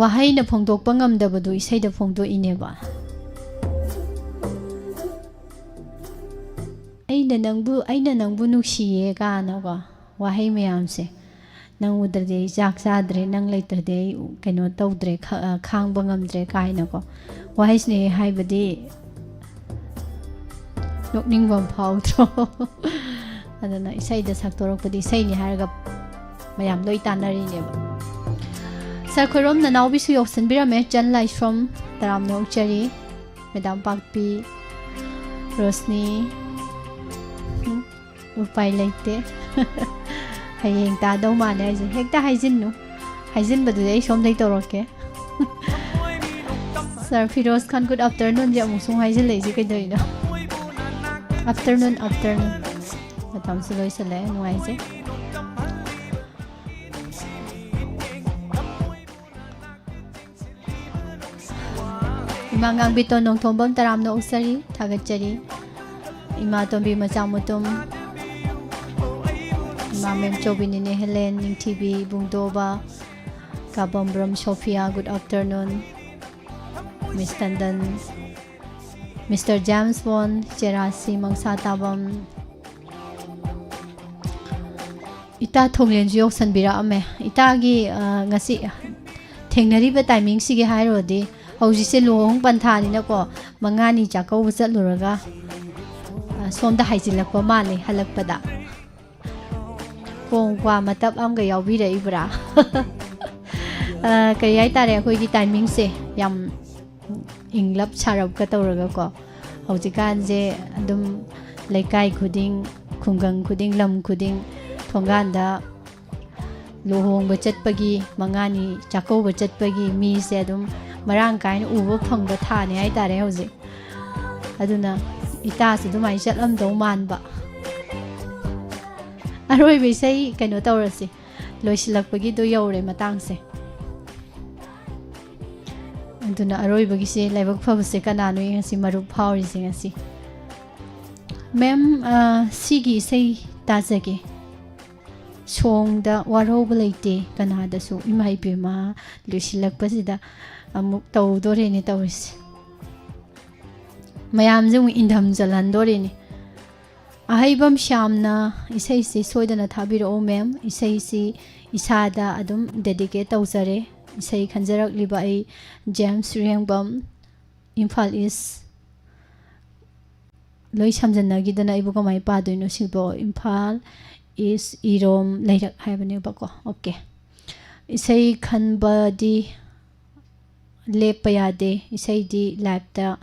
ꯋꯥꯍꯩꯅ ꯐꯣꯡꯗꯣꯛꯄ ꯉꯝꯗꯕꯗꯨ ꯏꯁꯩꯗ ꯐꯣꯡꯗꯣꯛꯏꯅꯦꯕ꯫ "ꯑꯩꯅ ꯅꯪꯕꯨ, ꯑꯩꯅ ꯅꯪꯕꯨ ꯅꯨꯡꯁꯤꯌꯦ" ꯀꯥꯏꯅꯀꯣ, ꯋꯥꯍꯩ ꯃꯌꯥꯝꯁꯦ꯫ "ꯅꯪ ꯎꯗ꯭ꯔꯗꯤ ꯑꯩ ꯆꯥꯛ ꯆꯥꯗ꯭ꯔꯦ, ꯅꯪ ꯂꯩꯇ꯭ꯔꯗꯤ ꯑꯩ ꯀꯩꯅꯣ ꯇꯧꯗ꯭ꯔꯦ, ꯈ-, ꯑ, ꯈꯥꯡꯕ ꯉꯝꯗ꯭ꯔꯦ" ꯀꯥꯏꯅꯀꯣ꯫ ꯋꯥꯍꯩꯁꯤꯅꯦ ꯍꯥꯏꯕꯗꯤ ꯅꯣꯛꯅꯤꯡꯕ ꯑꯃ ꯐꯥꯎꯗ꯭ꯔꯣ? ꯑꯗꯨꯅ ꯏꯁꯩꯗ ꯁꯛꯇꯣꯔꯛꯄꯗꯤ ꯏꯁꯩꯅꯤ ꯍꯥꯏꯔꯒ ꯃꯌꯥꯝ ꯂꯣꯏ ꯇꯥꯟꯅꯔꯤꯅꯦꯕ꯫ ꯁꯥꯔ ꯈꯣꯏꯔꯣꯝ ꯅꯅꯥꯎꯕꯤꯁꯨ ꯌꯥꯎꯁꯟꯕꯤꯔꯝꯃꯦ, ꯆꯟ ꯂꯥꯏꯁ꯭ꯔꯝ, ꯇꯔꯥꯝꯅ ꯑꯣꯛꯆꯔꯤ꯫ ꯃꯦꯗꯥꯝ ꯄꯥꯛꯄꯤ, ꯔꯣꯁꯅꯤ, ꯎꯝ, ꯎꯄꯥꯏ ꯂꯩꯇꯦ꯫ ꯍꯌꯦꯡ ꯇꯥꯗꯧ ꯃꯥꯜꯂꯦ ꯍꯥꯏꯁꯦ꯫ ꯍꯦꯛꯇ ꯍꯥꯏꯖꯤꯟꯅꯨ꯫ ꯍꯥꯏꯖꯤꯟꯕꯗꯨꯗꯤ ꯑꯩ ꯁꯣꯝꯗꯩ ꯇꯧꯔꯛꯀꯦ꯫ ꯁꯥꯔ ꯐꯤꯔꯣꯖ ꯈꯥꯟ, ꯒꯨꯗ ꯑꯥꯐꯇꯔꯅꯨꯟꯁꯦ ꯑꯃꯨꯛꯁꯨ ꯑꯃꯨꯛ ꯍꯥꯏꯖꯤꯜꯂꯛꯏꯁꯦ ꯀꯩꯗꯧꯔꯤꯅꯣ? Afternoon, afternoon. ꯃꯇꯝꯁꯨ ꯂꯣꯏꯁꯤꯜꯂꯛꯑꯦ, ꯅꯨꯡꯉꯥꯏꯖꯩ꯫ ꯏꯃꯥ ꯉꯥꯡꯕꯤꯇꯣꯟ ꯅꯣꯡꯊꯣꯝꯕꯝ, ꯇꯔꯥꯝꯅ ꯑꯣꯛꯆꯔꯤ, ꯊꯥꯒꯠꯆꯔꯤ꯫ ꯏꯃꯥ ꯇꯣꯝꯕꯤ ꯃꯆꯥ ꯃꯨꯇꯨꯝ, ꯏꯃꯥ ꯃꯦꯝꯆꯧꯕꯤ, ꯅꯤꯅꯦ ꯍꯦꯂꯦꯟ, ꯅꯤꯡꯊꯤꯕꯤ, ꯏꯕꯨꯡꯗꯣꯕ, ꯀꯥꯕꯝꯕ꯭ꯔꯝ ꯁꯣꯐꯤꯌꯥ, ꯒꯨꯗ ꯑꯥꯐꯇꯔꯅꯨꯟ꯫ ꯃꯤꯁ ꯇꯟꯗꯟ, ꯃꯤꯁꯇꯔ ꯖꯦꯝꯁ ꯕꯣꯟ, ꯆꯦꯔꯥꯁꯤ ꯃꯪꯁꯥ ꯇꯥꯕꯝ, ꯏꯇꯥ ꯊꯣꯡꯂꯦꯟꯁꯨ ꯌꯧꯁꯟꯕꯤꯔꯛꯑꯝꯃꯦ꯫ ꯏꯇꯥꯒꯤ, ꯑ, ꯉꯁꯤ ꯊꯦꯡꯅꯔꯤꯕ ꯇꯥꯏꯃꯤꯡꯁꯤꯒꯤ ꯍꯥꯏꯔꯨꯔꯗꯤ, ꯍꯧꯖꯤꯛꯁꯦ ꯂꯨꯍꯣꯡ ꯄꯟꯊꯥꯅꯤꯅꯀꯣ, ꯃꯉꯥꯅꯤ ꯆꯥꯛꯀꯧꯕ ꯆꯠꯂꯨꯔꯒ, ꯑ, ꯁꯣꯝꯗ ꯍꯥꯏꯖꯤꯜꯂꯛꯄ ꯃꯥꯜꯂꯦ ꯍꯜꯂꯛꯄꯗ꯫ ꯀꯣꯡ ꯀ꯭ꯋꯥ ꯃꯇꯞ ꯑꯃꯒ ꯌꯥꯎꯕꯤꯔꯛꯏꯕ꯭ꯔꯥ? ꯑ, ꯀꯔꯤ ꯍꯥꯏꯇꯥꯔꯦ, ꯑꯩꯈꯣꯏꯒꯤ ꯇꯥꯏꯃꯤꯡꯁꯦ ꯌꯥꯝ ꯏꯪꯂꯞ ꯁꯥꯔꯞꯀ ꯇꯧꯔꯒꯀꯣ, ꯍꯧꯖꯤꯛꯀꯥꯟꯁꯦ ꯑꯗꯨꯝ ꯂꯩꯀꯥꯏ ꯈꯨꯗꯤꯡ, ꯈꯨꯡꯒꯪ ꯈꯨꯗꯤꯡ, ꯂꯝ ꯈꯨꯗꯤꯡ ꯊꯣꯡꯒꯥꯟꯗ ꯂꯨꯍꯣꯡꯕ ꯆꯠꯄꯒꯤ, ꯃꯉꯥꯅꯤ ꯆꯥꯛꯀꯧꯕ ꯆꯠꯄꯒꯤ ꯃꯤꯁꯦ ꯑꯗꯨꯝ ꯃꯔꯥꯡ ꯀꯥꯏꯅ ꯎꯕ ꯐꯪꯕ ꯊꯥꯅꯤ ꯍꯥꯏꯇꯥꯔꯦ ꯍꯧꯖꯤꯛ꯫ ꯑꯗꯨꯅ ꯏꯇꯥꯁꯨ ꯑꯗꯨꯃꯥꯏꯅ ꯆꯠꯂꯝꯗꯧ ꯃꯥꯟꯕ꯫ ꯑꯔꯣꯏꯕ ꯏꯁꯩ ꯀꯩꯅꯣ ꯇꯧꯔꯁꯤ, ꯂꯣꯏꯁꯤꯜꯂꯛꯄꯒꯤꯗꯣ ꯌꯧꯔꯦ ꯃꯇꯥꯡꯁꯦ꯫ ꯑꯗꯨꯅ ꯑꯔꯣꯏꯕꯒꯤꯁꯦ ꯂꯥꯏꯕꯛ ꯐꯕꯁꯦ ꯀꯅꯥꯅꯣ ꯌꯦꯡꯉꯁꯤ, ꯃꯔꯨꯞ ꯐꯥꯎꯔꯤꯁꯦ ꯉꯁꯤ꯫ ꯃꯦꯝ, ꯑ, ꯁꯤꯒꯤ ꯏꯁꯩ ꯇꯥꯖꯒꯦ꯫ ꯁꯣꯡꯗ ꯋꯥꯔꯧꯕ ꯂꯩꯇꯦ ꯀꯅꯥꯗꯁꯨ꯫ ꯏꯃꯥ ꯏꯕꯦꯝꯃ, ꯂꯣꯏꯁꯤꯜꯂꯛꯄꯁꯤꯗ ꯑꯃꯨꯛ ꯇꯧꯗꯣꯔꯦꯅꯦ ꯇꯧꯔꯤꯁꯦ꯫ ꯃꯌꯥꯝꯁꯦ ꯑꯃꯨꯛ ꯏꯟꯊꯝ ꯆꯜꯍꯟꯗꯣꯔꯦꯅꯦ꯫ ꯑꯍꯩꯕꯝ ꯁ꯭ꯌꯥꯝꯅ ꯏꯁꯩꯁꯤ ꯁꯣꯏꯗꯅ ꯊꯥꯕꯤꯔꯛꯑꯣ ꯃꯦꯝ꯫ ꯏꯁꯩꯁꯤ ꯏꯁꯥꯗ ꯑꯗꯨꯝ dedicate ꯇꯧꯖꯔꯦ꯫ ꯏꯁꯩ ꯈꯟꯖꯔꯛꯂꯤꯕ ꯑꯩ ꯖꯦꯝꯁ ꯔꯦꯡꯕꯝ, ꯏꯝꯐꯥꯜ ꯏꯁ꯫ ꯂꯣꯏ ꯁꯝꯖꯟꯅꯈꯤꯗꯅ ꯑꯩꯕꯨ ꯀꯃꯥꯏꯅ ꯄꯥꯗꯣꯏꯅꯣ ꯁꯤꯕꯣ? ꯏꯝꯐꯥꯜ ꯏꯁ, ꯏꯔꯣꯝ ꯂꯩꯔꯛ ꯍꯥꯏꯕꯅꯦꯕꯀꯣ꯫ ꯑꯣꯀꯦ꯫ ꯏꯁꯩ ꯈꯟꯕꯗꯤ ꯂꯦꯞꯄ ꯌꯥꯗꯦ꯫ ꯏꯁꯩꯗꯤ ꯂꯥꯏꯞꯇ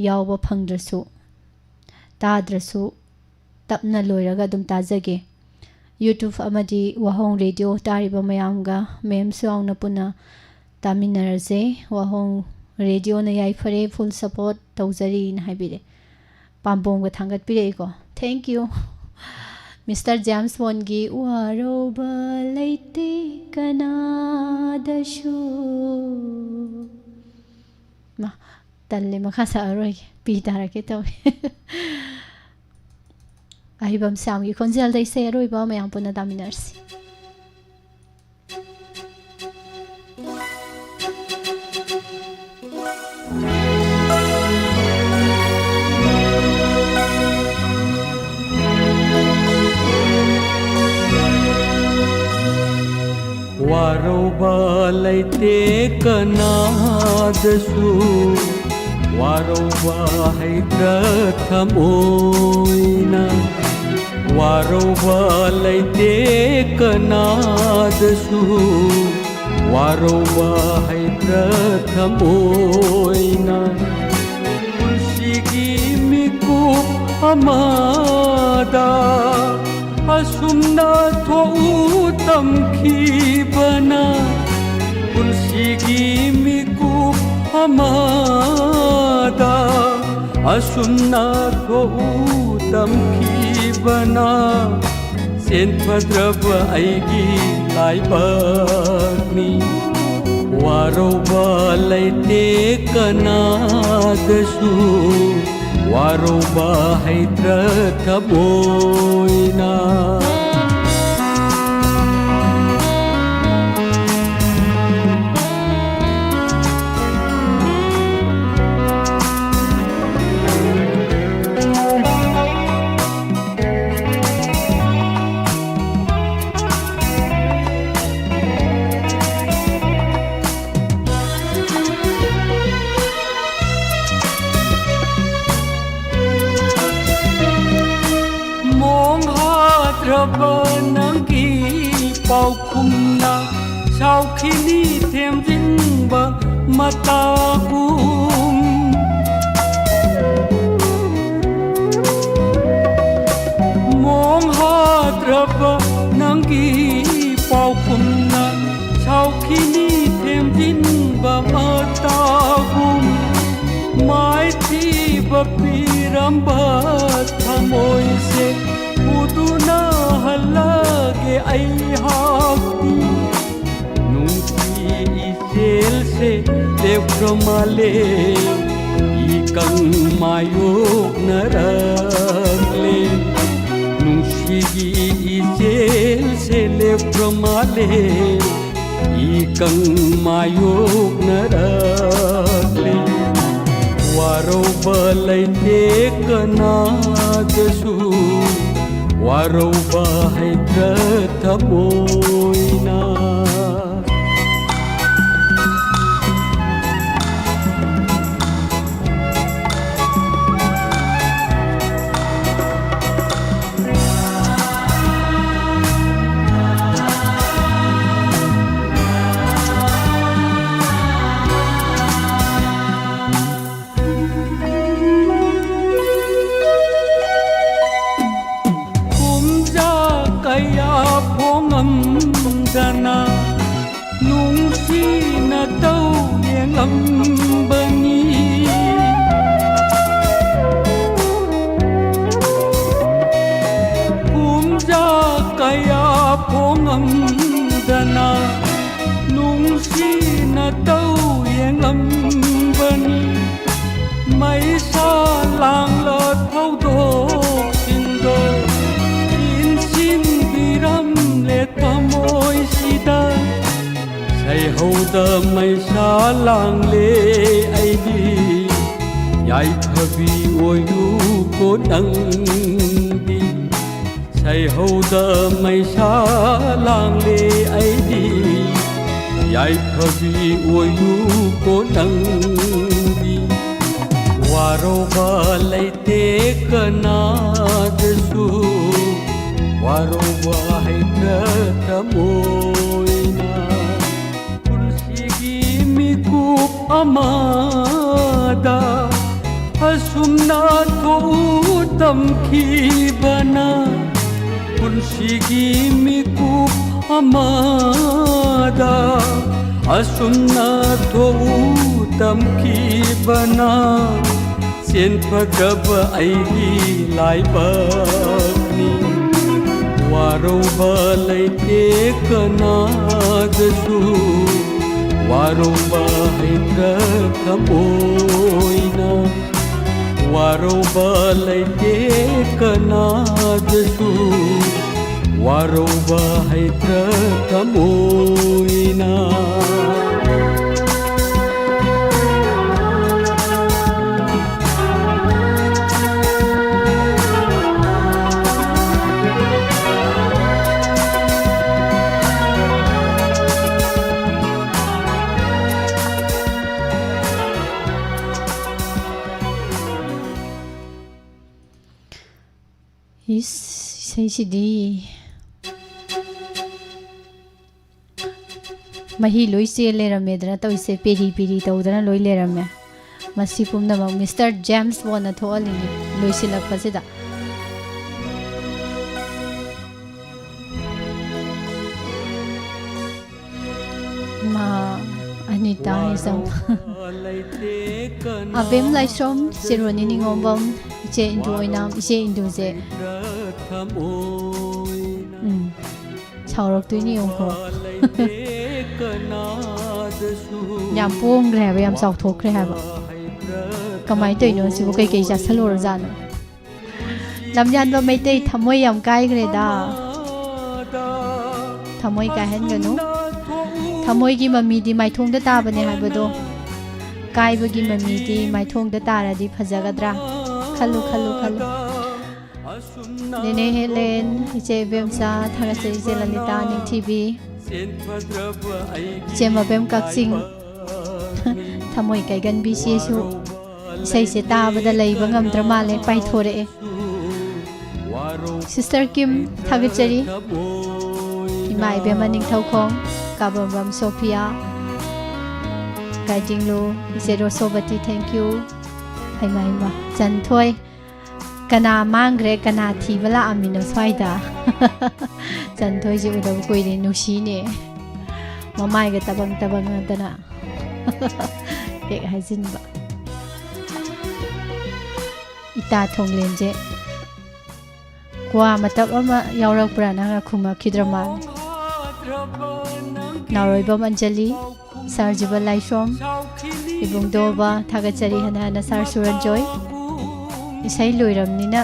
ꯌꯥꯎꯕ ꯐꯪꯗ꯭ꯔꯁꯨ, ꯇꯥꯗ꯭ꯔꯁꯨ, ꯇꯞꯅ ꯂꯣꯏꯔꯒ ꯑꯗꯨꯝ ꯇꯥꯖꯒꯦ꯫ YouTube ꯑꯃꯗꯤ ꯋꯥꯍꯣꯡ ꯔꯦꯗꯤꯑꯣ ꯇꯥꯔꯤꯕ ꯃꯌꯥꯝꯒ ꯃꯦꯝꯁꯨ ꯌꯥꯎꯅ ꯄꯨꯟꯅ ꯇꯥꯃꯤꯟꯅꯔꯁꯦ꯫ ꯋꯥꯍꯣꯡ ꯔꯦꯗꯤꯑꯣꯅ ꯌꯥꯏꯐꯔꯦ, full support ꯇꯧꯖꯔꯤꯅ ꯍꯥꯏꯕꯤꯔꯦ꯫ ꯄꯥꯝꯕꯣꯝꯒ ꯊꯥꯡꯒꯠꯄꯤꯔꯛꯏꯀꯣ꯫ Thank you꯫ ꯃꯤꯁꯇꯔ ꯖꯦꯝꯁ ꯕꯣꯟꯒꯤ "ꯋꯥꯔꯧꯕ ꯂꯩꯇꯦ ꯀꯅꯥꯗꯁꯨ"꯫ ꯃꯥ, ꯇꯜꯂꯦ, ꯃꯈꯥ ꯁꯛꯑꯔꯣꯏꯒꯦ, ꯄꯤ ꯇꯥꯔꯛꯀꯦ ꯇꯧꯋꯦ꯫ ꯑꯍꯩꯕꯝ ꯁ꯭ꯌꯥꯝꯒꯤ ꯈꯣꯟꯖꯦꯜꯗ ꯏꯁꯩ ꯑꯔꯣꯏꯕ ꯃꯌꯥꯝ ꯄꯨꯟꯅ ꯇꯥꯃꯤꯟꯅꯔꯁꯤ꯫ ꯋꯥꯔꯧꯕ ꯂꯩꯇꯦ ꯀꯅꯥꯗꯁꯨ, ꯋꯥꯔꯧꯕ ꯍꯩꯇ꯭ꯔ ꯊꯃꯣꯏꯅ꯫ ꯋꯥꯔꯧꯕ ꯂꯩꯇꯦ ꯀꯅꯥꯗꯁꯨ, ꯋꯥꯔꯧꯕ ꯍꯩꯇ꯭ꯔ ꯊꯃꯣꯏꯅ ꯄꯨꯟꯁꯤꯒꯤ ꯃꯤꯀꯨꯞ ꯑꯃꯗ ꯑꯁꯨꯝꯅ ꯊꯣꯛꯎ ꯇꯝꯈꯤꯕꯅ ꯄꯨꯟꯁꯤꯒꯤ ꯃꯤꯀꯨꯞ ꯑꯃꯗ ꯑꯁꯨꯝꯅ ꯊꯣꯛꯎ ꯇꯝꯈꯤꯕꯅ ꯆꯦꯟꯐꯗ꯭ꯔꯕ ꯑꯩꯒꯤ ꯂꯥꯏꯕꯛꯅꯤ꯫ ꯋꯥꯔꯧꯕ ꯂꯩꯇꯦ ꯀꯅꯥꯗꯁꯨ, ꯋꯥꯔꯧꯕ ꯍꯩꯇ꯭ꯔ ꯊꯃꯣꯏꯅ꯫ ꯃꯣꯡ ꯍꯥꯗ꯭ꯔꯕ ꯅꯪꯒꯤ ꯄꯥꯎꯈꯨꯝꯅ ꯁꯥꯎꯈꯤꯅꯤ ꯊꯦꯝꯖꯤꯟꯕ ꯃꯇꯥꯒꯨꯝ꯫ ꯃꯣꯡ ꯍꯥꯗ꯭ꯔꯕ ꯅꯪꯒꯤ ꯄꯥꯎꯈꯨꯝꯅ ꯁꯥꯎꯈꯤꯅꯤ ꯊꯦꯝꯖꯤꯟꯕ ꯃꯇꯥꯒꯨꯝ꯫ ꯃꯥꯏꯊꯤꯕ ꯄꯤꯔꯝꯕ ꯊꯃꯣꯏꯁꯦ ꯎꯗꯨꯅ ꯍꯜꯂꯒꯦ ꯑꯩꯍꯥꯛꯇꯤ꯫ ꯅꯨꯡꯁꯤ ꯏꯆꯦꯜꯁꯦ ꯂꯦꯞꯈ꯭ꯔ ꯃꯥꯜꯂꯦ, ꯏꯀꯪ ꯃꯥꯌꯣꯛꯅꯔꯛꯂꯦ꯫ ꯅꯨꯡꯁꯤꯒꯤ ꯏꯆꯦꯜꯁꯦ ꯂꯦꯞꯈ꯭ꯔ ꯃꯥꯜꯂꯦ, ꯏꯀꯪ ꯃꯥꯌꯣꯛꯅꯔꯛꯂꯦ꯫ ꯋꯥꯔꯧꯕ ꯂꯩꯇꯦ ꯀꯅꯥꯗꯁꯨ, ꯋꯥꯔꯧꯕ ꯍꯩꯇ꯭ꯔ ꯊꯃꯣꯏꯅ꯫ ꯉꯝꯗꯅ ꯅꯨꯡꯁꯤꯅ ꯇꯧ ꯌꯦꯡꯂꯝꯕꯅꯤ꯫ ꯄꯨꯝꯖꯥ ꯀꯌꯥ ꯐꯣꯡꯉꯝꯗꯅ ꯅꯨꯡꯁꯤꯅ ꯇꯧ ꯌꯦꯡꯂꯝꯕꯅꯤ꯫ ꯃꯩꯁꯥ ꯂꯥꯡꯂ ꯊꯧꯗꯣꯛꯁꯤꯡꯗꯣ ꯏꯟꯁꯤꯟꯕꯤꯔꯝꯂꯦ ꯊꯃꯣꯏꯁꯤꯗ꯫ ꯁꯩꯍꯧꯗ ꯃꯩꯁꯥ ꯂꯥꯡꯂꯦ ꯑꯩꯗꯤ, ꯌꯥꯏꯐꯕꯤ ꯑꯣꯏꯌꯨꯀꯣ ꯅꯪꯗꯤ꯫ ꯁꯩꯍꯧꯗ ꯃꯩꯁꯥ ꯂꯥꯡꯂꯦ ꯑꯩꯗꯤ, ꯌꯥꯏꯐꯕꯤ ꯑꯣꯏꯌꯨꯀꯣ ꯅꯪꯗꯤ꯫ ꯋꯥꯔꯧꯕ ꯂꯩꯇꯦ ꯀꯅꯥꯗꯁꯨ, ꯋꯥꯔꯧꯕ ꯍꯩꯇ꯭ꯔ ꯊꯃꯣꯏꯅ꯫ ꯄꯨꯟꯁꯤꯒꯤ ꯃꯤꯀꯨꯞ ꯑꯃꯗ ꯑꯁꯨꯝꯅ ꯊꯣꯛꯎ ꯇꯝꯈꯤꯕꯅ, ꯄꯨꯟꯁꯤꯒꯤ ꯃꯤꯀꯨꯞ ꯑꯃꯗ ꯑꯁꯨꯝꯅ ꯊꯣꯛꯎ ꯇꯝꯈꯤꯕꯅ, ꯆꯦꯟꯐꯗꯕ ꯑꯩꯒꯤ ꯂꯥꯏꯕꯛꯅꯤ꯫ ꯋꯥꯔꯧꯕ ꯂꯩꯇꯦ ꯀꯅꯥꯗꯁꯨ, ꯋꯥꯔꯧꯕ ꯍꯩꯇ꯭ꯔ ꯊꯃꯣꯏꯅ꯫ ꯋꯥꯔꯧꯕ ꯂꯩꯇꯦ ꯀꯅꯥꯗꯁꯨ, ꯋꯥꯔꯧꯕ ꯍꯩꯇ꯭ꯔ ꯊꯃꯣꯏꯅ꯫ ꯏꯁ, ꯏꯁꯩꯁꯤꯗꯤ ꯃꯍꯤ ꯂꯣꯏ ꯆꯦꯜ ꯂꯩꯔꯝꯃꯦꯗꯅ ꯇꯧꯔꯤꯁꯦ, ꯄꯦꯔꯤ ꯄꯦꯔꯤ ꯇꯧꯗꯅ ꯂꯣꯏ ꯂꯩꯔꯝꯃꯦ꯫ ꯃꯁꯤ ꯄꯨꯝꯅꯃꯛ ꯃꯤꯁꯇꯔ ꯖꯦꯝꯁ ꯕꯣꯟꯅ ꯊꯣꯛꯍꯜꯂꯤꯅꯤ ꯂꯣꯏꯁꯤꯜꯂꯛꯄꯁꯤꯗ꯫ ꯑꯥ, ꯑꯅꯤꯇꯥ ꯍꯥꯏꯁꯝ꯫ ꯑꯕꯦꯝ ꯂꯥꯏꯁ꯭ꯔꯣꯝ, ꯆꯦꯔꯣꯅꯤ ꯅꯤꯉꯣꯝꯕꯝ, ꯏꯆꯦ ꯏꯟꯗꯨ ꯑꯣꯏꯅꯥꯝ, ꯏꯆꯦ ꯏꯟꯗꯨꯁꯦ꯫ ꯎꯝ, ꯁꯥꯎꯔꯛꯇꯣꯏꯅꯤ ꯌꯦꯡꯉꯨꯀꯣ꯫ ꯌꯥꯝ ꯄꯣꯡꯈ꯭ꯔꯦ ꯍꯥꯏꯕ, ꯌꯥꯝ ꯆꯥꯎꯊꯣꯛꯈ꯭ꯔꯦ ꯍꯥꯏꯕ꯫ ꯀꯃꯥꯏꯅ ꯇꯧꯔꯤꯅꯣ ꯁꯤꯕꯨ? ꯀꯩꯀꯩ ꯆꯥꯁꯜꯂꯨꯔꯖꯥꯠꯅꯣ? ꯂꯝꯌꯥꯟꯕ ꯃꯩꯇꯩ, ꯊꯃꯣꯏ ꯌꯥꯝ ꯀꯥꯏꯈ꯭ꯔꯦꯗ꯫ ꯊꯃꯣꯏ ꯀꯥꯏꯍꯟꯒꯅꯨ꯫ ꯊꯃꯣꯏꯒꯤ ꯃꯃꯤꯗꯤ ꯃꯥꯏꯊꯣꯡꯗ ꯇꯥꯕꯅꯦ ꯍꯥꯏꯕꯗꯣ꯫ ꯀꯥꯏꯕꯒꯤ ꯃꯃꯤꯗꯤ ꯃꯥꯏꯊꯣꯡꯗ ꯇꯥꯔꯗꯤ ꯐꯖꯒꯗ꯭ꯔꯥ? ꯈꯜꯂꯨ, ꯈꯜꯂꯨ, ꯈꯜꯂꯨ꯫ ꯅꯦꯅꯦ ꯍꯦꯂꯦꯟ, ꯏꯆꯦ ꯏꯕꯦꯝꯆꯥ, ꯊꯥꯒꯠꯆꯔꯤ, ꯏꯆꯦ ꯂꯂꯤꯇꯥ ꯅꯤꯡꯊꯤꯕꯤ, ꯏꯆꯦ ꯃꯕꯦꯝ ꯀꯛꯆꯤꯡ, ꯊꯃꯣꯏ ꯀꯥꯏꯒꯟꯕꯤ ꯁꯤꯁꯨ ꯏꯁꯩꯁꯦ ꯇꯥꯕꯗ ꯂꯩꯕ ꯉꯝꯗ꯭ꯔ ꯃꯥꯜꯂꯦ, ꯄꯥꯏꯊꯣꯔꯛꯑꯦ꯫ ꯁꯤꯁꯇꯔ ꯀꯤꯝ, ꯊꯥꯒꯠꯆꯔꯤ꯫ ꯏꯃꯥ ꯏꯕꯦꯝꯃ ꯅꯤꯡꯊꯧꯈꯣꯡ, ꯀꯥꯕꯝꯕꯝ ꯁꯣꯐꯤꯌꯥ, ꯒꯥꯏꯗꯤꯡꯂꯨ, ꯏꯆꯦ ꯔꯣꯁꯣꯕꯇꯤ, thank you꯫ ꯍꯩꯃꯥ, ꯍꯩꯃꯥ, ꯆꯟꯊꯣꯏ, ꯀꯅꯥ ꯃꯥꯡꯈ꯭ꯔꯦ, ꯀꯅꯥ ꯊꯤꯕ ꯂꯥꯛꯑꯝꯃꯤꯅꯣ ꯁ꯭ꯋꯥꯏꯗ? ꯆꯟꯊꯣꯏꯁꯦ ꯎꯗꯕ ꯀꯨꯏꯔꯦ, ꯅꯨꯡꯁꯤꯅꯦ꯫ ꯃꯃꯥꯏꯒ ꯇꯕꯪ ꯇꯕꯪ ꯅꯠꯇꯅ ꯍꯦꯛ ꯍꯥꯏꯖꯤꯟꯕ꯫ ꯏꯇꯥ ꯊꯣꯡꯂꯦꯟꯁꯦ ꯀ꯭ꯋꯥ ꯃꯇꯞ ꯑꯃ ꯌꯥꯎꯔꯛꯄ꯭ꯔꯥ ꯅꯪꯅ ꯈꯨꯝꯃꯛꯈꯤꯗ꯭ꯔ ꯃꯥꯜꯂꯦ꯫ ꯅꯥꯎꯔꯣꯏꯕꯝ ꯑꯟꯖꯂꯤ, ꯁꯥꯔ ꯖꯤꯕꯟ ꯂꯥꯏꯁ꯭ꯔꯣꯝ, ꯏꯕꯨꯡꯗꯣꯕ, ꯊꯥꯒꯠꯆꯔꯤ ꯍꯟꯅ ꯍꯟꯅ ꯁꯥꯔ ꯁꯨꯔꯟꯖꯣꯏ꯫ ꯏꯁꯩ ꯂꯣꯏꯔꯝꯅꯤꯅ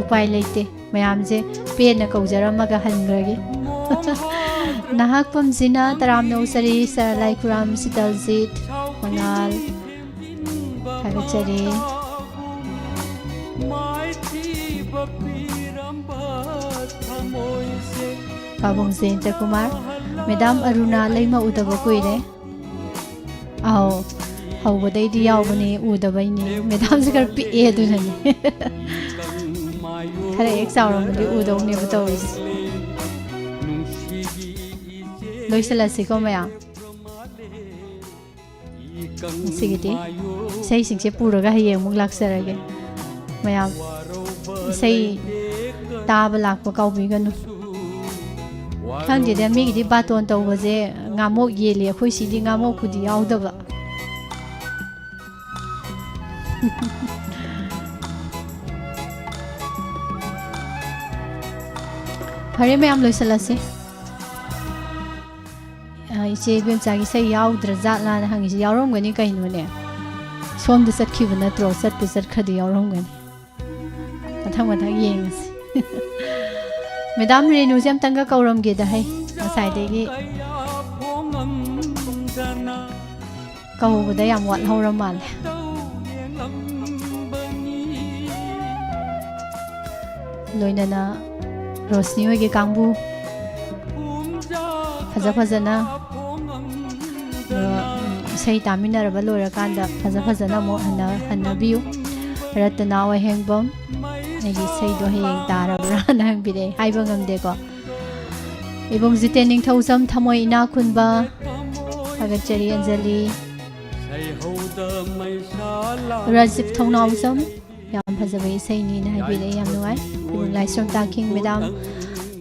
ꯎꯄꯥꯏ ꯂꯩꯇꯦ꯫ ꯃꯌꯥꯝꯁꯦ ꯄꯦꯟꯅ ꯀꯧꯖꯔꯝꯃꯒ ꯍꯟꯈ꯭ꯔꯒꯦ꯫ ꯅꯍꯥꯛ ꯄꯝꯖꯤꯅ ꯇꯔꯥꯝꯅ ꯑꯣꯛꯆꯔꯤ, ꯁꯥꯔ ꯂꯥꯏꯈꯨꯔꯥꯝ, ꯁꯤꯇꯜꯖꯤꯠ, ꯃꯉꯥꯜ, ꯊꯥꯒꯠꯆꯔꯤ꯫ ꯄꯥꯕꯨꯡ ꯖꯌꯟꯇ ꯀꯨꯃꯥꯔ, ꯃꯦꯗꯥꯝ ꯑꯔꯨꯅꯥ ꯂꯩꯃ ꯎꯗꯕ ꯀꯨꯏꯔꯦ꯫ ꯑꯧ, ꯍꯧꯕꯗꯩꯗꯤ ꯌꯥꯎꯕꯅꯦ, ꯎꯗꯕꯩꯅꯦ꯫ ꯃꯦꯗꯥꯝꯁꯦ ꯈꯔ ꯄꯤꯛꯑꯦ, ꯑꯗꯨꯅꯅꯦ꯫ ꯈꯔ ꯍꯦꯛ ꯆꯥꯎꯔꯝꯃꯗꯤ ꯎꯗꯧꯅꯦꯕ ꯇꯧꯔꯤꯁꯦ꯫ ꯂꯣꯏꯁꯤꯜꯂꯁꯤꯀꯣ ꯃꯌꯥꯝ꯫ ꯉꯁꯤꯒꯤꯗꯤ ꯏꯁꯩꯁꯤꯡꯁꯦ ꯄꯨꯔꯒ ꯍꯌꯦꯡ ꯑꯃꯨꯛ ꯂꯥꯛꯆꯔꯒꯦ꯫ ꯃꯌꯥꯝ ꯏꯁꯩ ꯇꯥꯕ ꯂꯥꯛꯄ ꯀꯥꯎꯕꯤꯒꯅꯨ꯫ ꯈꯪꯗꯦꯗ, ꯃꯤꯒꯤꯗꯤ ꯕꯥꯇꯣꯟ ꯇꯧꯕꯁꯦ ꯉꯥꯃꯣꯛ ꯌꯦꯜꯂꯤ, ꯑꯩꯈꯣꯏ ꯁꯤꯗꯤ ꯉꯥꯃꯣꯛꯄꯨꯗꯤ ꯌꯥꯎꯗꯕ꯫ ꯐꯔꯦ ꯃꯌꯥꯝ, ꯂꯣꯏꯁꯤꯜꯂꯁꯤ꯫ ꯑ, ꯏꯆꯦ ꯏꯕꯦꯝꯆꯥꯒꯤ ꯏꯁꯩ ꯌꯥꯎꯗ꯭ꯔꯖꯥꯠꯂꯥꯅ ꯍꯪꯉꯤꯁꯦ, ꯌꯥꯎꯔꯝꯒꯅꯤ ꯀꯩꯅꯣꯅꯦ꯫ ꯁꯣꯝꯗ ꯆꯠꯈꯤꯕ ꯅꯠꯇ꯭ꯔꯣ? ꯆꯠꯄꯨ ꯆꯠꯈ꯭ꯔꯗꯤ ꯌꯥꯎꯔꯝꯒꯅꯤ꯫ ꯃꯊꯪ ꯃꯊꯪ ꯌꯦꯡꯉꯁꯤ꯫ ꯃꯦꯗꯥꯝ ꯔꯦꯅꯨꯁꯦ ꯑꯝꯇꯪꯒ ꯀꯧꯔꯝꯒꯦꯗ ꯍꯩ, ꯉꯁꯥꯏꯗꯒꯤ ꯀꯧꯕꯗ ꯌꯥꯝ ꯋꯥꯠꯍꯧꯔ ꯃꯥꯜꯂꯦ꯫ ꯂꯣꯏꯅꯅ ꯔꯣꯁꯅꯤ ꯍꯣꯏꯒꯤ ꯀꯥꯡꯕꯨ ꯐꯖ ꯐꯖꯅ, ꯑꯗꯣ, ꯎꯝ, ꯏꯁꯩ ꯇꯥꯃꯤꯟꯅꯔꯕ ꯂꯣꯏꯔꯀꯥꯟꯗ ꯐꯖ ꯐꯖꯅ ꯑꯃꯨꯛ ꯍꯟꯅ-, ꯍꯟꯅꯕꯤꯌꯨ꯫ ꯔꯇꯅꯥ ꯋꯥꯍꯦꯡꯕꯝ, ꯑꯩꯒꯤ ꯏꯁꯩꯗꯣ ꯍꯌꯦꯡ ꯇꯥꯔꯕ꯭ꯔꯥꯅ ꯍꯪꯕꯤꯔꯛꯑꯦ, ꯍꯥꯏꯕ ꯉꯝꯗꯦꯀꯣ꯫ ꯏꯕꯨꯡ ꯖꯤꯇꯦꯟ ꯅꯤꯡꯊꯧꯖꯝ, ꯊꯃꯣꯏ ꯏꯅꯥꯛ ꯈꯨꯟꯕ, ꯊꯥꯒꯠꯆꯔꯤ ꯑꯟꯖꯂꯤ꯫ ꯔꯥꯖꯤꯕ ꯊꯧꯅꯥꯎꯖꯝ, ꯌꯥꯝ ꯐꯖꯕ ꯏꯁꯩꯅꯤꯅ ꯍꯥꯏꯕꯤꯔꯛꯑꯦ, ꯌꯥꯝ ꯅꯨꯡꯉꯥꯏ꯫ ꯏꯕꯨꯡ ꯂꯥꯏꯁ꯭ꯔꯝ ꯇꯥꯈꯤꯡ ꯃꯦꯗꯥꯝ,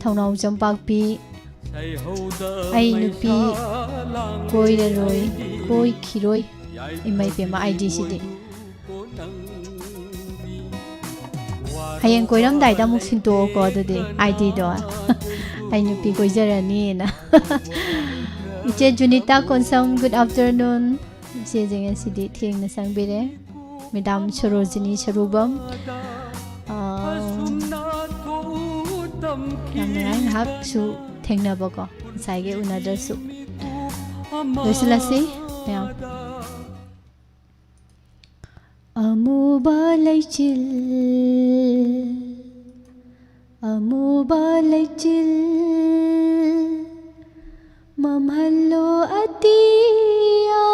ꯊꯧꯅꯥꯎꯖꯝ ꯄꯥꯛꯄꯤ, ꯑꯩ ꯅꯨꯄꯤ ꯀꯣꯏꯔꯔꯣꯏ, ꯀꯣꯏꯈꯤꯔꯣꯏ꯫ ꯏꯃꯩ ꯄꯦꯝꯃ, ꯑꯥꯏ ꯗꯤꯁꯤꯗꯤ꯫ ꯍꯌꯦꯡ ꯀꯣꯏꯔꯝꯗꯥꯏꯗ ꯑꯃꯨꯛ ꯁꯤꯟꯇꯣꯛꯑꯣꯀꯣ, ꯑꯗꯨꯗꯤ ꯑꯥꯏ ꯗꯤꯗꯣ꯫ ꯑꯩ ꯅꯨꯄꯤ ꯀꯣꯏꯖꯔꯅꯤꯅ꯫ ꯏꯆꯦ ꯖꯨꯅꯤꯇꯥ ꯀꯣꯟꯁꯝ, good afternoon꯫ ꯏꯆꯦꯁꯦ ꯉꯁꯤꯗꯤ ꯊꯦꯡꯅ ꯆꯪꯕꯤꯔꯦ꯫ ꯃꯦꯗꯥꯝ ꯁꯣꯔꯣꯖꯤꯅꯤ ꯁꯔꯨꯕꯝ, ꯑꯥ, ꯌꯥꯝ ꯅꯨꯡꯉꯥꯏ ꯉꯥꯏꯍꯥꯛꯁꯨ ꯊꯦꯡꯅꯕꯀꯣ, ꯉꯁꯥꯏꯒꯤ ꯎꯅꯗ꯭ꯔꯁꯨ꯫ ꯂꯣꯏꯁꯤꯜꯂꯁꯤ ꯃꯌꯥꯝ꯫ ꯑꯃꯨꯕ ꯂꯩꯆꯤꯜ, ꯑꯃꯨꯕ ꯂꯩꯆꯤꯜ, ꯃꯝꯍꯜꯂꯣ ꯑꯇꯤꯌꯥ꯫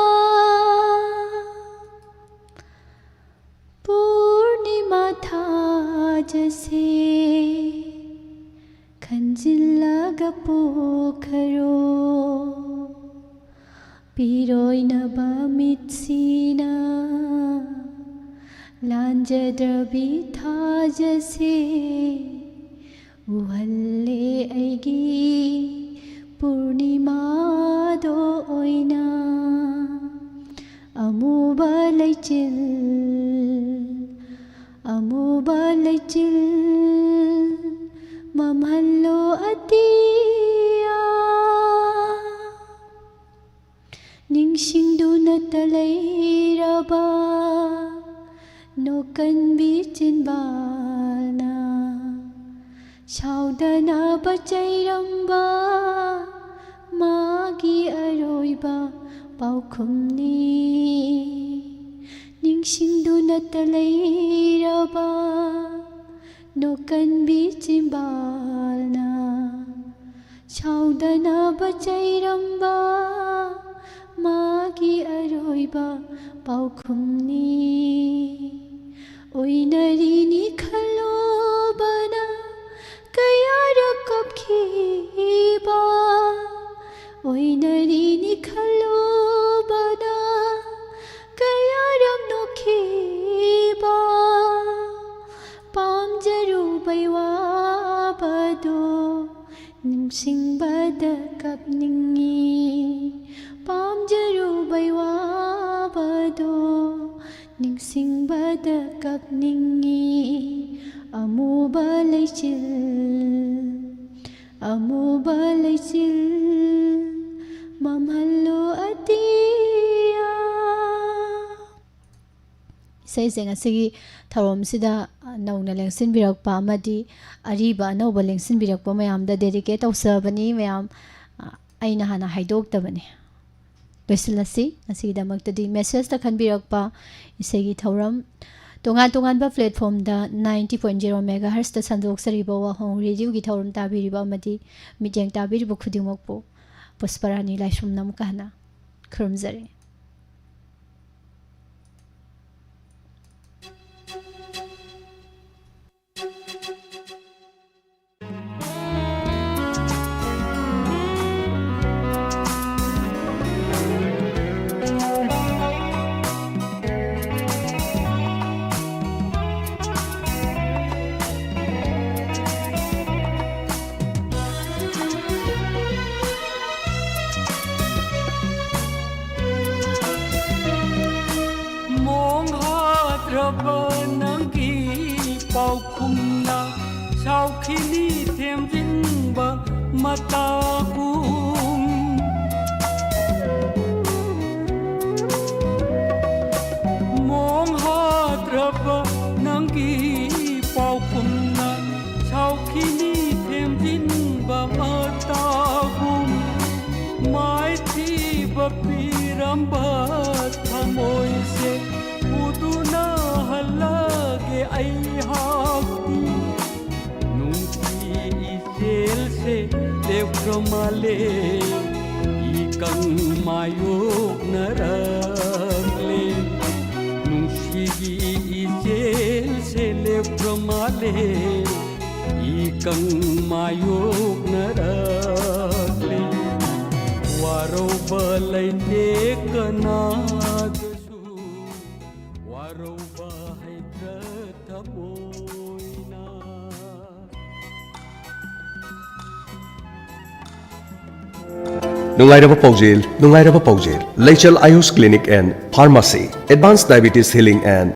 ꯄꯨꯔꯅꯤꯃꯥ ꯊꯥꯖꯁꯦ ꯈꯟꯖꯤꯜꯂꯒ ꯄꯣꯈꯔꯣ꯫ ꯄꯤꯔꯣꯏꯅꯕ ꯃꯤꯠꯁꯤꯅ ꯂꯥꯟꯖꯗ꯭ꯔꯕꯤ ꯊꯥꯖꯁꯦ ꯎꯍꯜꯂꯦ ꯑꯩꯒꯤ ꯆꯤꯜ, ꯑꯃꯨꯕ ꯂꯩꯆꯤꯜ ꯃꯝꯍꯜꯂꯣ ꯑꯇꯤꯌꯥ꯫ ꯅꯤꯡꯁꯤꯡꯗꯨꯅꯇ ꯂꯩꯔꯕ ꯅꯣꯛꯀꯟꯕꯤ ꯆꯤꯟꯕꯥꯜꯅ ꯁꯥꯎꯗꯅꯕ ꯆꯩꯔꯝꯕ ꯃꯥꯒꯤ ꯑꯔꯣꯏꯕ ꯄꯥꯎꯈꯨꯝꯅꯤ꯫ ꯅꯤꯡꯁꯤꯡꯗꯨꯅꯇ ꯂꯩꯔꯕ ꯅꯣꯛꯀꯟꯕꯤ ꯆꯤꯝꯕꯥꯜꯅ ꯁꯥꯎꯗꯅꯕ ꯆꯩꯔꯝꯕ ꯃꯥꯒꯤ ꯑꯔꯣꯏꯕ ꯄꯥꯎꯈꯨꯝꯅꯤ꯫ ꯑꯣꯏꯅꯔꯤꯅꯤ ꯈꯜꯂꯨꯕꯅ ꯀꯌꯥꯔꯛ ꯀꯞꯈꯤꯕ, ꯑꯣꯏꯅꯔꯤꯅꯤ ꯈꯜꯂꯨꯕꯅ ꯀꯌꯥꯔꯛ ꯅꯣꯛꯈꯤꯕ, ꯄꯥꯝꯖꯔꯨꯕꯩ ꯋꯥꯕꯗꯣ ꯅꯤꯡꯁꯤꯡꯕꯗ ꯀꯞꯅꯤꯡꯉꯤ, ꯄꯥꯝꯖꯔꯨꯕꯩ ꯋꯥꯕꯗꯣ ꯅꯤꯡꯁꯤꯡꯕꯗ ꯀꯞꯅꯤꯡꯉꯤ꯫ ꯑꯃꯨꯕ ꯂꯩꯆꯤꯜ, ꯑꯃꯨꯕ ꯂꯩꯆꯤꯜ ꯃꯝꯍꯜꯂꯣ ꯑꯇꯤꯌꯥ꯫ ꯏꯁꯩꯁꯦ ꯉꯁꯤꯒꯤ ꯊꯧꯔꯝꯁꯤꯗ, ꯑ, ꯅꯧꯅ ꯂꯦꯡꯁꯤꯟꯕꯤꯔꯛꯄ ꯑꯃꯗꯤ ꯑꯔꯤꯕ ꯑꯅꯧꯕ ꯂꯦꯡꯁꯤꯟꯕꯤꯔꯛꯄ ꯃꯌꯥꯝꯗ dedicate ꯇꯧꯖꯕꯅꯤ꯫ ꯃꯌꯥꯝ, ꯑ, ꯑꯩꯅ ꯍꯥꯟꯅ ꯍꯥꯏꯗꯣꯛꯇꯕꯅꯤ꯫ ꯂꯣꯏꯁꯤꯜꯂꯁꯤ꯫ ꯉꯁꯤꯒꯤꯗꯃꯛꯇꯗꯤ message ꯇ ꯈꯟꯕꯤꯔꯛꯄ ꯏꯁꯩꯒꯤ ꯊꯧꯔꯝ ꯇꯣꯉꯥꯟ ꯇꯣꯉꯥꯟꯕ platform ꯗ ninety point zero megahertz ꯇ ꯁꯟꯗꯣꯛꯆꯔꯤꯕ ꯋꯥꯍꯣꯡ radio ꯒꯤ ꯊꯧꯔꯝ ꯇꯥꯕꯤꯔꯤꯕ ꯑꯃꯗꯤ ꯃꯤꯠꯌꯦꯡ ꯇꯥꯕꯤꯔꯤꯕ ꯈꯨꯗꯤꯡꯃꯛꯄꯨ ꯄꯨꯁꯄꯔꯥꯅꯤ ꯂꯥꯏꯁ꯭ꯔꯝꯅ ꯑꯃꯨꯛꯀ ꯍꯟꯅ ꯈꯨꯔꯨꯝꯖꯔꯤ꯫ ꯈꯤꯅꯤ ꯊꯦꯝꯖꯤꯟꯕ ꯃꯇꯥꯒꯨꯝ꯫ ꯃꯣꯡ ꯍꯥꯗ꯭ꯔꯕ ꯅꯪꯒꯤ ꯄꯥꯎꯈꯨꯝꯅ ꯁꯥꯎꯈꯤꯅꯤ ꯊꯦꯝꯖꯤꯟꯕ ꯃꯇꯥꯒꯨꯝ꯫ ꯃꯥꯏꯊꯤꯕ ꯄꯤꯔꯝꯕ ꯊꯃꯣꯏꯁꯦ ꯄꯨꯗꯨꯅ ꯍꯜꯂꯒꯦ ꯑꯩꯍꯥꯛꯇꯤ꯫ ꯅꯨꯡꯁꯤ ꯏꯆꯦꯜꯁꯦ ꯂꯦꯞꯈ꯭ꯔ ꯃꯥꯜꯂꯦ, ꯏꯀꯪ ꯃꯥꯌꯣꯛꯅꯔꯛꯂꯦ꯫ ꯅꯨꯡꯁꯤꯒꯤ ꯏꯆꯦꯜꯁꯦ ꯂꯦꯞꯈ꯭ꯔ ꯃꯥꯜꯂꯦ, ꯏꯀꯪ ꯃꯥꯌꯣꯛꯅꯔꯛꯂꯦ꯫ ꯋꯥꯔꯧꯕ ꯂꯩꯇꯦ ꯀꯅꯥꯗꯁꯨ, ꯋꯥꯔꯧꯕ ꯍꯩꯇ꯭ꯔ ꯊꯃꯣꯏꯅ꯫ ꯅꯨꯡꯉꯥꯏꯔꯕ ꯄꯥꯎꯖꯦꯜ, ꯅꯨꯡꯉꯥꯏꯔꯕ ꯄꯥꯎꯖꯦꯜ꯫ Leichel Ayush clinic and pharmacy, advance diabetes healing and